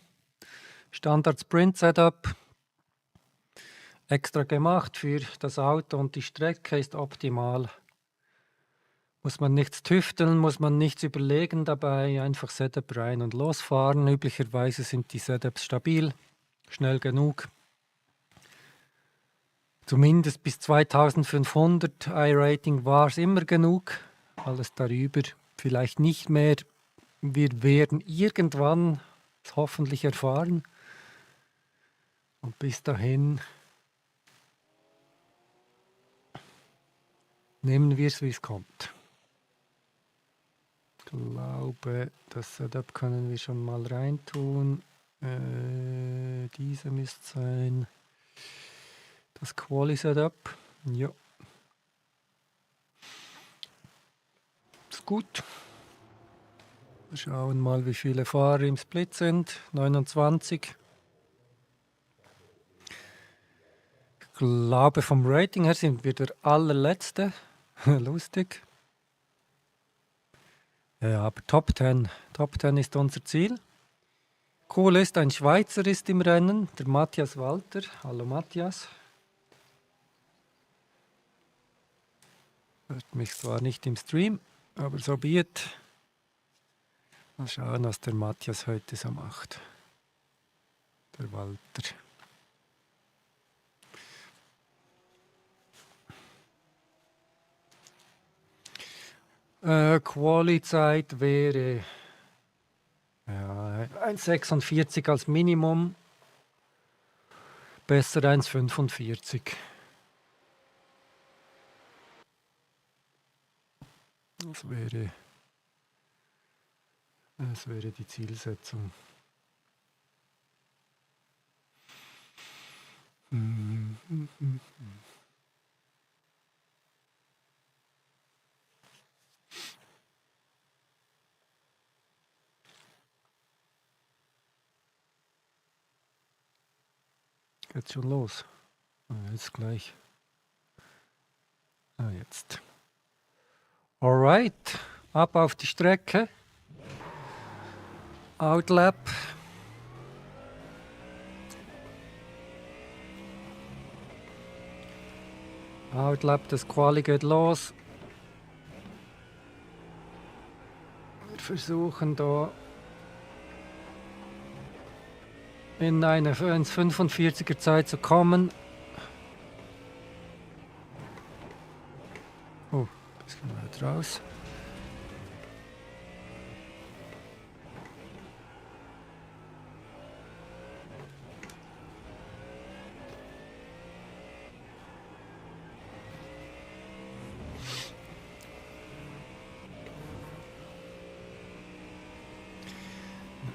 Standard Sprint Setup. Extra gemacht für das Auto und die Strecke ist optimal. Muss man nichts tüfteln, muss man nichts überlegen dabei, einfach Setup rein und losfahren. Üblicherweise sind die Setups stabil, schnell genug. Zumindest bis 2500 iRating war es immer genug. Alles darüber vielleicht nicht mehr. Wir werden irgendwann es hoffentlich erfahren. Und bis dahin nehmen wir es, wie es kommt. Ich glaube, das Setup können wir schon mal reintun. Diese müsste sein. Das Quali-Setup. Ja. Ist gut. Wir schauen mal, wie viele Fahrer im Split sind. 29. Ich glaube, vom Rating her sind wir der allerletzte. Lustig. Ja, aber Top 10. Top 10 ist unser Ziel. Cool ist, ein Schweizer ist im Rennen, der Matthias Walter. Hallo Matthias. Hört mich zwar nicht im Stream, aber so be it. Mal schauen, was der Matthias heute so macht. Der Walter. Quali-Zeit wäre ja, 1,46 als Minimum. Besser 1,45. Das wäre die Zielsetzung. Geht schon los. Jetzt gleich. Jetzt. Alright, ab auf die Strecke. Outlap. Outlap, das Quali geht los. Wir versuchen da in eine 1,45er Zeit zu kommen. Oh, ein bisschen weit raus.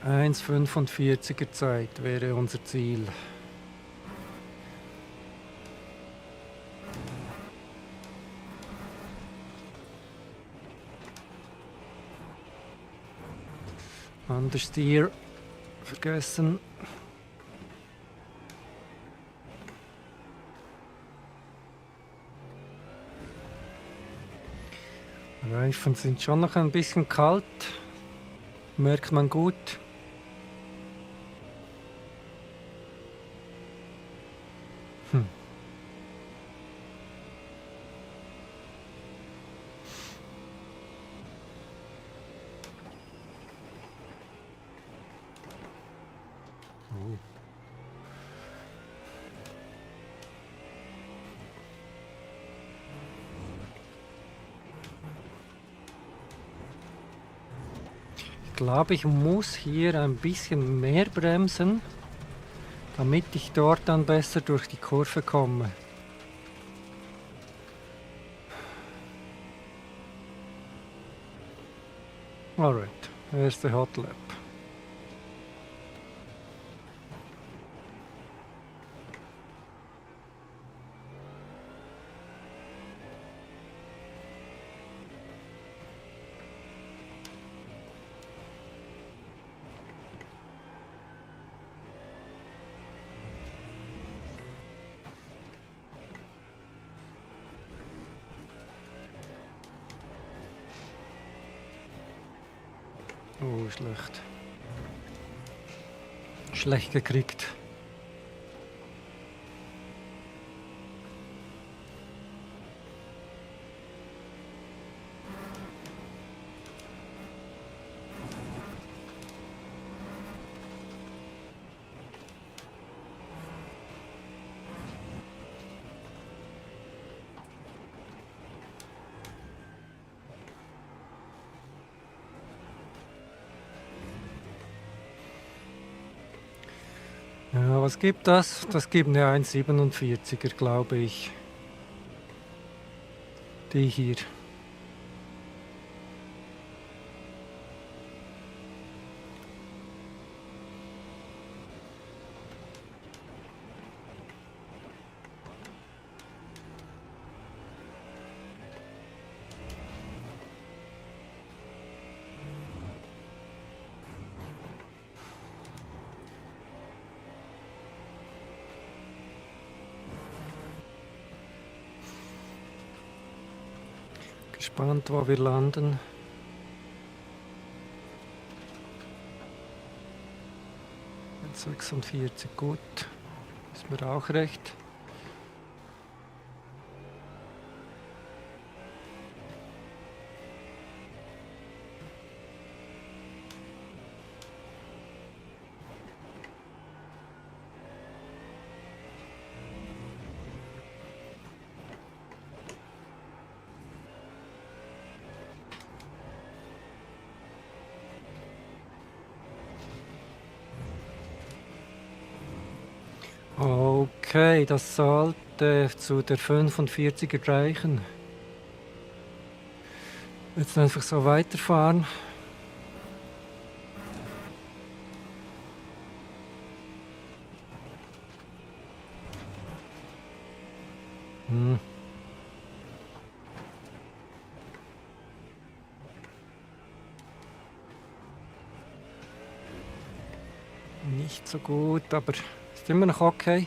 Eins 45er Zeit wäre unser Ziel. Understeer vergessen. Reifen sind schon noch ein bisschen kalt, merkt man gut. Ich glaube, ich muss hier ein bisschen mehr bremsen, damit ich dort dann besser durch die Kurve komme. Alright, erste Hot Lap. Oh, schlecht. schlecht gekriegt. Ja, was gibt das? Das gibt eine 1,47er, glaube ich. Die hier. Gespannt, wo wir landen. Jetzt 46, gut. Ist mir auch recht. Okay, das sollte zu der 45er reichen. Jetzt einfach so weiterfahren. Hm. Nicht so gut, aber ist immer noch okay.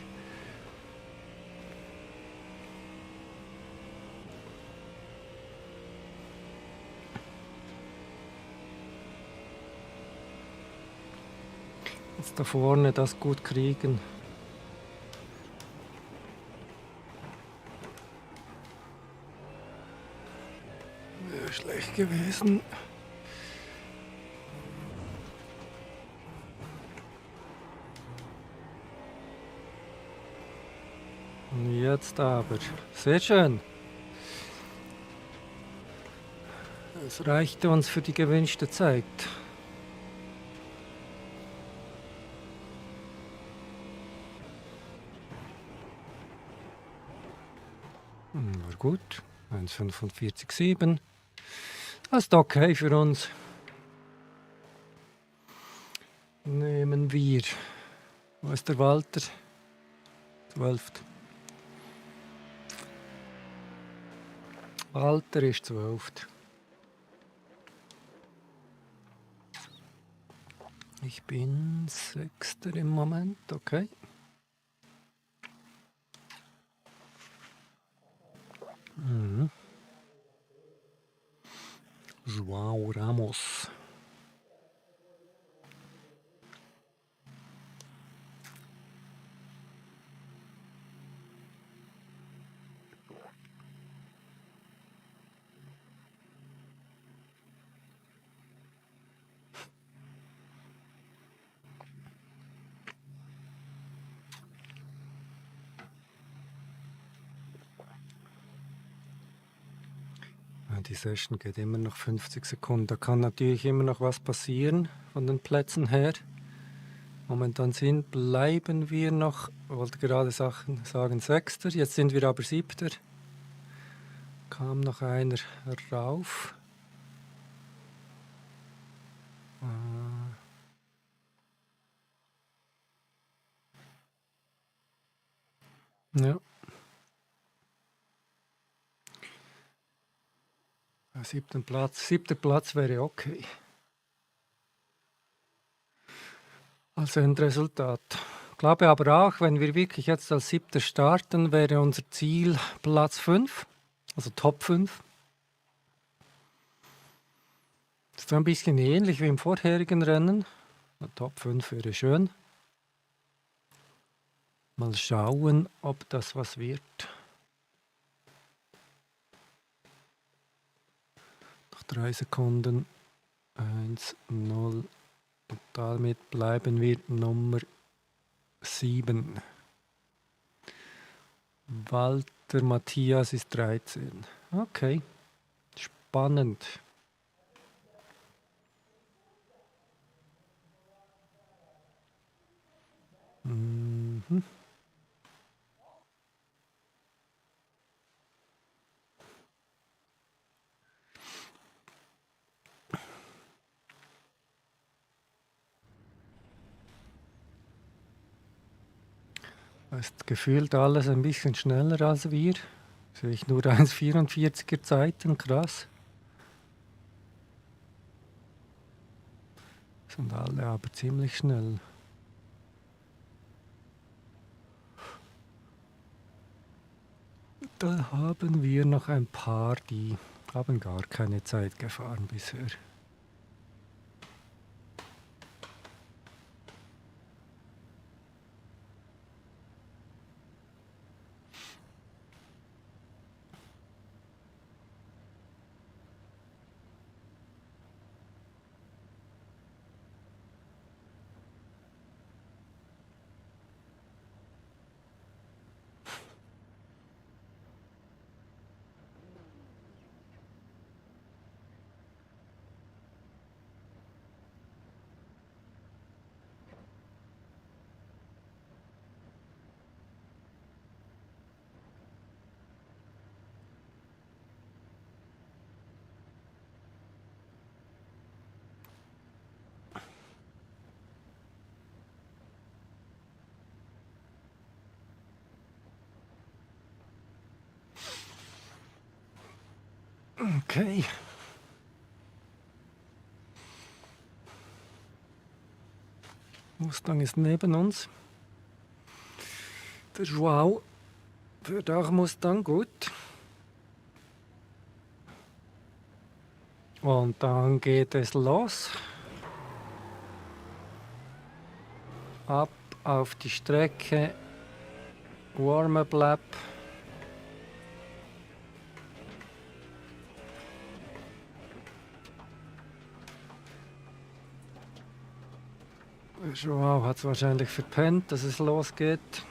Jetzt da vorne das gut kriegen. Wäre schlecht gewesen. Und jetzt aber. Sehr schön. Es reichte uns für die gewünschte Zeit. War gut. 1,45,7. Das ist okay für uns. Nehmen wir. Wo ist der Walter? 12. Walter ist 12. Ich bin 6. im Moment, okay. João Ramos. Die Session geht immer noch 50 Sekunden. Da kann natürlich immer noch was passieren von den Plätzen her. Momentan bleiben wir noch, ich wollte gerade sagen 6. Jetzt sind wir aber 7. Kam noch einer rauf. Ja. 7. Platz. 7. Platz wäre okay. Als Endresultat. Ich glaube aber auch, wenn wir wirklich jetzt als 7. starten, wäre unser Ziel Platz 5, also Top 5. Das ist ein bisschen ähnlich wie im vorherigen Rennen. Top 5 wäre schön. Mal schauen, ob das was wird. Noch 3 Sekunden. 1, 0. Und damit bleiben wir Nummer 7. Walter Matthias ist 13. Okay, spannend. Mhm. Ist gefühlt alles ein bisschen schneller als wir. Sehe ich nur 1,44er Zeiten, krass. Sind alle aber ziemlich schnell. Da haben wir noch ein paar, die haben gar keine Zeit gefahren bisher. Okay. Mustang ist neben uns. Der Joao fährt auch Mustang gut. Und dann geht es los. Ab auf die Strecke. Warm-up Lap. Joao hat es wahrscheinlich verpennt, dass es losgeht.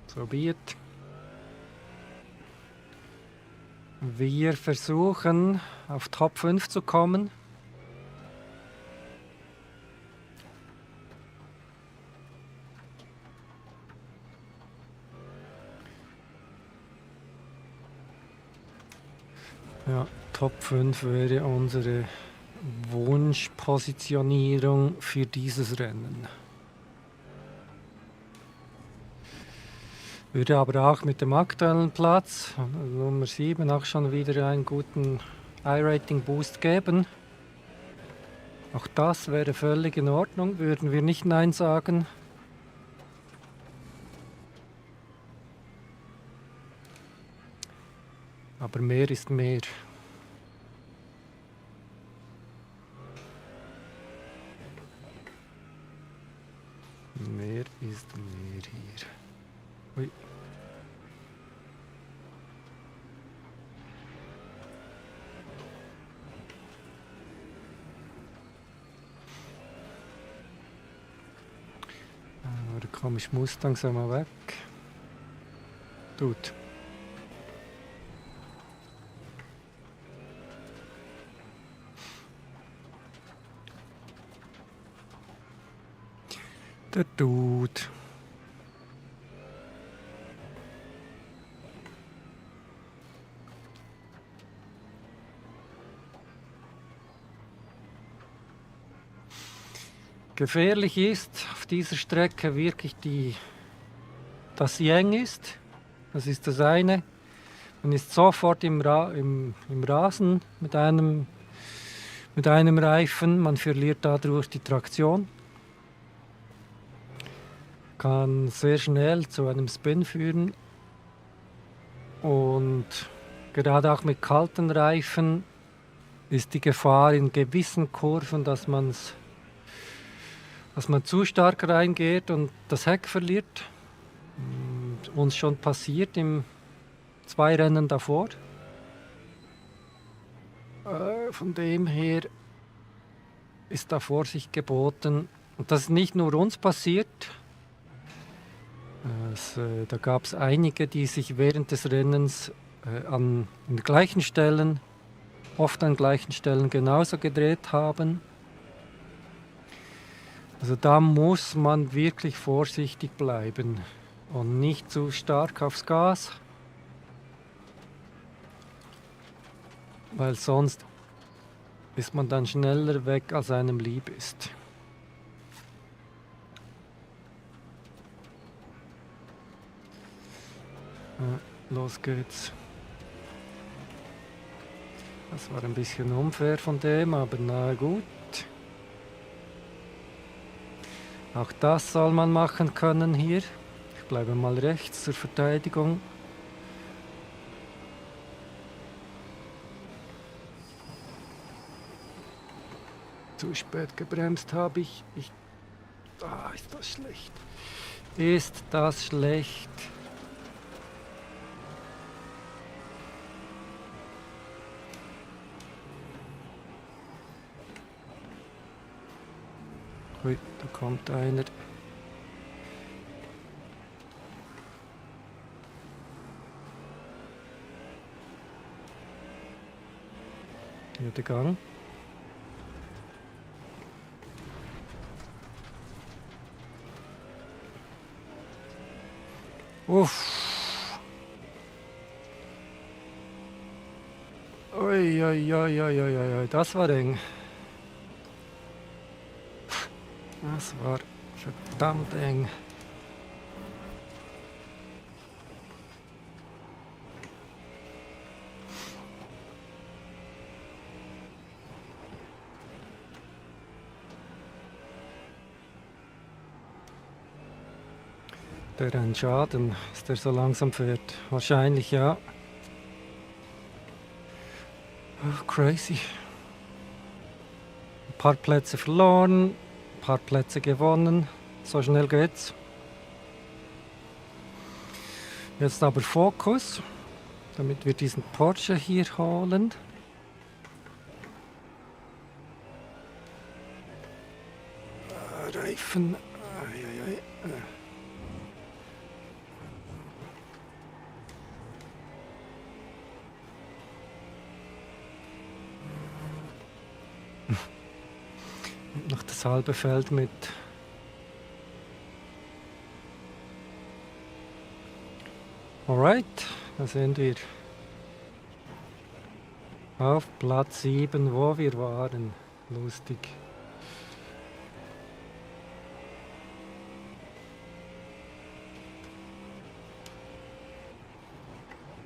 So wird. Wir versuchen auf Top 5 zu kommen. Ja, Top 5 wäre unsere Wunschpositionierung für dieses Rennen. Würde aber auch mit dem aktuellen Platz, Nummer 7, auch schon wieder einen guten iRating-Boost geben. Auch das wäre völlig in Ordnung, würden wir nicht Nein sagen. Aber mehr ist mehr. Mehr ist mehr hier. Ui. Da komme ich Mustang so mal weg. Gut. Der Dude. Gefährlich ist auf dieser Strecke wirklich dass sie eng ist. Das ist das eine. Man ist sofort im Rasen mit einem Reifen. Man verliert dadurch die Traktion. Kann sehr schnell zu einem Spin führen. Und gerade auch mit kalten Reifen ist die Gefahr in gewissen Kurven, dass man zu stark reingeht und das Heck verliert. uns schon passiert im 2 Rennen davor. Von dem her ist da Vorsicht geboten. Und das ist nicht nur uns passiert. Da gab es einige, die sich während des Rennens an den gleichen Stellen, oft an gleichen Stellen genauso gedreht haben. Also da muss man wirklich vorsichtig bleiben und nicht zu stark aufs Gas, weil sonst ist man dann schneller weg, als einem lieb ist. Los geht's. Das war ein bisschen unfair von dem, aber na gut. Auch das soll man machen können hier. Ich bleibe mal rechts zur Verteidigung. Zu spät gebremst habe ich. Ist das schlecht. Ist das schlecht. Ui, da kommt einer. Hier der Gang. Uff. Ui, ui, ui, ui, ui, ui, das war eng. Das war verdammt eng. Der ein Schaden, dass der so langsam fährt. Wahrscheinlich ja. Oh, crazy. Ein paar Plätze verloren, ein paar Plätze gewonnen. So schnell geht's. Jetzt aber Fokus, damit wir diesen Porsche hier holen. Reifen. Noch das halbe Feld mit. Alright, da sind wir. Auf Platz 7, wo wir waren. Lustig.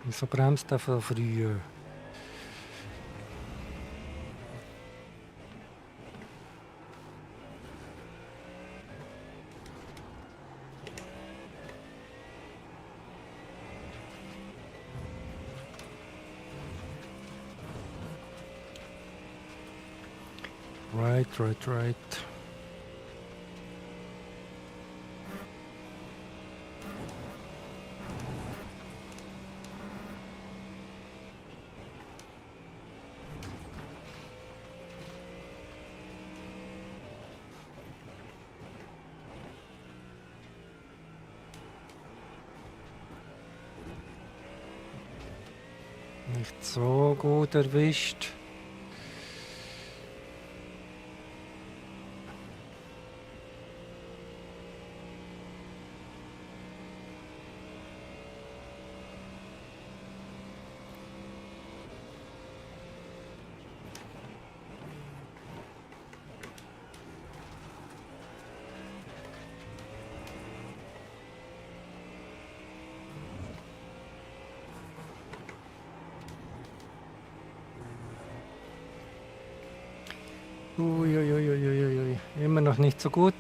Wieso bremst er so früh? Right. Nicht so gut erwischt. Uiuiuiuiui, immer noch nicht so gut.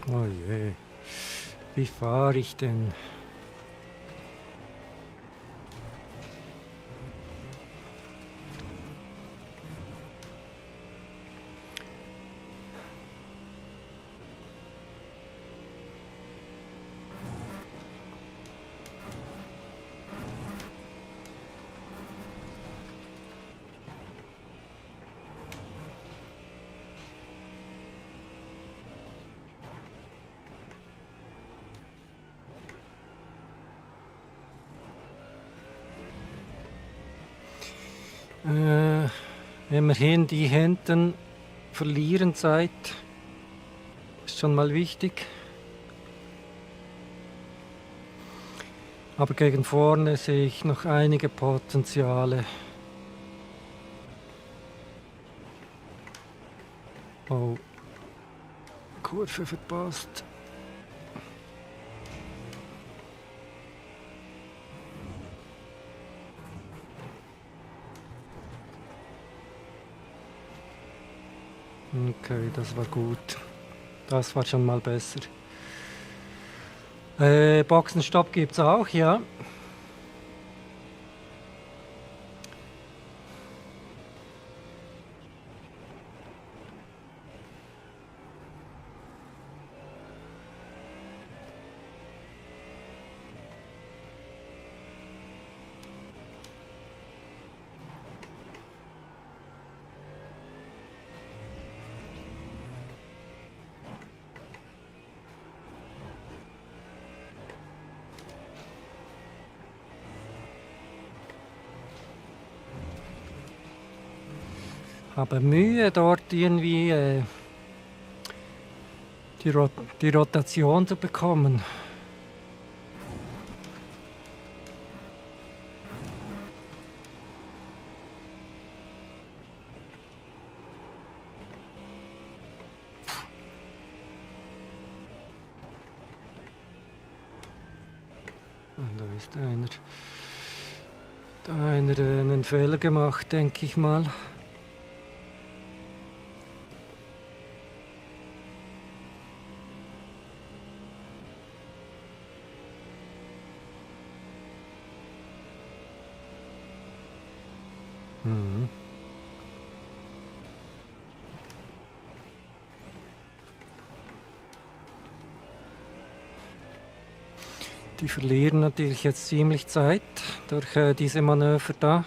Oh je, wie fahre ich denn? Immerhin die hinten verlieren Zeit. Ist schon mal wichtig. Aber gegen vorne sehe ich noch einige Potenziale. Oh, Kurve verpasst. Okay, das war gut. Das war schon mal besser. Boxenstopp gibt es auch, ja. Habe Mühe dort irgendwie die, die Rotation zu bekommen. Und da ist einer. Da einer einen Fehler gemacht, denke ich mal. Mhm. Die verlieren natürlich jetzt ziemlich Zeit durch diese Manöver da.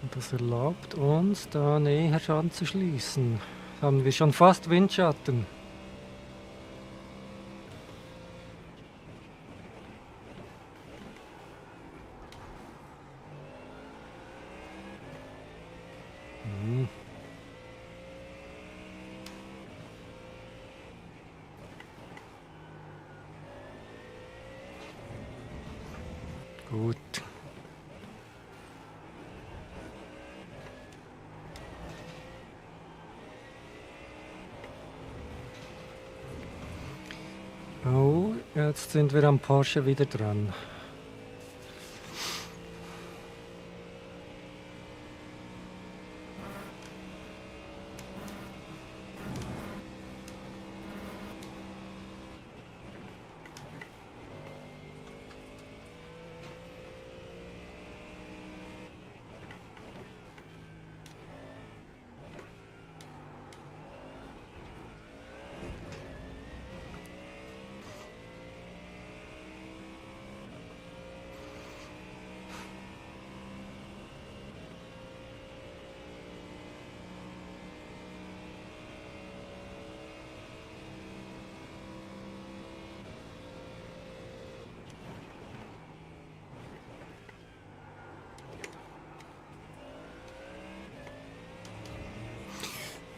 Und das erlaubt uns, da näher anzuschließen. Haben wir schon fast Windschatten. Mhm. Gut. Oh, jetzt sind wir am Porsche wieder dran.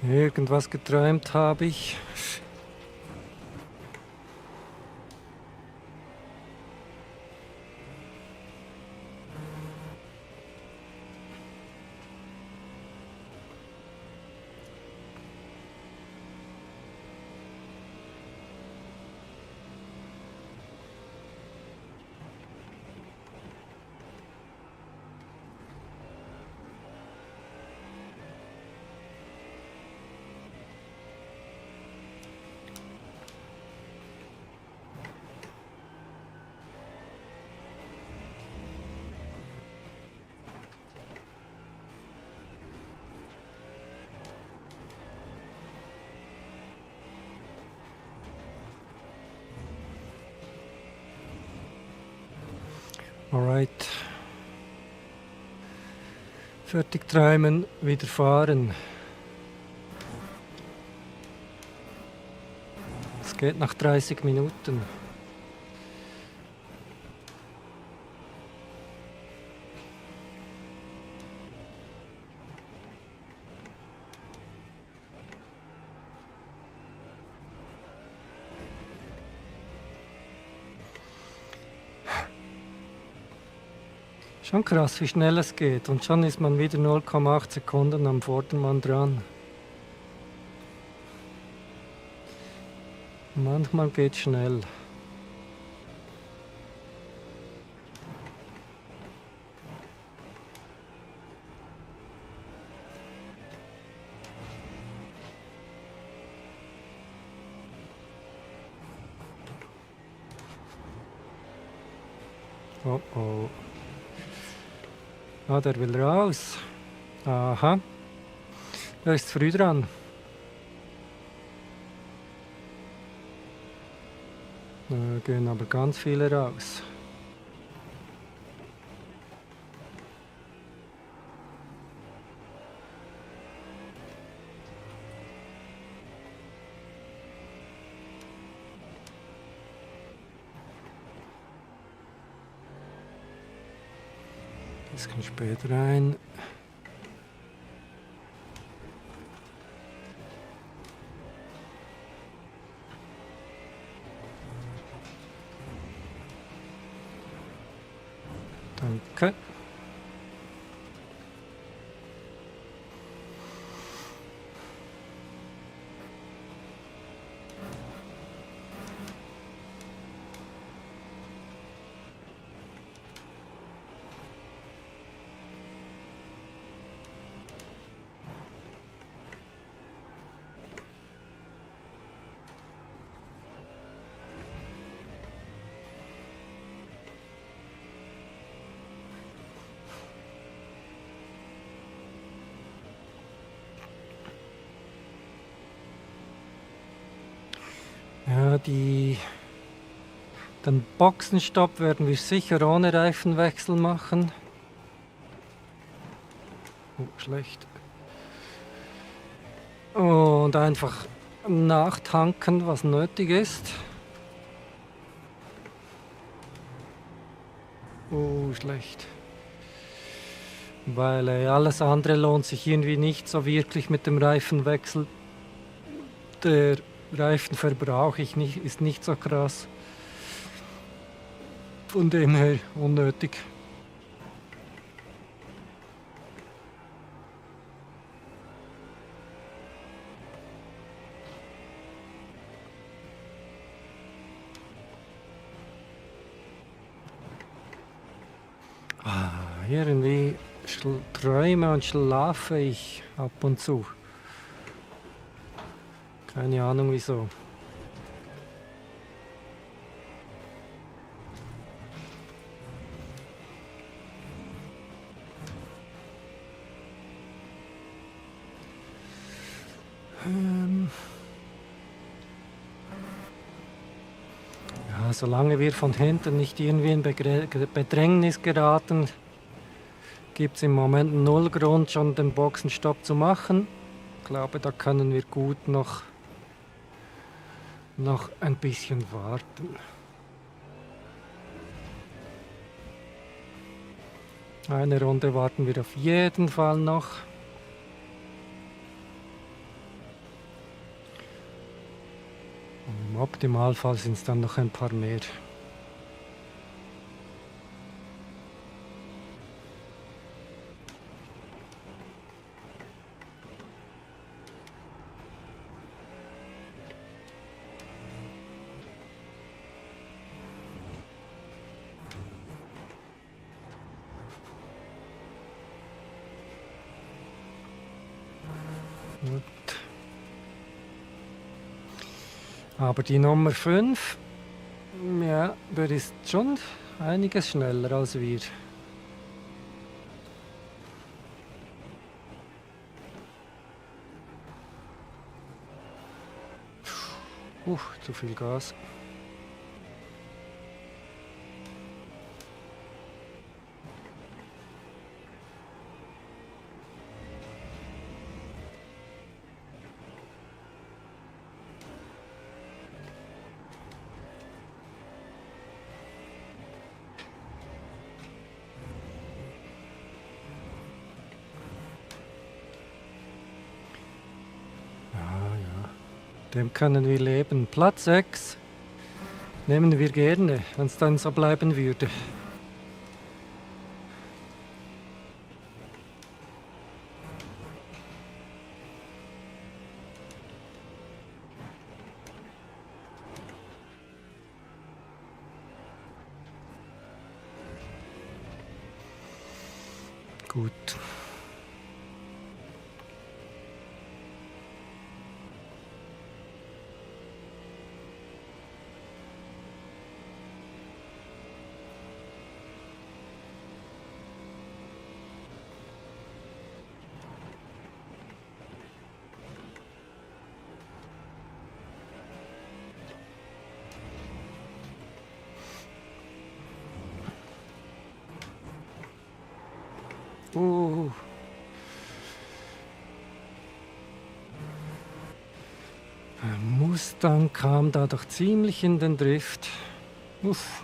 Irgendwas geträumt habe ich. Alright. Fertig träumen, wieder fahren. Es geht nach 30 Minuten. Schon krass, wie schnell es geht. Und schon ist man wieder 0,8 Sekunden am Vordermann dran. Manchmal geht schnell. Oh oh. Ah, der will raus. Aha. Der ist früh dran. Da gehen aber ganz viele raus. Bisschen spät rein. Danke. Ja, den Boxenstopp werden wir sicher ohne Reifenwechsel machen. Oh, schlecht. Und einfach nachtanken, was nötig ist. Oh, schlecht. Weil alles andere lohnt sich irgendwie nicht so wirklich mit dem Reifenwechsel. Der Reifenverbrauch ist nicht so krass. Von dem her unnötig. Irgendwie träume und schlafe ich ab und zu. Keine Ahnung wieso. Ja, solange wir von hinten nicht irgendwie in Bedrängnis geraten, gibt es im Moment null Grund, schon den Boxenstopp zu machen. Ich glaube, da können wir gut noch ein bisschen warten. Eine Runde warten wir auf jeden Fall noch. Und im Optimalfall sind es dann noch ein paar mehr. Gut. Aber die Nummer 5, ja, der ist schon einiges schneller als wir. Zu viel Gas. Dem können wir leben. Platz 6 nehmen wir gerne, wenn es dann so bleiben würde. Gut. Uh. Mustang kam da doch ziemlich in den Drift. Uff.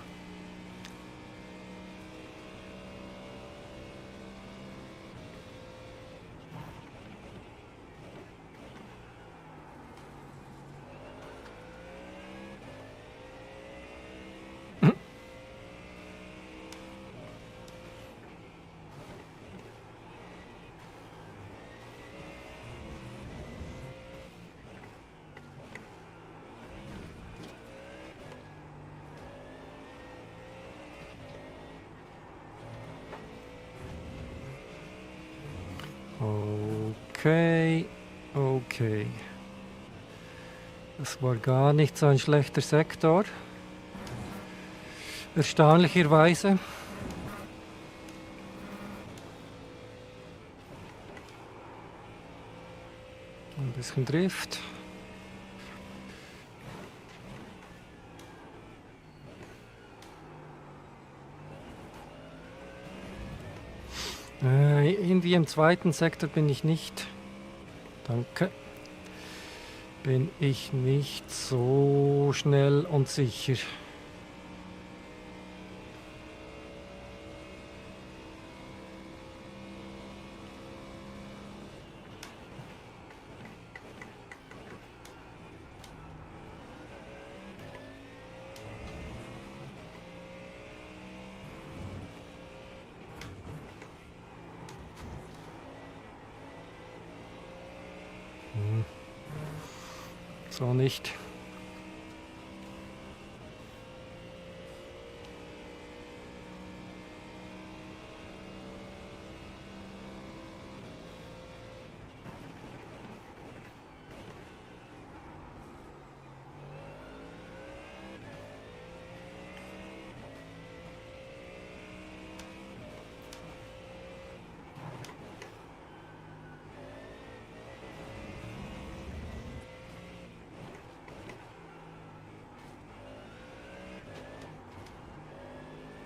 Okay, okay. Das war gar nicht so ein schlechter Sektor. Erstaunlicherweise. Ein bisschen Drift. Irgendwie im zweiten Sektor bin ich nicht. Danke. Bin ich nicht so schnell und sicher. So nicht.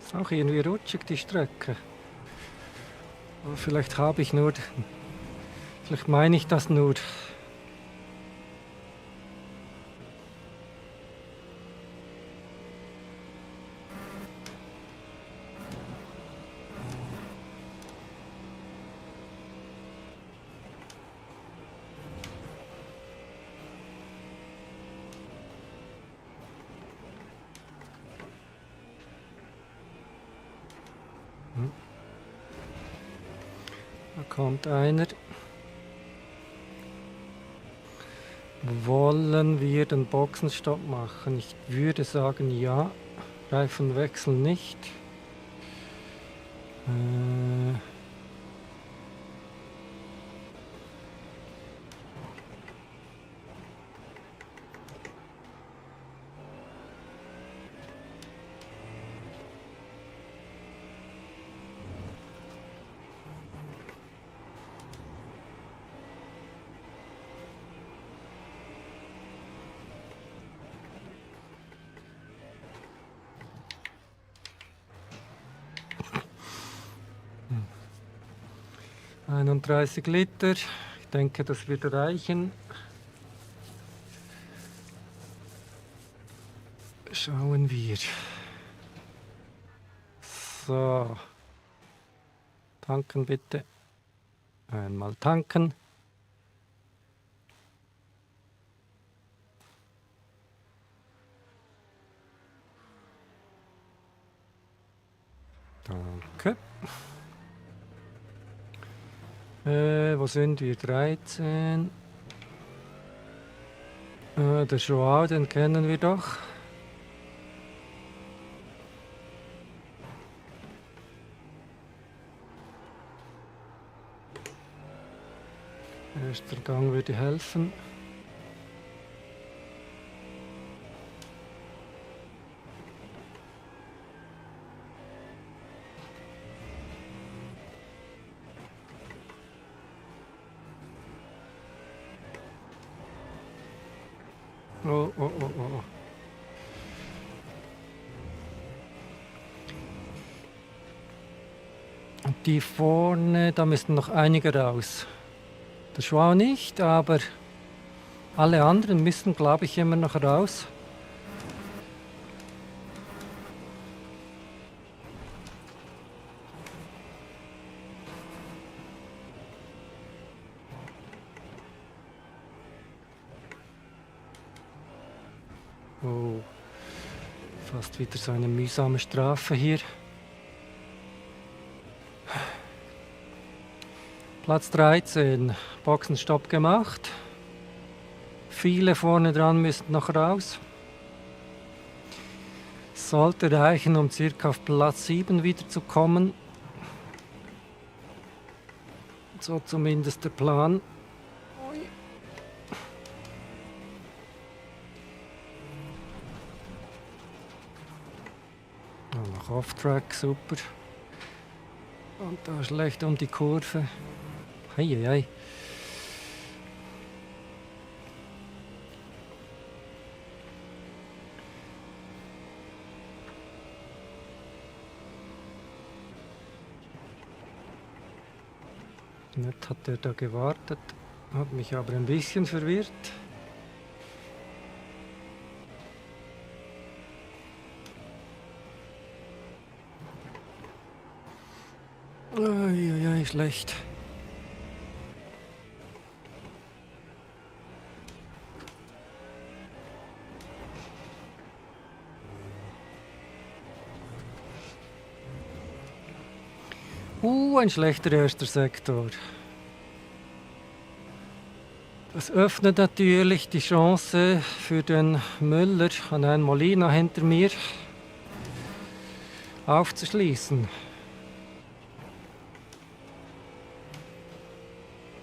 Ist auch irgendwie rutschig, die Strecke. Aber vielleicht habe ich nur, vielleicht meine ich das nur. Da kommt einer. Wollen wir den Boxenstopp machen? Ich würde sagen ja. Reifenwechsel nicht. Hm. 31 Liter. Ich denke, das wird reichen. Schauen wir. So. Tanken bitte. Einmal tanken. Danke. Wo sind wir? 13. Der Joao, den kennen wir doch. Erster Gang würde helfen. Oh, oh, oh, oh. Und die vorne, da müssten noch einige raus. Der Joao nicht, aber alle anderen müssen, glaube ich, immer noch raus. Oh, fast wieder so eine mühsame Strafe hier. Platz 13, Boxenstopp gemacht. Viele vorne dran müssen noch raus. Sollte reichen, um circa auf Platz 7 wieder zu kommen. So zumindest der Plan. Oh, noch Off-Track, super. Und da schlecht um die Kurve. Heieiei. Nett hat er da gewartet, hat mich aber ein bisschen verwirrt. Eieiei, schlecht. Ein schlechter erster Sektor. Das öffnet natürlich die Chance für den Müller an einen Molina hinter mir aufzuschließen.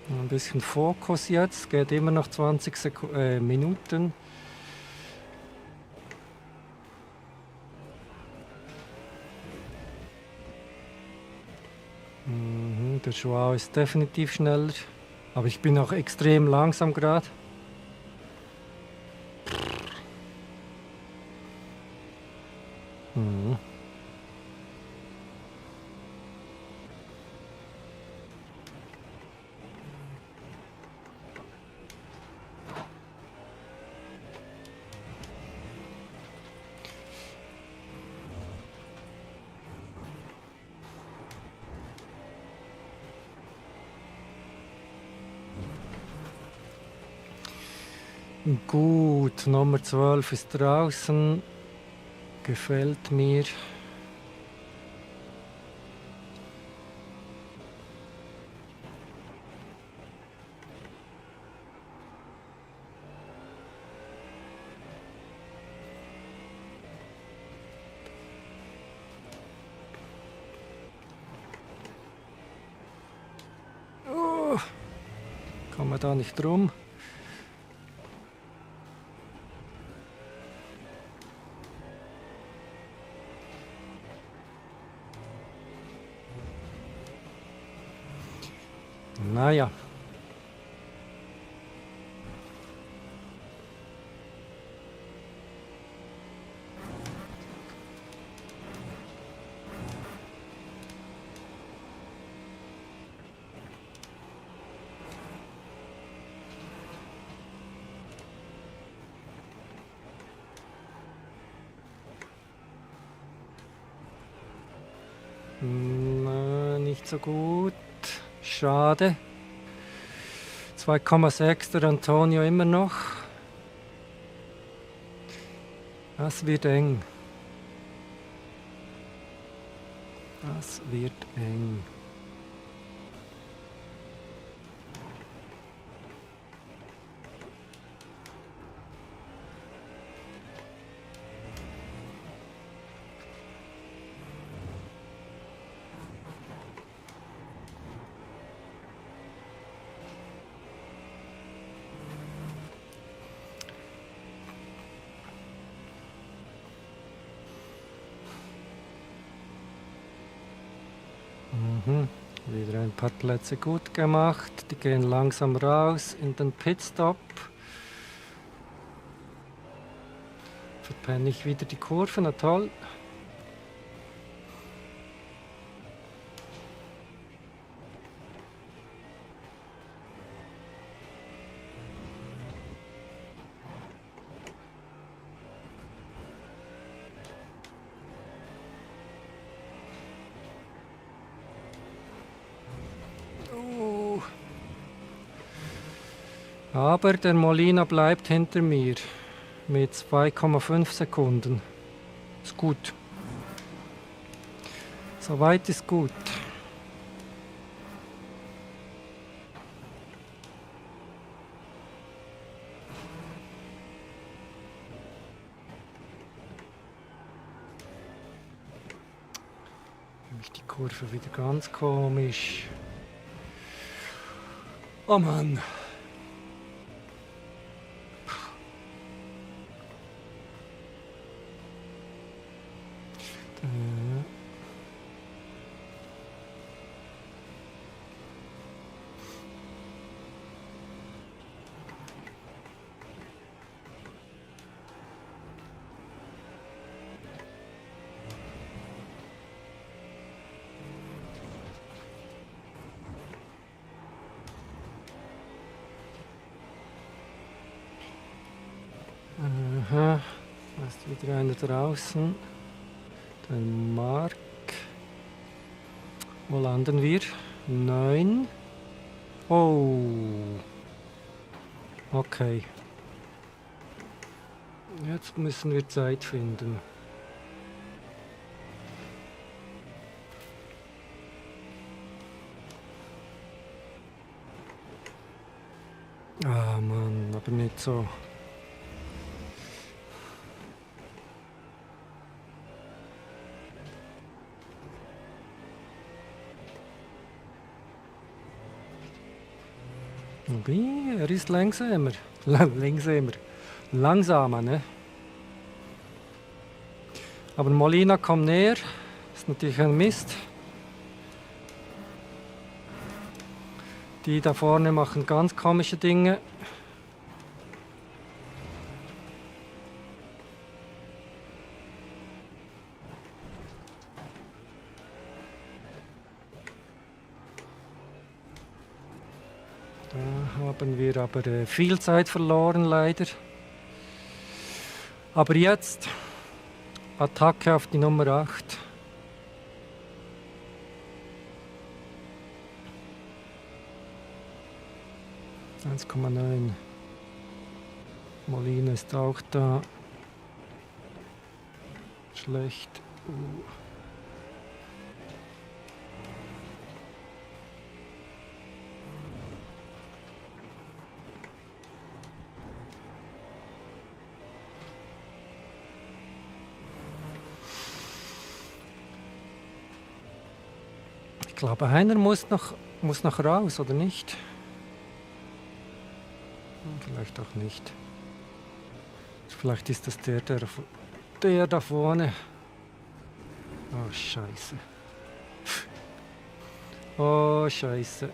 Ein bisschen Fokus jetzt, geht immer noch 20 Minuten. Der Joao ist definitiv schneller, aber ich bin auch extrem langsam gerade. Gut, Nummer 12 ist draußen. Gefällt mir. Oh, kann man da nicht rum? Naja. Nicht so gut. Schade. 2,6 der Antonio immer noch. Das wird eng. Das wird eng. Wieder ein paar Plätze gut gemacht. Die gehen langsam raus in den Pitstop. Verpenne ich wieder die Kurve, na toll. Aber der Molina bleibt hinter mir mit 2,5 Sekunden. Ist gut. Soweit ist gut. Für mich die Kurve wieder ganz komisch. Oh Mann. Aha, da ist wieder einer draußen. Der Mark. Wo landen wir? 9. Oh. Okay. Jetzt müssen wir Zeit finden. Ah Mann, aber nicht so. Wobei, er ist langsamer. Langsamer, ne? Aber Molina kommt näher. Ist natürlich ein Mist. Die da vorne machen ganz komische Dinge. Da haben wir aber viel Zeit verloren, leider. Aber jetzt Attacke auf die Nummer 8. ,9. Molina ist auch da. Schlecht. Ich glaube, einer muss noch raus, oder nicht? Vielleicht auch nicht. Vielleicht ist das der da vorne. Oh, Scheiße. Oh, Scheiße.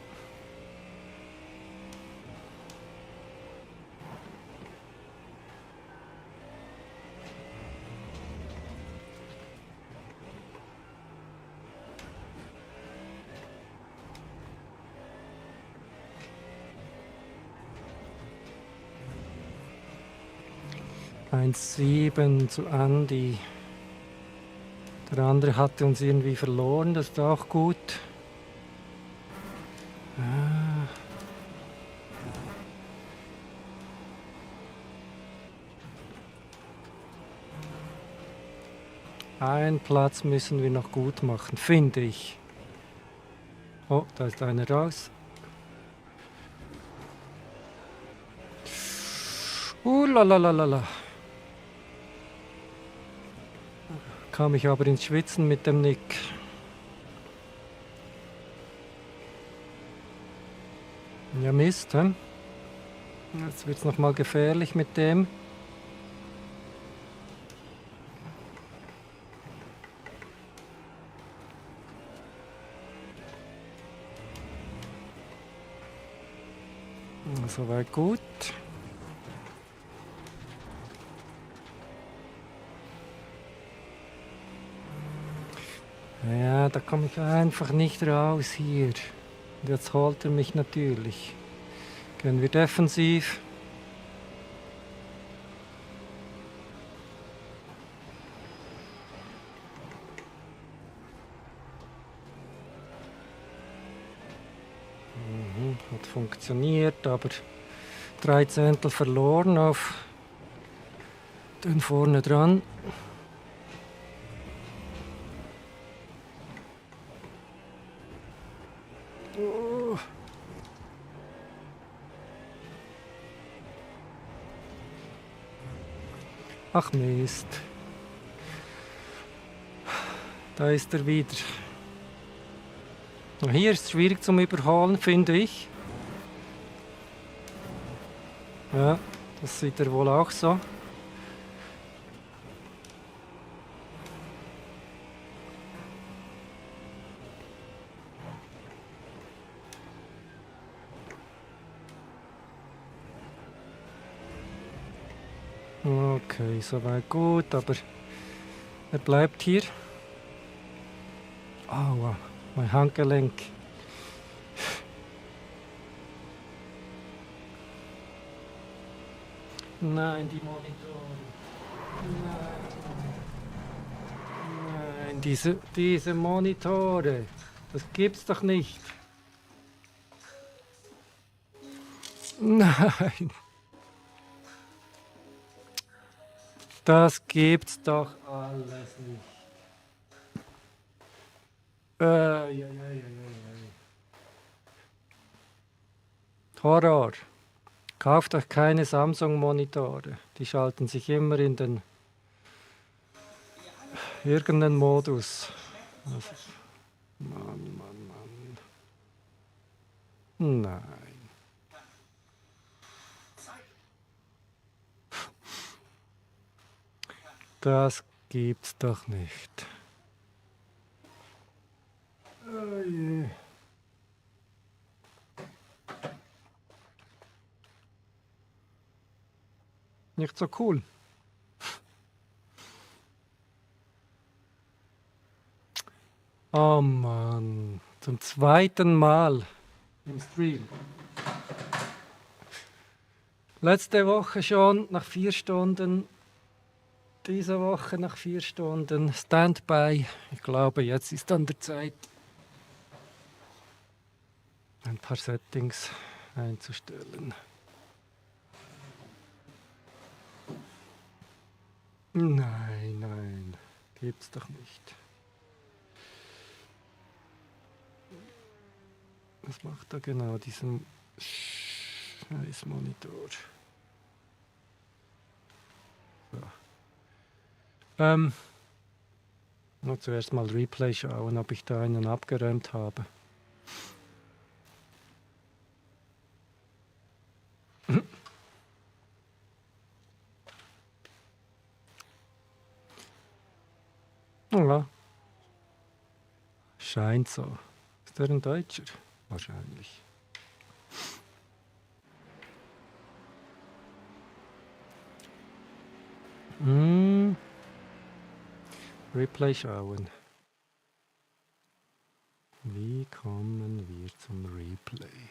Eins 7 zu Andy. Der andere hatte uns irgendwie verloren, das ist auch gut. Ah. Einen Platz müssen wir noch gut machen, finde ich. Oh, da ist einer raus. Lalalala. Kam ich aber ins Schwitzen mit dem Nick. Ja, Mist, hä? Jetzt wird es nochmal gefährlich mit dem. Soweit gut. Ja, da komme ich einfach nicht raus hier. Und jetzt holt er mich natürlich. Gehen wir defensiv. Hat funktioniert, aber 3 Zehntel verloren auf den vorne dran. Ach Mist. Da ist er wieder. Hier ist es schwierig zum Überholen, finde ich. Ja, das sieht er wohl auch so. Okay, soweit gut, aber er bleibt hier. Aua, mein Handgelenk. Nein, die Monitore. Nein, diese Monitore. Das gibt's doch nicht. Nein. Das gibt's doch alles nicht. Ja. Horror. Kauft euch keine Samsung-Monitore. Die schalten sich immer in den irgendeinen Modus. Mann. Nein. Das gibt's doch nicht. Oh je. Nicht so cool. Oh Mann, zum zweiten Mal im Stream. Letzte Woche schon nach 4 Stunden, diese Woche nach 4 Stunden Standby. Ich glaube, jetzt ist an der Zeit, ein paar Settings einzustellen. Nein, gibt's doch nicht. Was macht er genau, diesen scheiß Monitor? So. Nur zuerst mal Replay schauen, ob ich da einen abgeräumt habe. Ja. Scheint so. Ist der ein Deutscher? Wahrscheinlich. Replay schauen. Wie kommen wir zum Replay?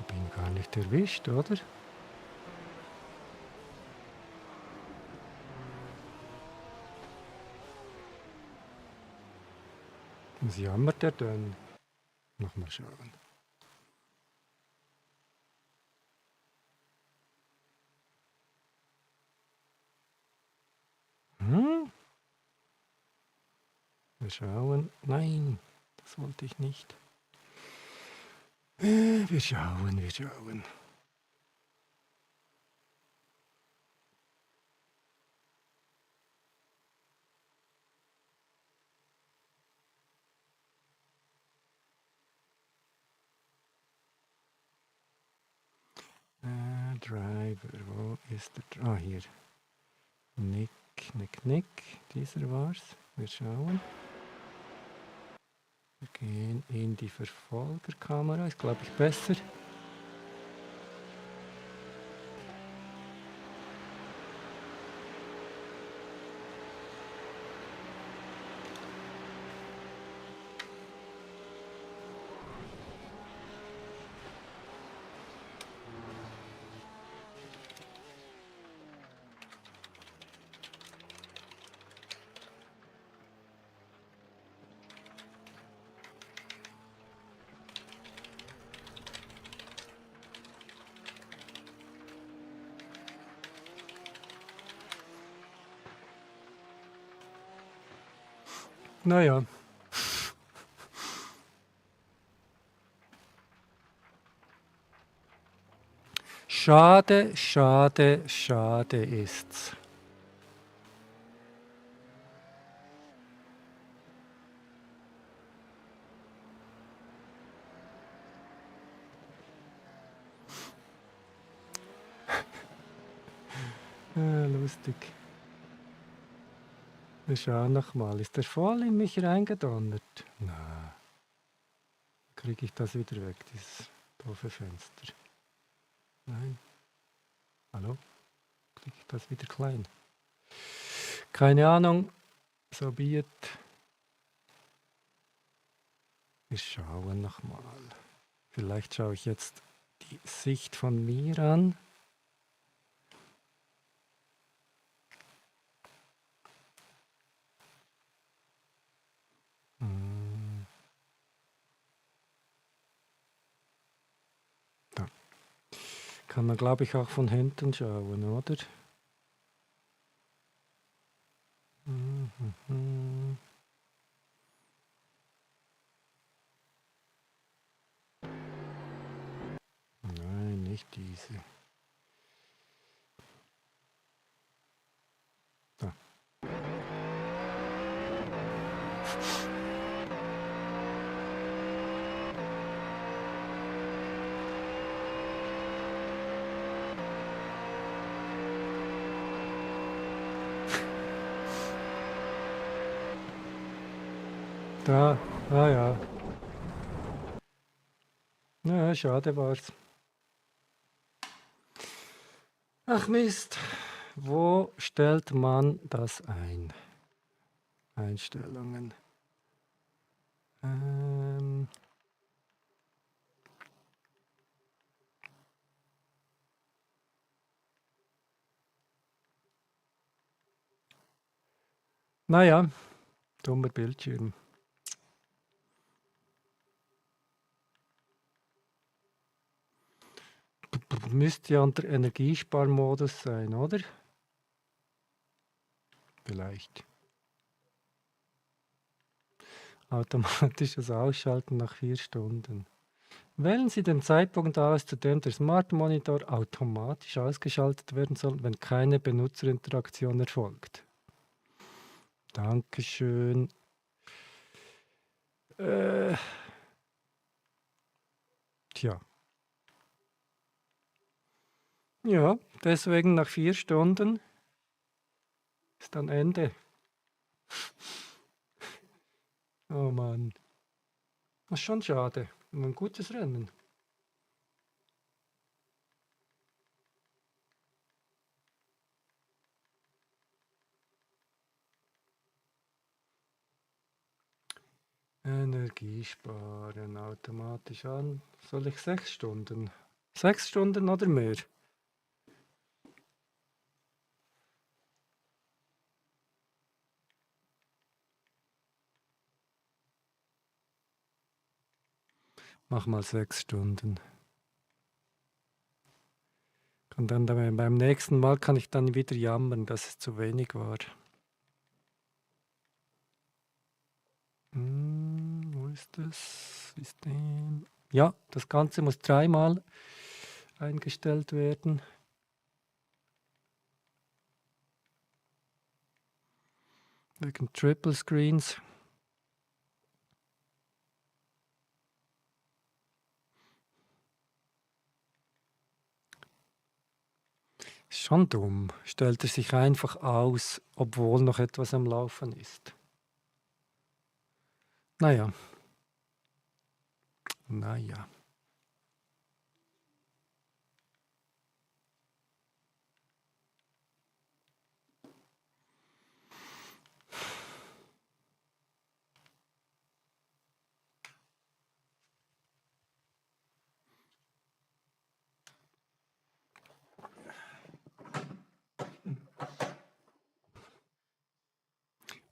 Hab ihn gar nicht erwischt, oder? Was jammert er denn? Nochmal schauen. Hm? Wir schauen. Nein, das wollte ich nicht. Wir schauen, wir schauen. Driver, wo ist der? Ah, hier. Nick, Nick, Nick. Dieser war's. Wir schauen. Wir gehen in die Verfolgerkamera. Ist, glaube ich, besser. Naja. Schade, schade, schade ist's. Lustig. Wir schauen nochmal. Ist der voll in mich reingedonnert? Na, kriege ich das wieder weg, dieses doofe Fenster? Nein. Hallo? Kriege ich das wieder klein? Keine Ahnung. So be it. Wir schauen nochmal. Vielleicht schaue ich jetzt die Sicht von mir an. Da kann man, glaube ich, auch von hinten schauen, oder? Mhm. Nein, nicht diese. Da. Da. Ah ja. Ja, schade war's. Ach Mist. Wo stellt man das ein? Einstellungen. Naja, dummer Bildschirm. Müsste ja unter Energiesparmodus sein, oder? Vielleicht. Automatisches Ausschalten nach 4 Stunden. Wählen Sie den Zeitpunkt aus, zu dem der Smart Monitor automatisch ausgeschaltet werden soll, wenn keine Benutzerinteraktion erfolgt. Dankeschön. Tja. Ja, deswegen nach 4 Stunden ist dann Ende. Oh Mann. Das ist schon schade. Ein gutes Rennen. Energiesparen automatisch an. Soll ich 6 Stunden? 6 Stunden oder mehr? Mach mal 6 Stunden. Und dann beim nächsten Mal kann ich dann wieder jammern, dass es zu wenig war. Wo ist das System? Ja, das Ganze muss 3-mal eingestellt werden. Wegen Triple Screens. Ist schon dumm. Stellt er sich einfach aus, obwohl noch etwas am Laufen ist. Naja. Naja.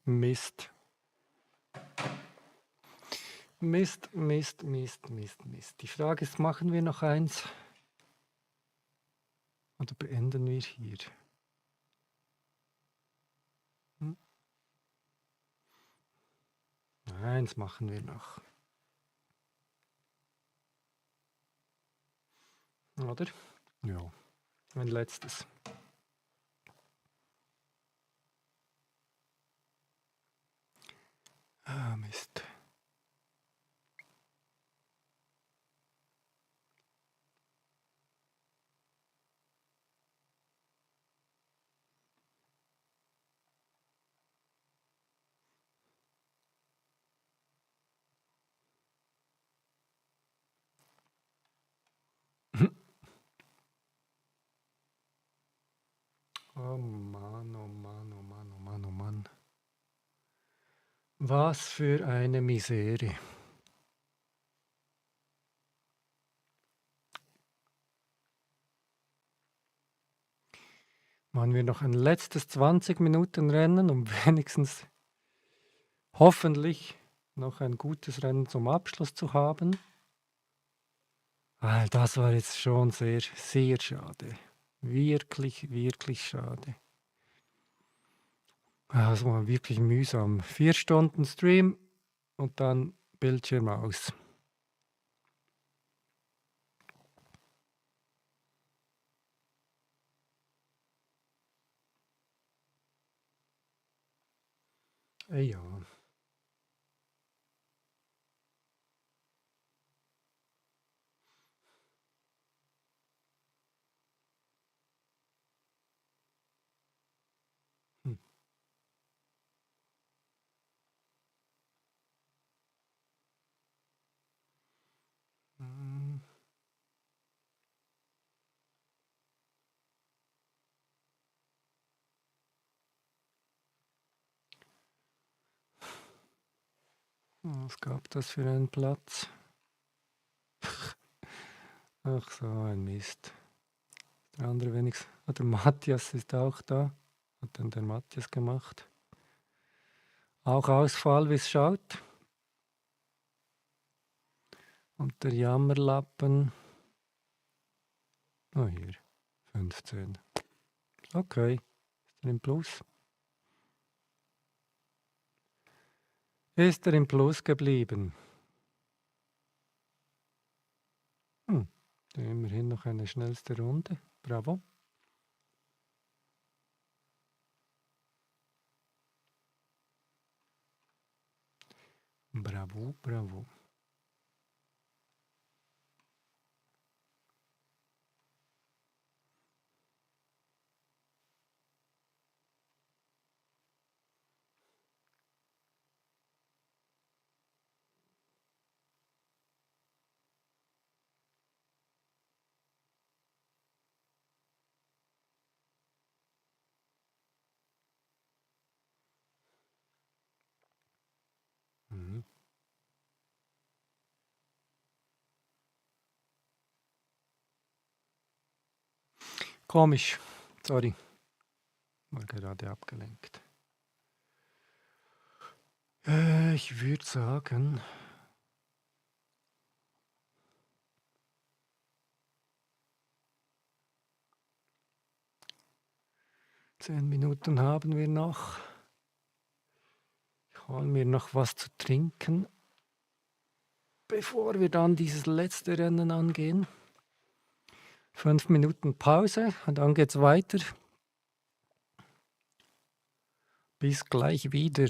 Mist. Mist, Mist, Mist, Mist, Mist. Die Frage ist, machen wir noch eins? Oder beenden wir hier? Eins machen wir noch. Oder? Ja. Ein letztes. Ah, Mist. Oh Mann, oh Mann, oh Mann, oh Mann, oh Mann. Was für eine Misere. Machen wir noch ein letztes 20 Minuten Rennen, um wenigstens hoffentlich noch ein gutes Rennen zum Abschluss zu haben. Das war jetzt schon sehr, sehr schade. Wirklich, wirklich schade. Das war wirklich mühsam. 4 Stunden Stream und dann Bildschirm aus. Ja. Hm. Hm. Was gab das für einen Platz? Ach so, ein Mist. Der andere wenigstens. Der Matthias ist auch da. Hat denn der Matthias gemacht? Auch Ausfall, wie es schaut. Und der Jammerlappen. Oh, hier. 15. Okay. Ist er im Plus? Ist er im Plus geblieben? Immerhin noch eine schnellste Runde. Bravo. Bravo, bravo. Mhm. Komisch. Sorry, war gerade abgelenkt. Ich würde sagen, 10 Minuten haben wir noch. Ich hole mir noch was zu trinken, bevor wir dann dieses letzte Rennen angehen. 5 Minuten Pause und dann geht's weiter. Bis gleich wieder.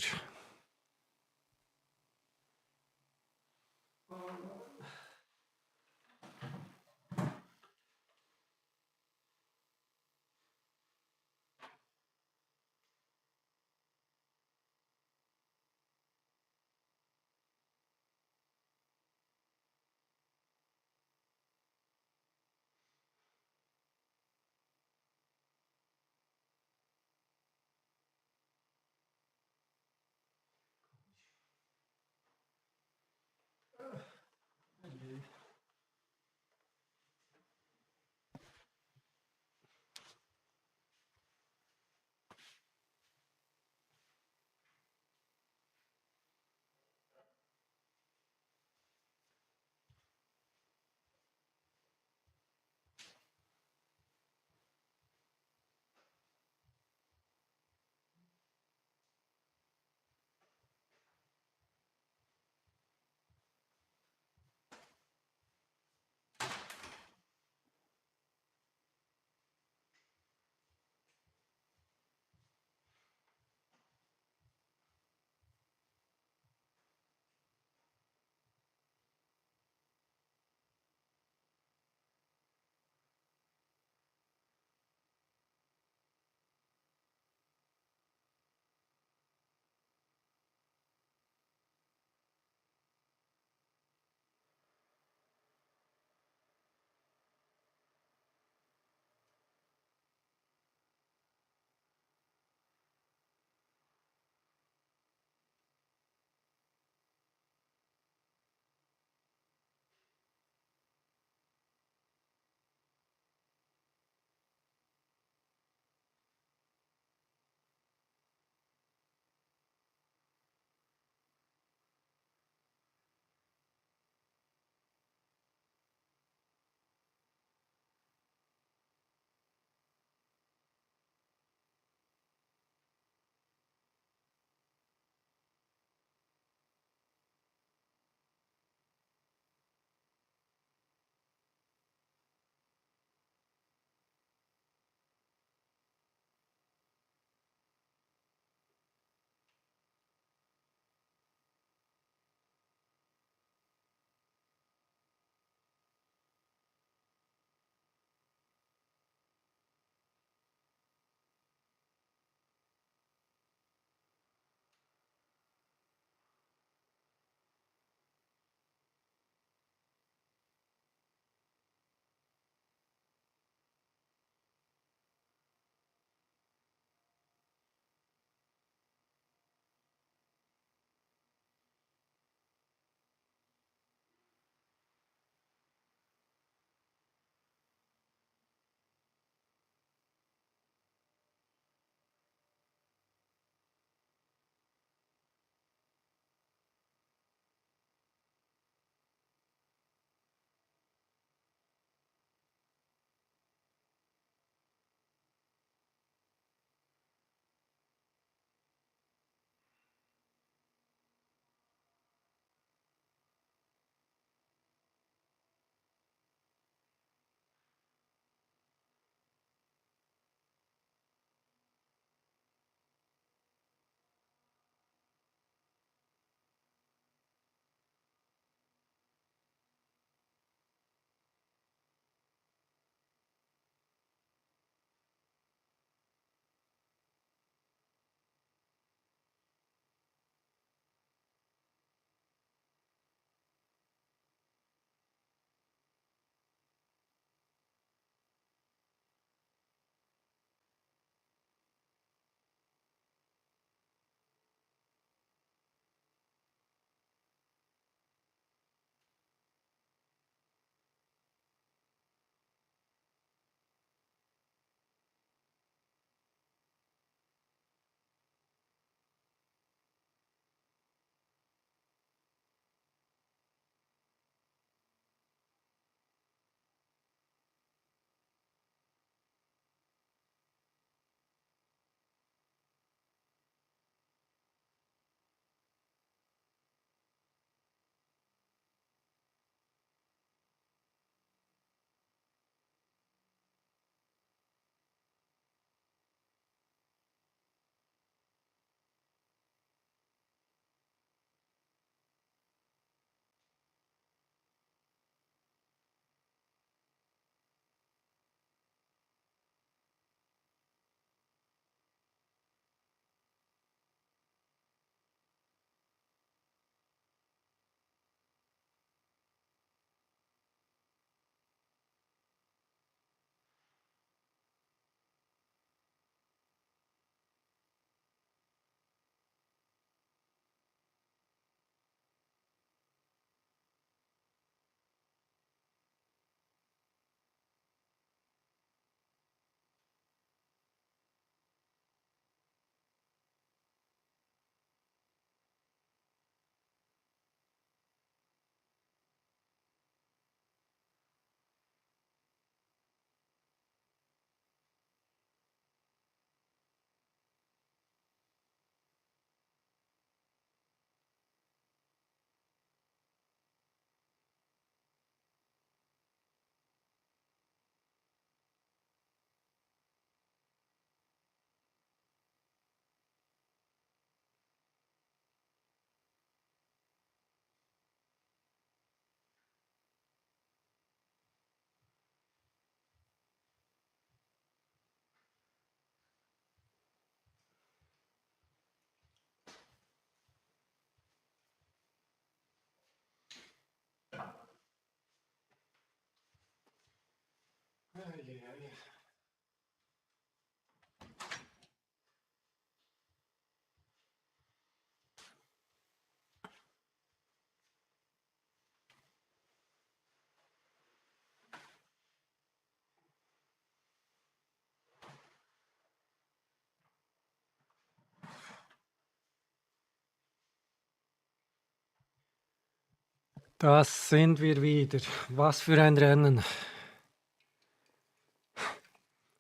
Das sind wir wieder. Was für ein Rennen.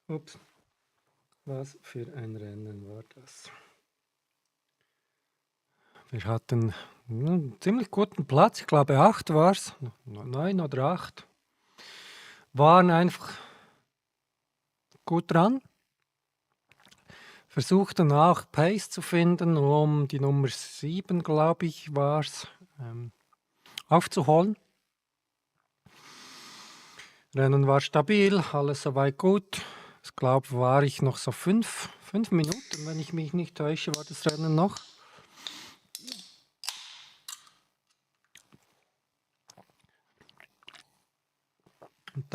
Ups. Was für ein Rennen war das? Wir hatten einen ziemlich guten Platz. Ich glaube 8 war es. 9 oder 8. Waren einfach gut dran. Versuchten auch Pace zu finden, um die Nummer 7, glaube ich, war es, aufzuholen. Rennen war stabil, alles soweit gut. Ich glaube, war ich noch so 5 Minuten, wenn ich mich nicht täusche, war das Rennen noch. Und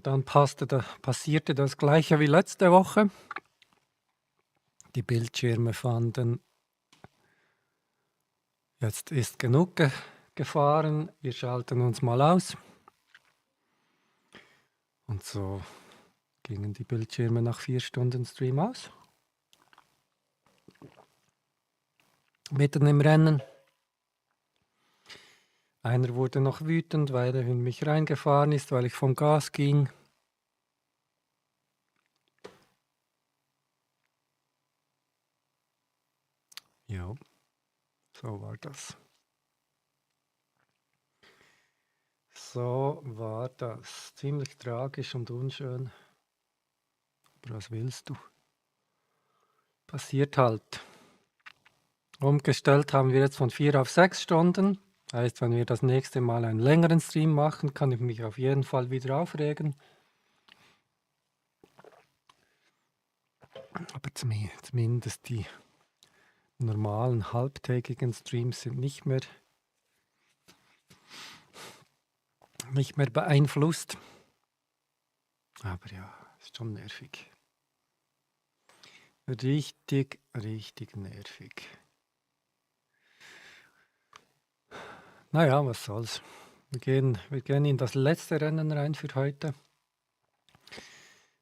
dann passierte das Gleiche wie letzte Woche. Die Bildschirme fanden, jetzt ist genug gefahren, wir schalten uns mal aus. Und so gingen die Bildschirme nach 4 Stunden Stream aus. Mitten im Rennen. Einer wurde noch wütend, weil er in mich reingefahren ist, weil ich vom Gas ging. Ja, so war das. So war das. Ziemlich tragisch und unschön. Aber was willst du? Passiert halt. Umgestellt haben wir jetzt von 4 auf 6 Stunden. Heißt, wenn wir das nächste Mal einen längeren Stream machen, kann ich mich auf jeden Fall wieder aufregen. Aber zumindest die normalen halbtägigen Streams sind nicht mehr beeinflusst. Aber ja, ist schon nervig. Richtig nervig. Naja, was soll's. Wir gehen in das letzte Rennen rein für heute.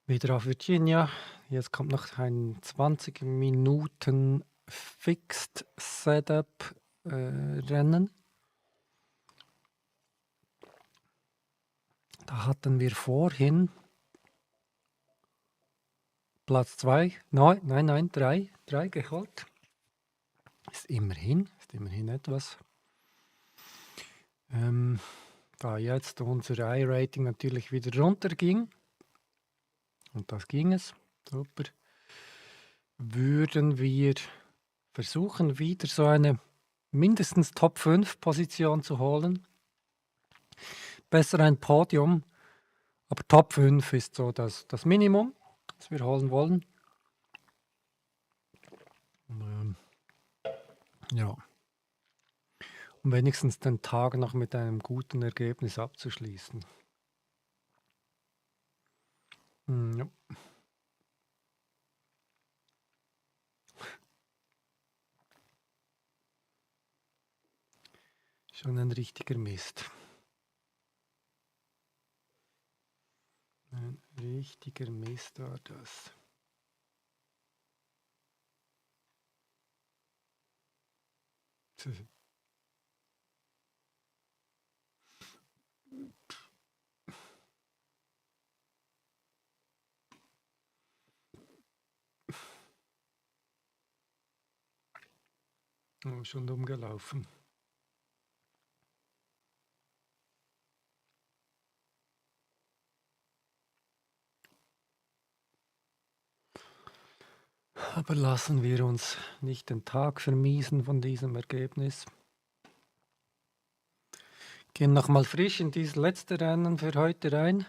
Wieder auf Virginia. Jetzt kommt noch ein 20 Minuten Fixed Setup Rennen. Da hatten wir vorhin Platz 2, nein, 3 geholt. Ist immerhin etwas. Da jetzt unser I-Rating natürlich wieder runterging, und das ging es, super, würden wir versuchen, wieder so eine mindestens Top 5 Position zu holen. Besser ein Podium, aber Top 5 ist so das Minimum, das wir holen wollen. Ja. Um wenigstens den Tag noch mit einem guten Ergebnis abzuschließen. Ja. Schon ein richtiger Mist. Ein richtiger Mist war das. Oh, schon umgelaufen. Aber lassen wir uns nicht den Tag vermiesen von diesem Ergebnis. Gehen nochmal frisch in dieses letzte Rennen für heute rein.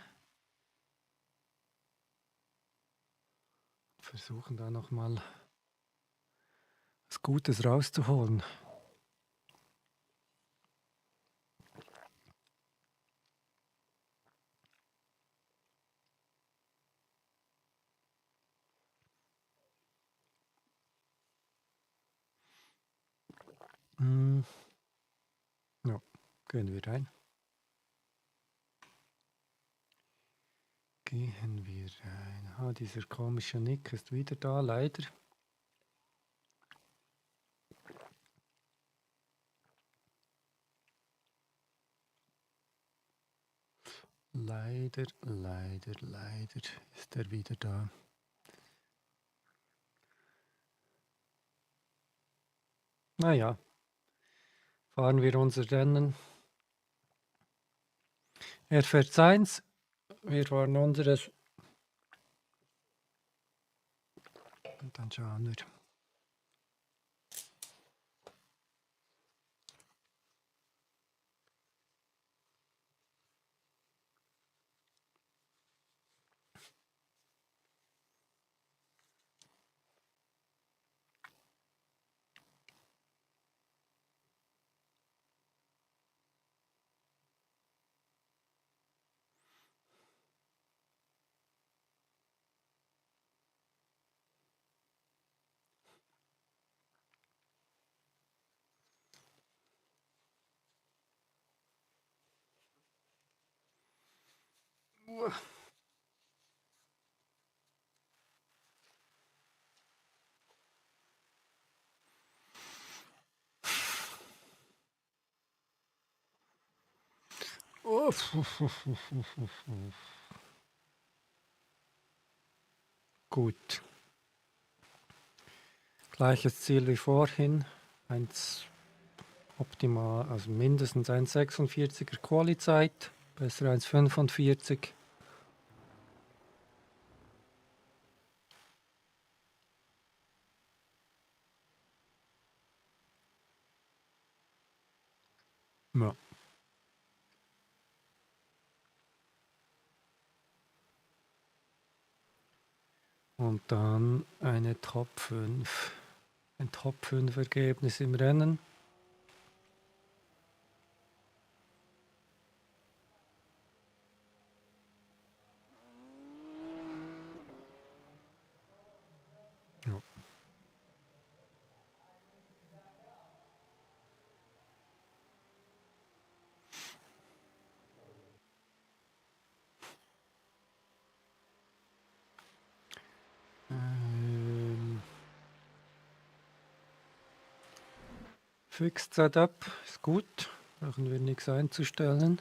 Versuchen da nochmal was Gutes rauszuholen. Hm, ja, gehen wir rein. Gehen wir rein. Ah, dieser komische Nick ist wieder da, leider. Leider ist er wieder da. Naja, fahren wir unser Rennen. Er fährt seins, wir fahren unseres. Und dann schauen wir. Uff. Gut. Gleiches Ziel wie vorhin. Optimal, also mindestens 1,46er Quali-Zeit. Besser 1,45. Ja. Und dann eine Top 5. Ein Top 5 Ergebnis im Rennen. Ja. Fixed Setup ist gut. Brauchen wir nichts einzustellen.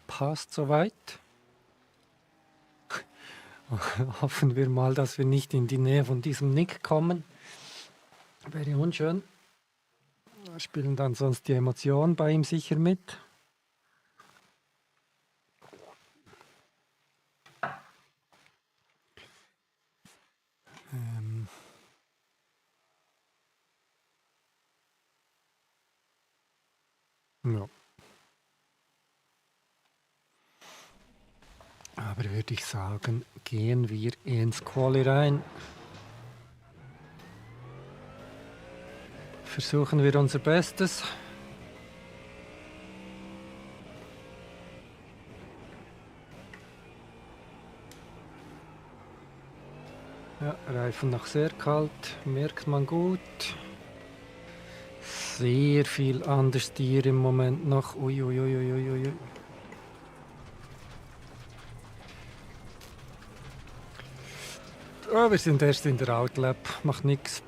Passt soweit. Hoffen wir mal, dass wir nicht in die Nähe von diesem Nick kommen. Wäre unschön. Spielen dann sonst die Emotionen bei ihm sicher mit. Ja. Aber würde ich sagen, gehen wir ins Quali rein. Versuchen wir unser Bestes. Ja, Reifen noch sehr kalt, merkt man gut. Sehr viel Understeer im Moment noch. Uiuiuiuiui. Oh, wir sind erst in der Outlap, macht nichts.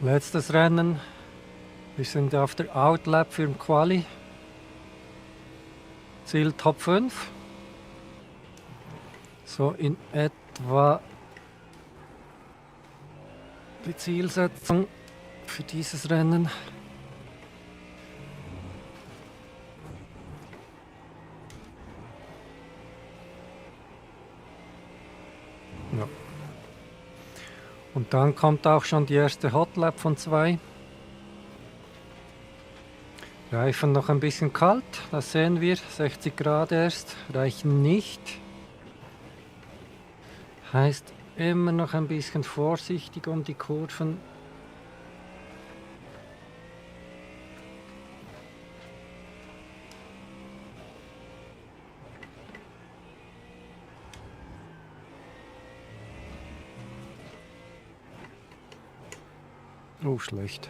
Letztes Rennen. Wir sind auf der Outlap für den Quali. Ziel Top 5. So in etwa die Zielsetzung für dieses Rennen. Ja. Und dann kommt auch schon die erste Hotlap von 2. Reifen noch ein bisschen kalt, das sehen wir. 60 Grad erst, reichen nicht. Heißt immer noch ein bisschen vorsichtig um die Kurven. Oh, schlecht.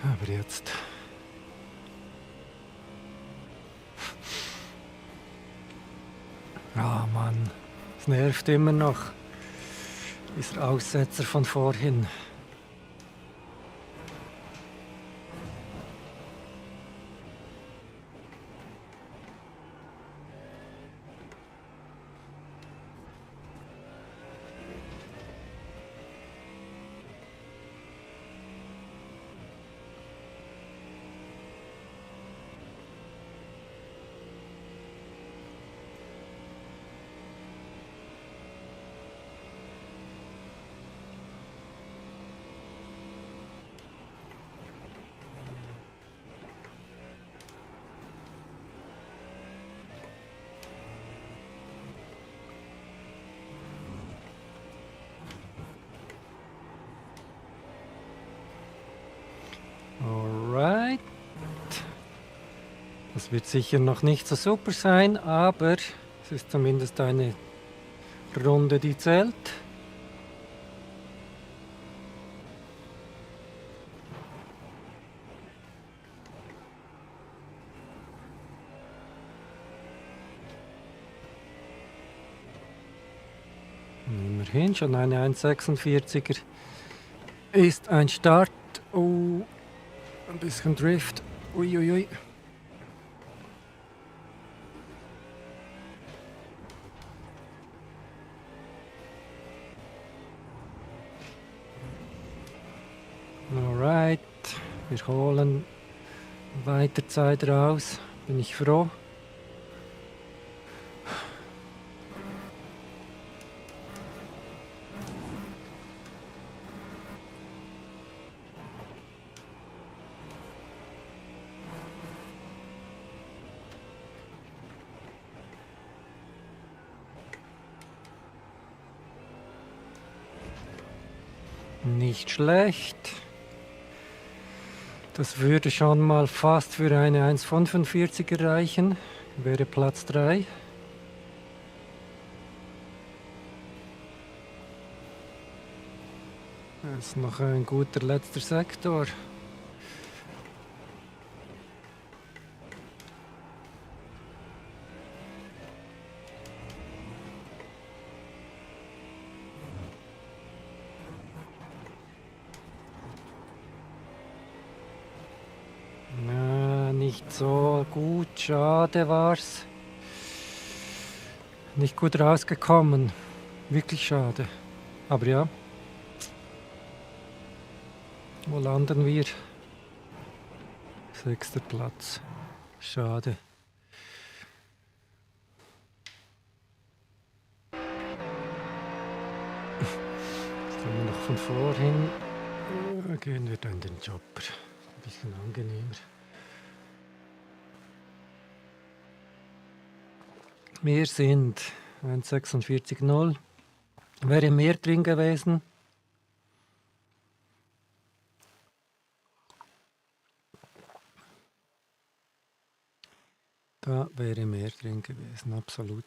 Aber jetzt. Ah, Mann. Es nervt immer noch. Dieser Aussetzer von vorhin. Alright. Das wird sicher noch nicht so super sein, aber es ist zumindest eine Runde, die zählt. Immerhin schon eine 1,46er ist ein Start. Oh, ein bisschen Drift. Uiuiui. Alright, wir holen weiter Zeit raus. Bin ich froh. Nicht schlecht. Das würde schon mal fast für eine 1,45er reichen. Wäre Platz 3. Das ist noch ein guter letzter Sektor. Nicht so gut, schade war's. Nicht gut rausgekommen. Wirklich schade. Aber ja. Wo landen wir? 6. Platz. Schade. Jetzt haben wir noch von vorhin. Gehen wir dann den Jobber. Ein bisschen angenehmer. Wir sind 1,46,0. Wäre mehr drin gewesen. Da wäre mehr drin gewesen, absolut.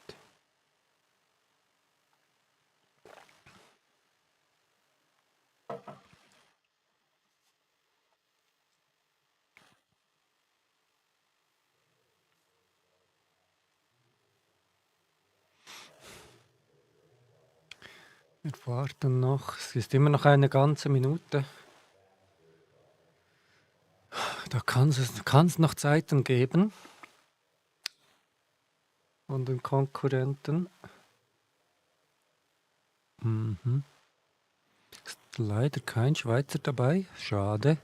Wir warten noch. Es ist immer noch eine ganze Minute. Da kann's noch Zeiten geben von den Konkurrenten. Mhm. Ist leider kein Schweizer dabei. Schade.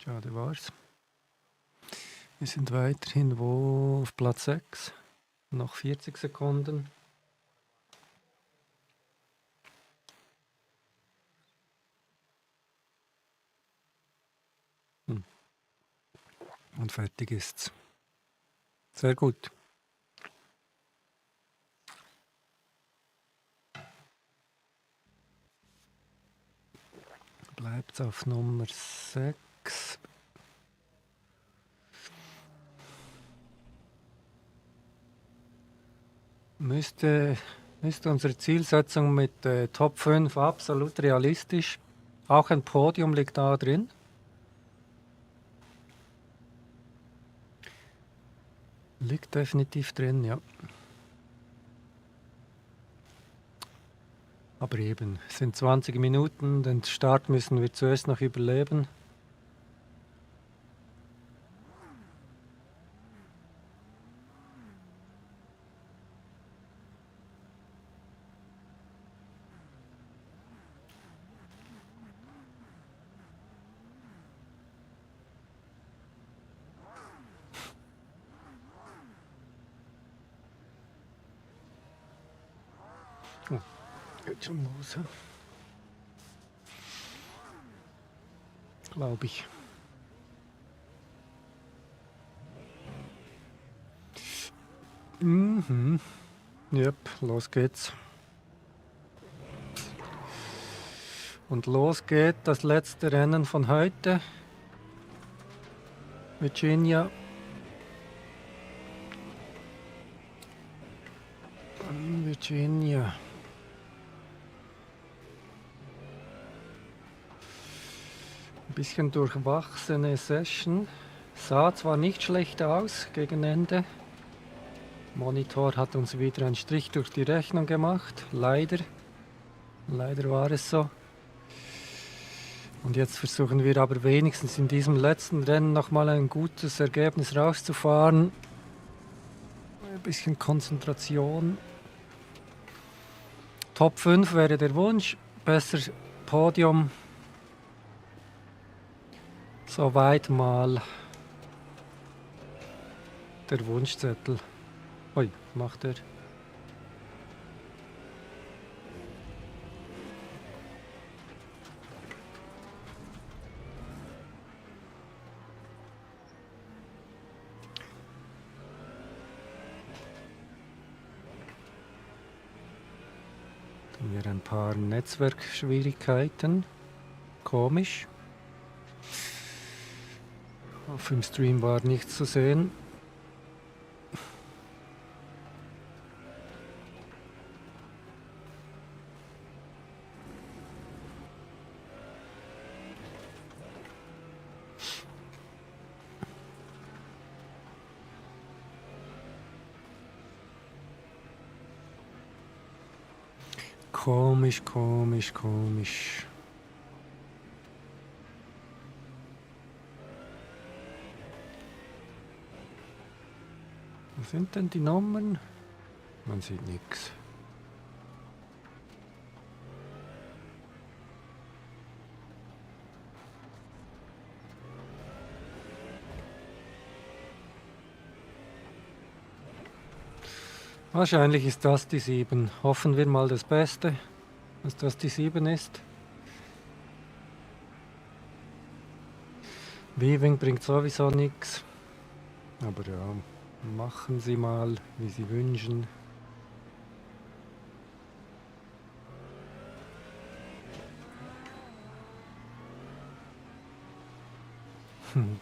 Schade war's. Wir sind weiterhin wo auf Platz 6. Noch 40 Sekunden. Und fertig ist's. Sehr gut. Bleibt auf Nummer 6. Ist unsere Zielsetzung mit Top 5 absolut realistisch. Auch ein Podium liegt da drin. Liegt definitiv drin, ja. Aber eben, es sind 20 Minuten, den Start müssen wir zuerst noch überleben. Oh, geht schon los, hä? Glaube ich. Mhm. Yep, los geht's. Und los geht das letzte Rennen von heute. Virginia. Virginia. Ein bisschen durchwachsene Session. Sah zwar nicht schlecht aus gegen Ende. Monitor hat uns wieder einen Strich durch die Rechnung gemacht. Leider. Leider war es so. Und jetzt versuchen wir aber wenigstens in diesem letzten Rennen nochmal ein gutes Ergebnis rauszufahren. Ein bisschen Konzentration. Top 5 wäre der Wunsch. Besser Podium. Soweit mal der Wunschzettel. Ui, macht er. Dann haben wir ein paar Netzwerkschwierigkeiten. Komisch. Auf dem Stream war nichts zu sehen. Komisch, komisch, komisch. Wo sind denn die Nummern? Man sieht nichts. Wahrscheinlich ist das die 7. Hoffen wir mal das Beste, dass das die 7 ist. Weaving bringt sowieso nichts. Aber ja, machen Sie mal, wie Sie wünschen. Hm.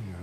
Ja.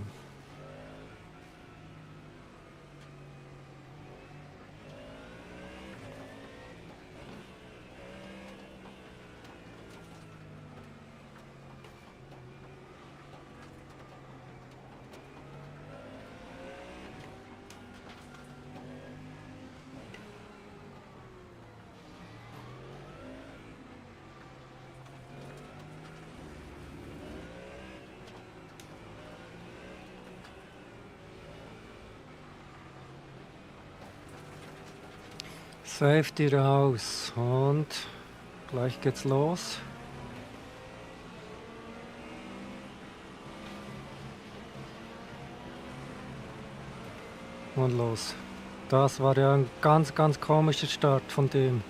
Safety raus und gleich geht's los. Und los. Das war ja ein ganz, ganz komischer Start von dem.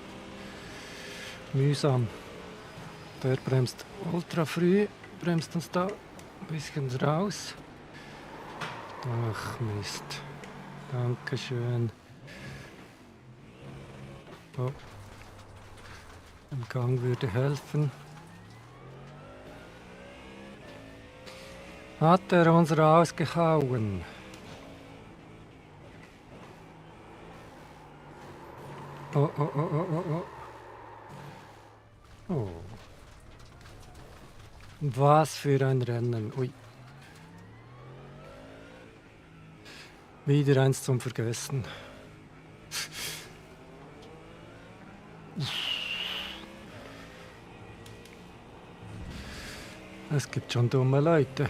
Mühsam. Der bremst ultra früh, bremst uns da ein bisschen raus. Ach Mist. Dankeschön. Oh. Ein Gang würde helfen. Hat er uns rausgehauen? Oh, oh, oh, oh, oh, oh. Oh. Was für ein Rennen. Ui. Wieder eins zum Vergessen. Es gibt schon dumme Leute.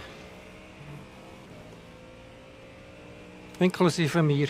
Inklusive mir.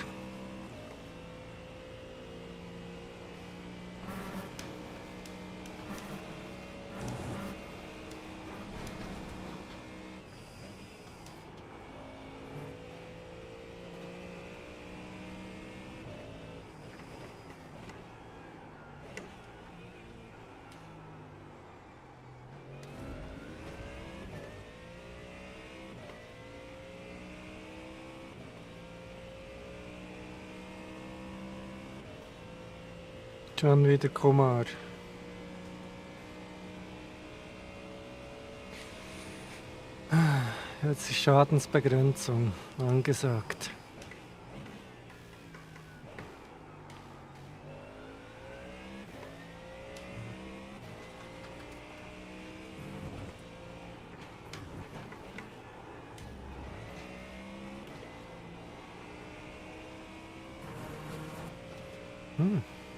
Schon wieder Kumar. Jetzt ist Schadensbegrenzung angesagt.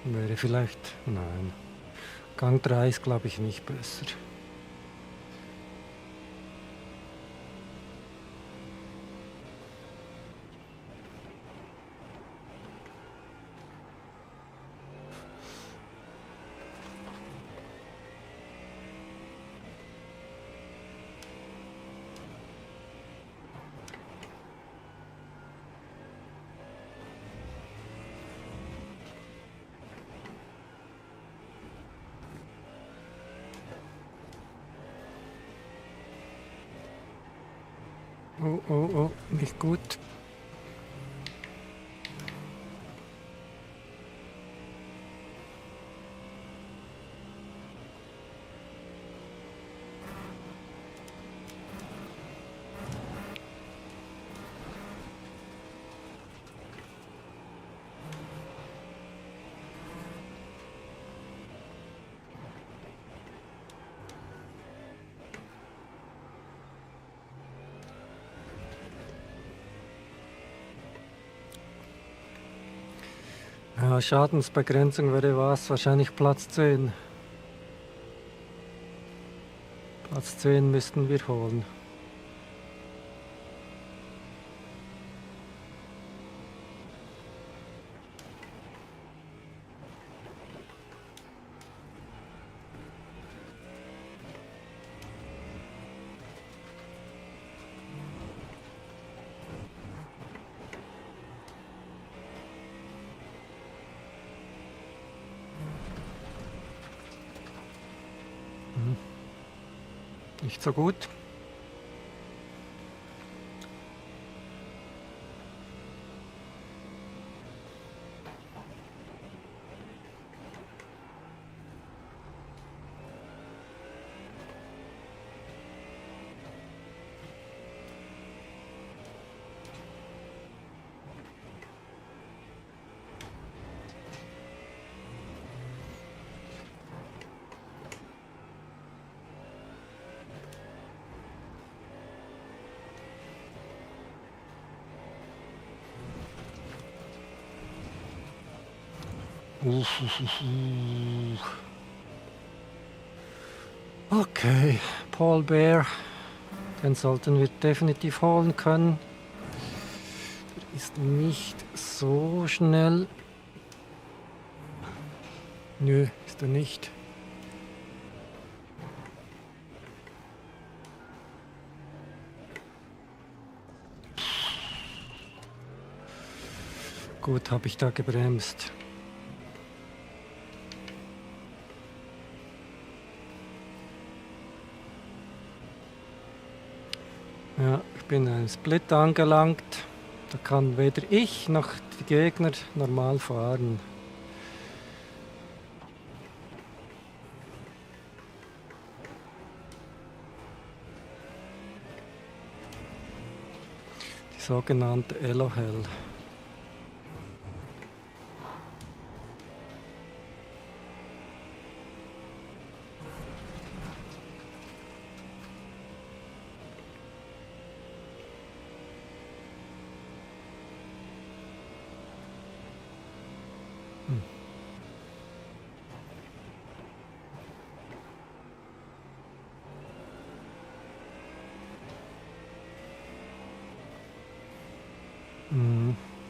Wäre vielleicht... Nein. Gang 3 ist, glaube ich, nicht besser. Oh, oh, oh, nicht gut. Ja, Schadensbegrenzung wäre was, wahrscheinlich Platz 10. Platz 10 müssten wir holen. Nicht so gut. Okay, Paul Bear, den sollten wir definitiv holen können. Der ist nicht so schnell. Nö, ist er nicht. Gut, habe ich da gebremst. Ja, ich bin an einem Split angelangt. Da kann weder ich noch die Gegner normal fahren. Die sogenannte Elohell.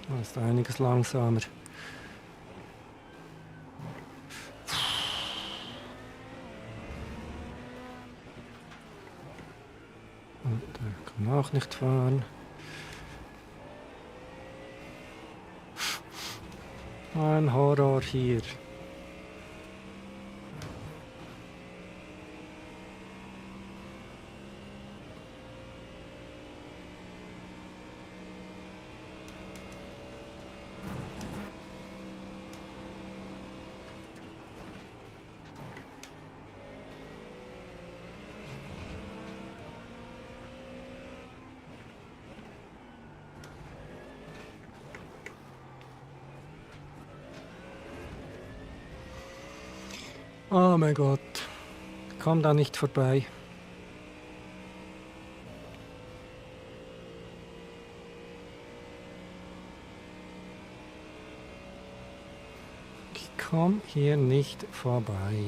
Das ist einiges langsamer. Und der kann auch nicht fahren. Ein Horror hier. Oh mein Gott, komm da nicht vorbei. Ich komm hier nicht vorbei.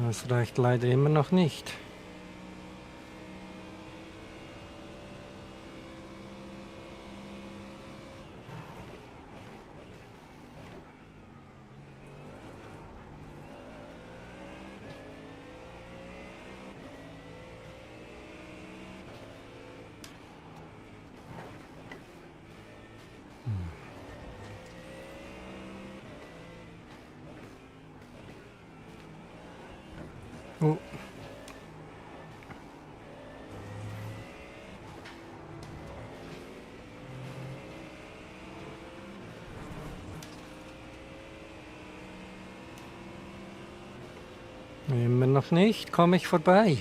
Es reicht leider immer noch nicht. Oh. Immer noch nicht, komme ich vorbei.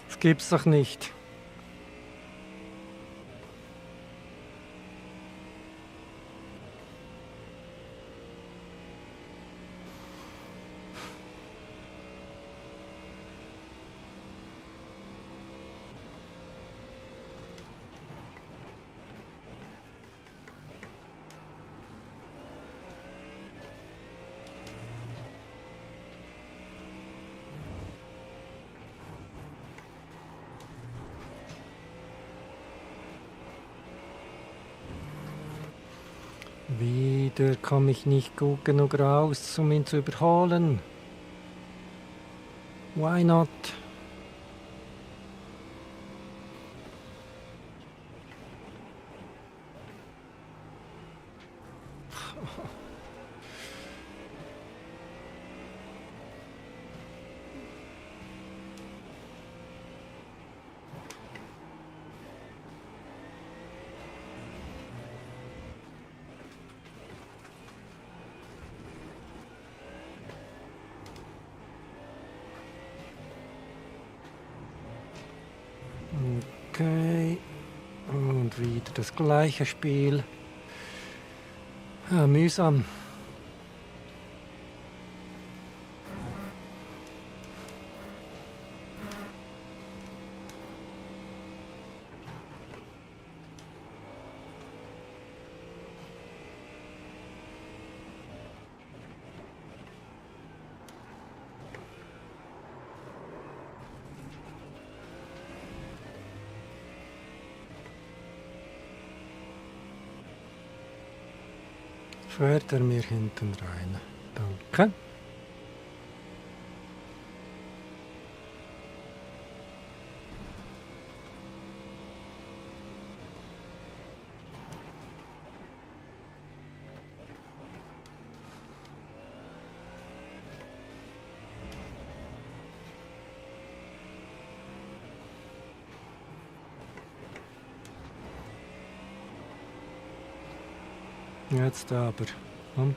Das gibt's doch nicht. Wieder komme ich nicht gut genug raus, um ihn zu überholen. Why not? Okay. Und wieder das gleiche Spiel. Ja, mühsam. Fährt er mir hinten rein. Danke. Jetzt aber. Hm?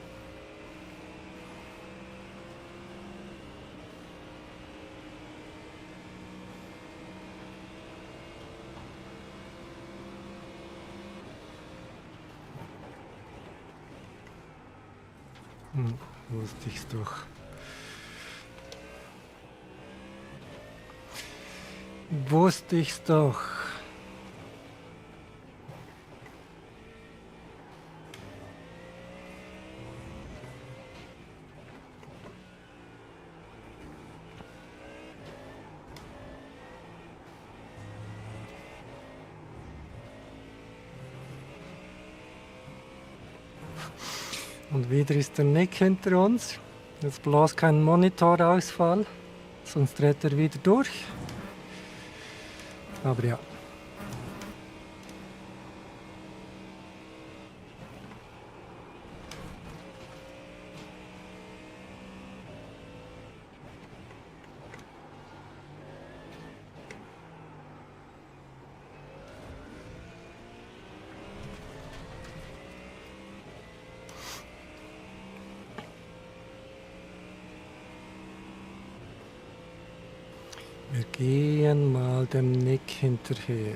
Wusste ich's doch. Wusste ich's doch. Und wieder ist der Nick hinter uns. Jetzt bloß kein Monitorausfall, sonst dreht er wieder durch. Aber ja. Wir gehen mal dem Nick hinterher.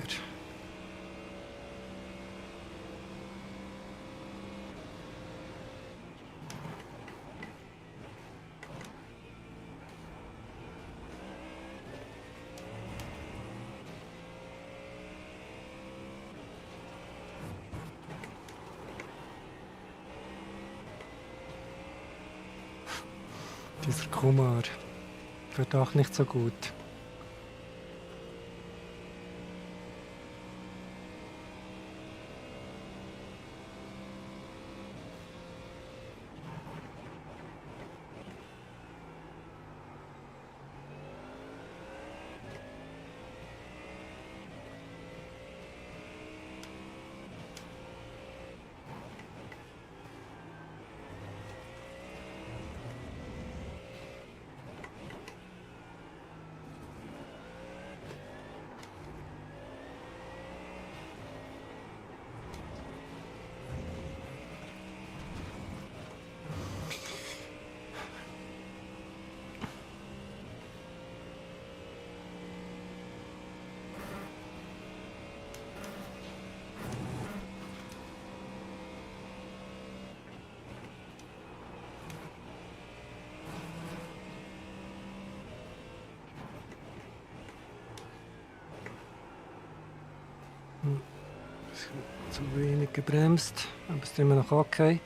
Dieser Kumar wird auch nicht so gut. Zu wenig gebremst, aber ist immer noch okay.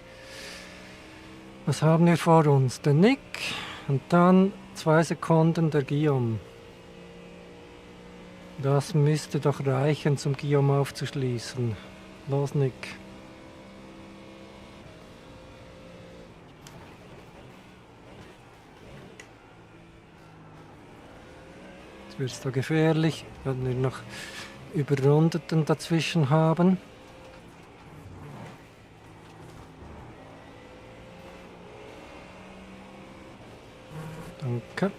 Was haben wir vor uns? Der Nick und dann 2 Sekunden der Guillaume. Das müsste doch reichen, zum Guillaume aufzuschließen. Los, Nick. Jetzt wird es da gefährlich, wenn wir noch Überrundeten dazwischen haben. Danke.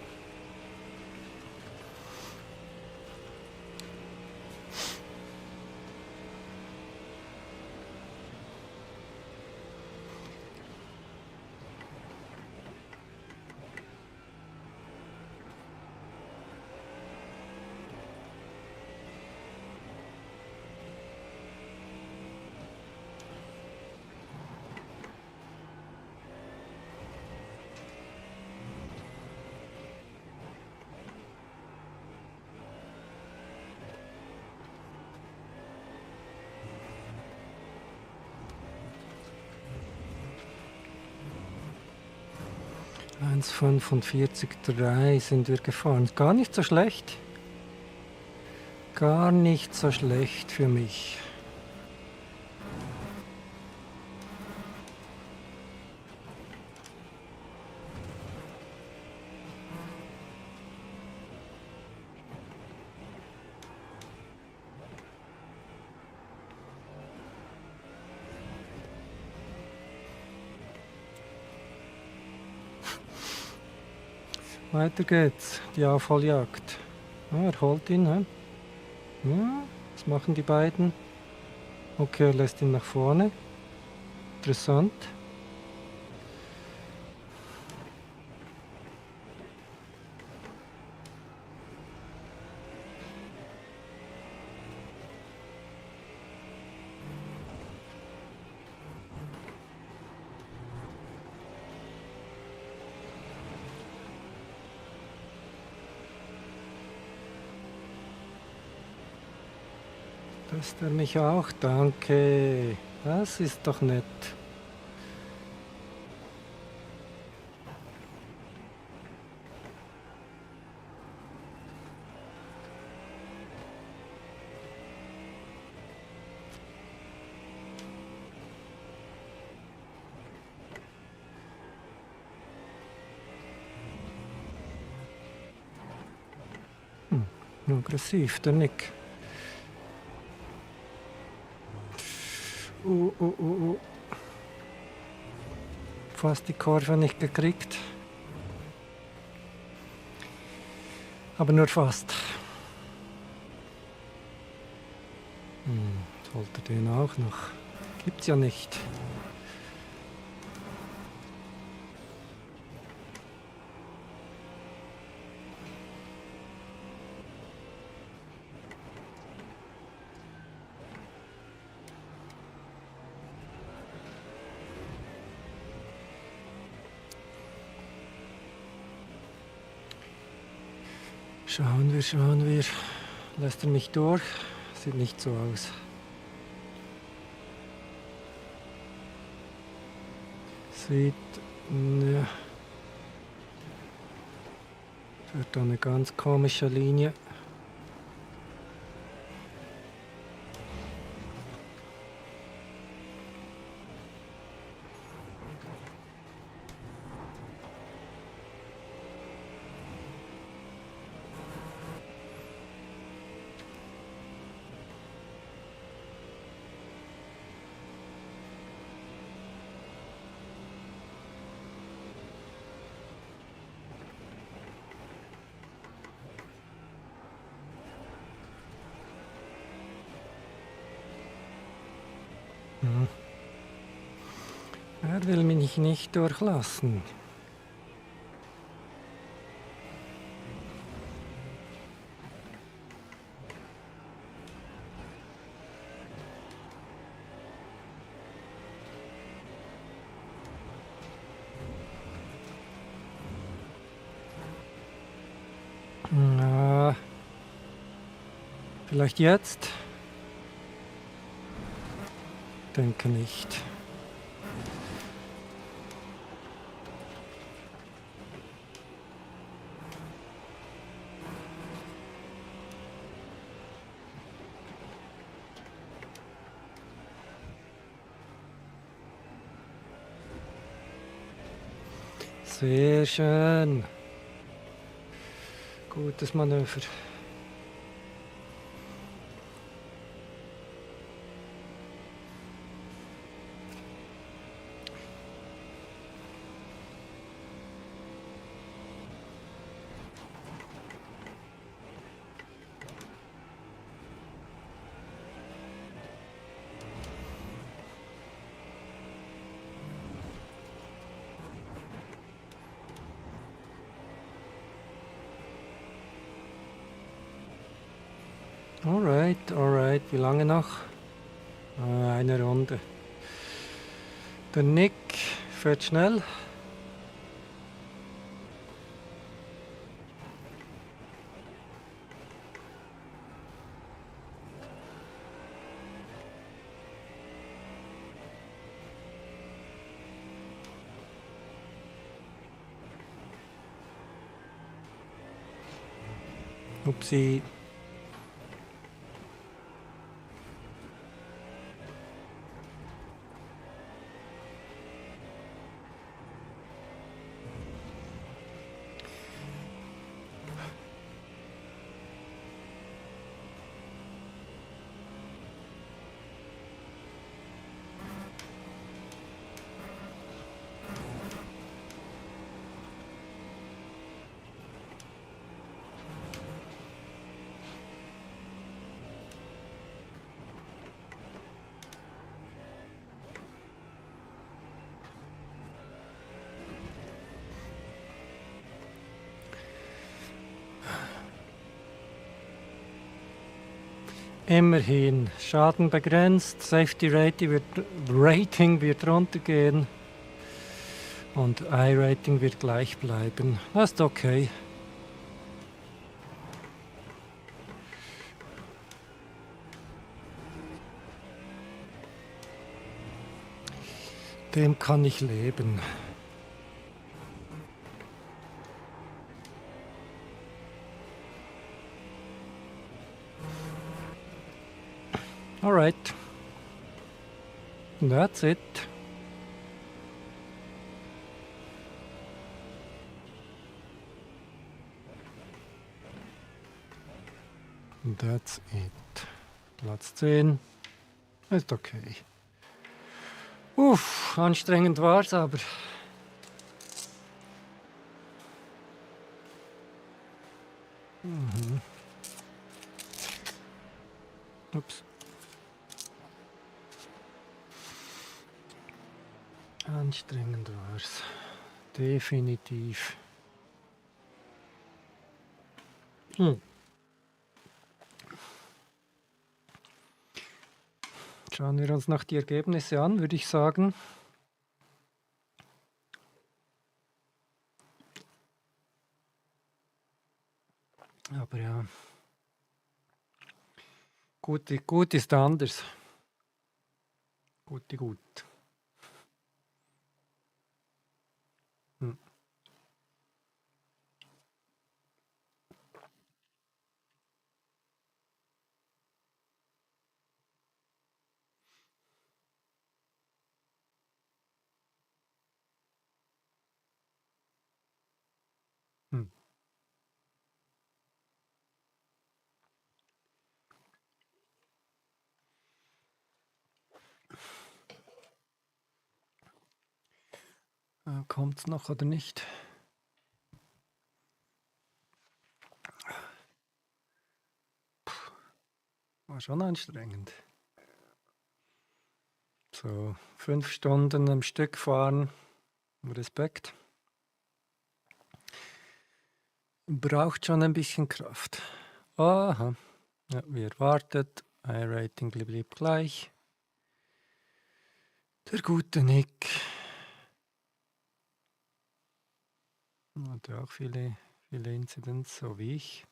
1,45,3 sind wir gefahren. Gar nicht so schlecht. Gar nicht so schlecht für mich. Weiter geht's, die Aufholjagd. Ah, er holt ihn, hä? Ja, was machen die beiden? Okay, er lässt ihn nach vorne. Interessant. Lässt er mich auch? Danke. Das ist doch nett. Aggressiv, der Nick. Oh. Fast die Kurve nicht gekriegt. Aber nur fast. Sollte den auch noch. Gibt's ja nicht. Schauen wir. Lässt er mich durch? Sieht nicht so aus. Ne. Fährt da eine ganz komische Linie. Er will mich nicht durchlassen. Na, vielleicht jetzt? Denke nicht. Sehr schön. Gutes Manöver. Alright. Wie lange noch? Eine Runde. Der Nick fährt schnell. Upsi. Immerhin, Schaden begrenzt, Safety Rating wird runtergehen und I-Rating wird gleich bleiben. Das ist okay. Dem kann ich leben. Alright. That's it. That's it. Platz 10. Ist okay. Uff, anstrengend war's, aber ups. Anstrengend war's. Definitiv. Schauen wir uns noch die Ergebnisse an, würde ich sagen. Aber ja, gut ist anders. Gut. Kommt's noch oder nicht? War schon anstrengend. So, 5 Stunden am Stück fahren. Respekt. Braucht schon ein bisschen Kraft. Aha. Ja, wie erwartet. I-Rating blieb gleich. Der gute Nick. Hatte auch viele Incidents, so wie ich.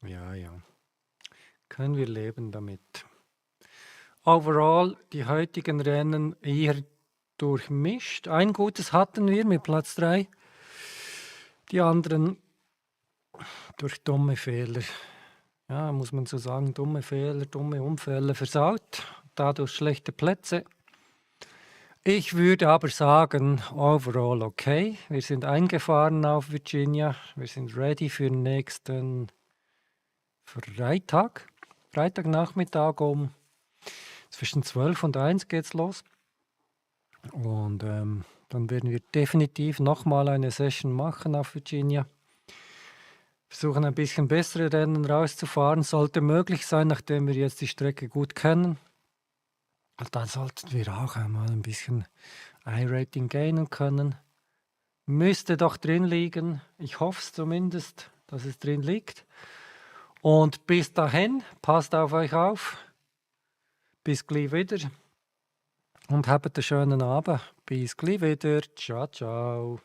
Ja. Können wir leben damit. Overall, die heutigen Rennen eher durchmischt. Ein gutes hatten wir mit Platz 3. Die anderen durch dumme Fehler. Ja, muss man so sagen, dumme Fehler, dumme Unfälle versaut. Dadurch schlechte Plätze. Ich würde aber sagen, overall okay. Wir sind eingefahren auf Virginia. Wir sind ready für den nächsten Freitagnachmittag zwischen 12 und 1 geht's los. Und dann werden wir definitiv nochmal eine Session machen auf Virginia. Versuchen ein bisschen bessere Rennen rauszufahren. Sollte möglich sein, nachdem wir jetzt die Strecke gut kennen. Und dann sollten wir auch einmal ein bisschen I-Rating gainen können. Müsste doch drin liegen. Ich hoffe es zumindest, dass es drin liegt. Und bis dahin, passt auf euch auf. Bis gleich wieder. Und habt einen schönen Abend. Bis gleich wieder. Ciao.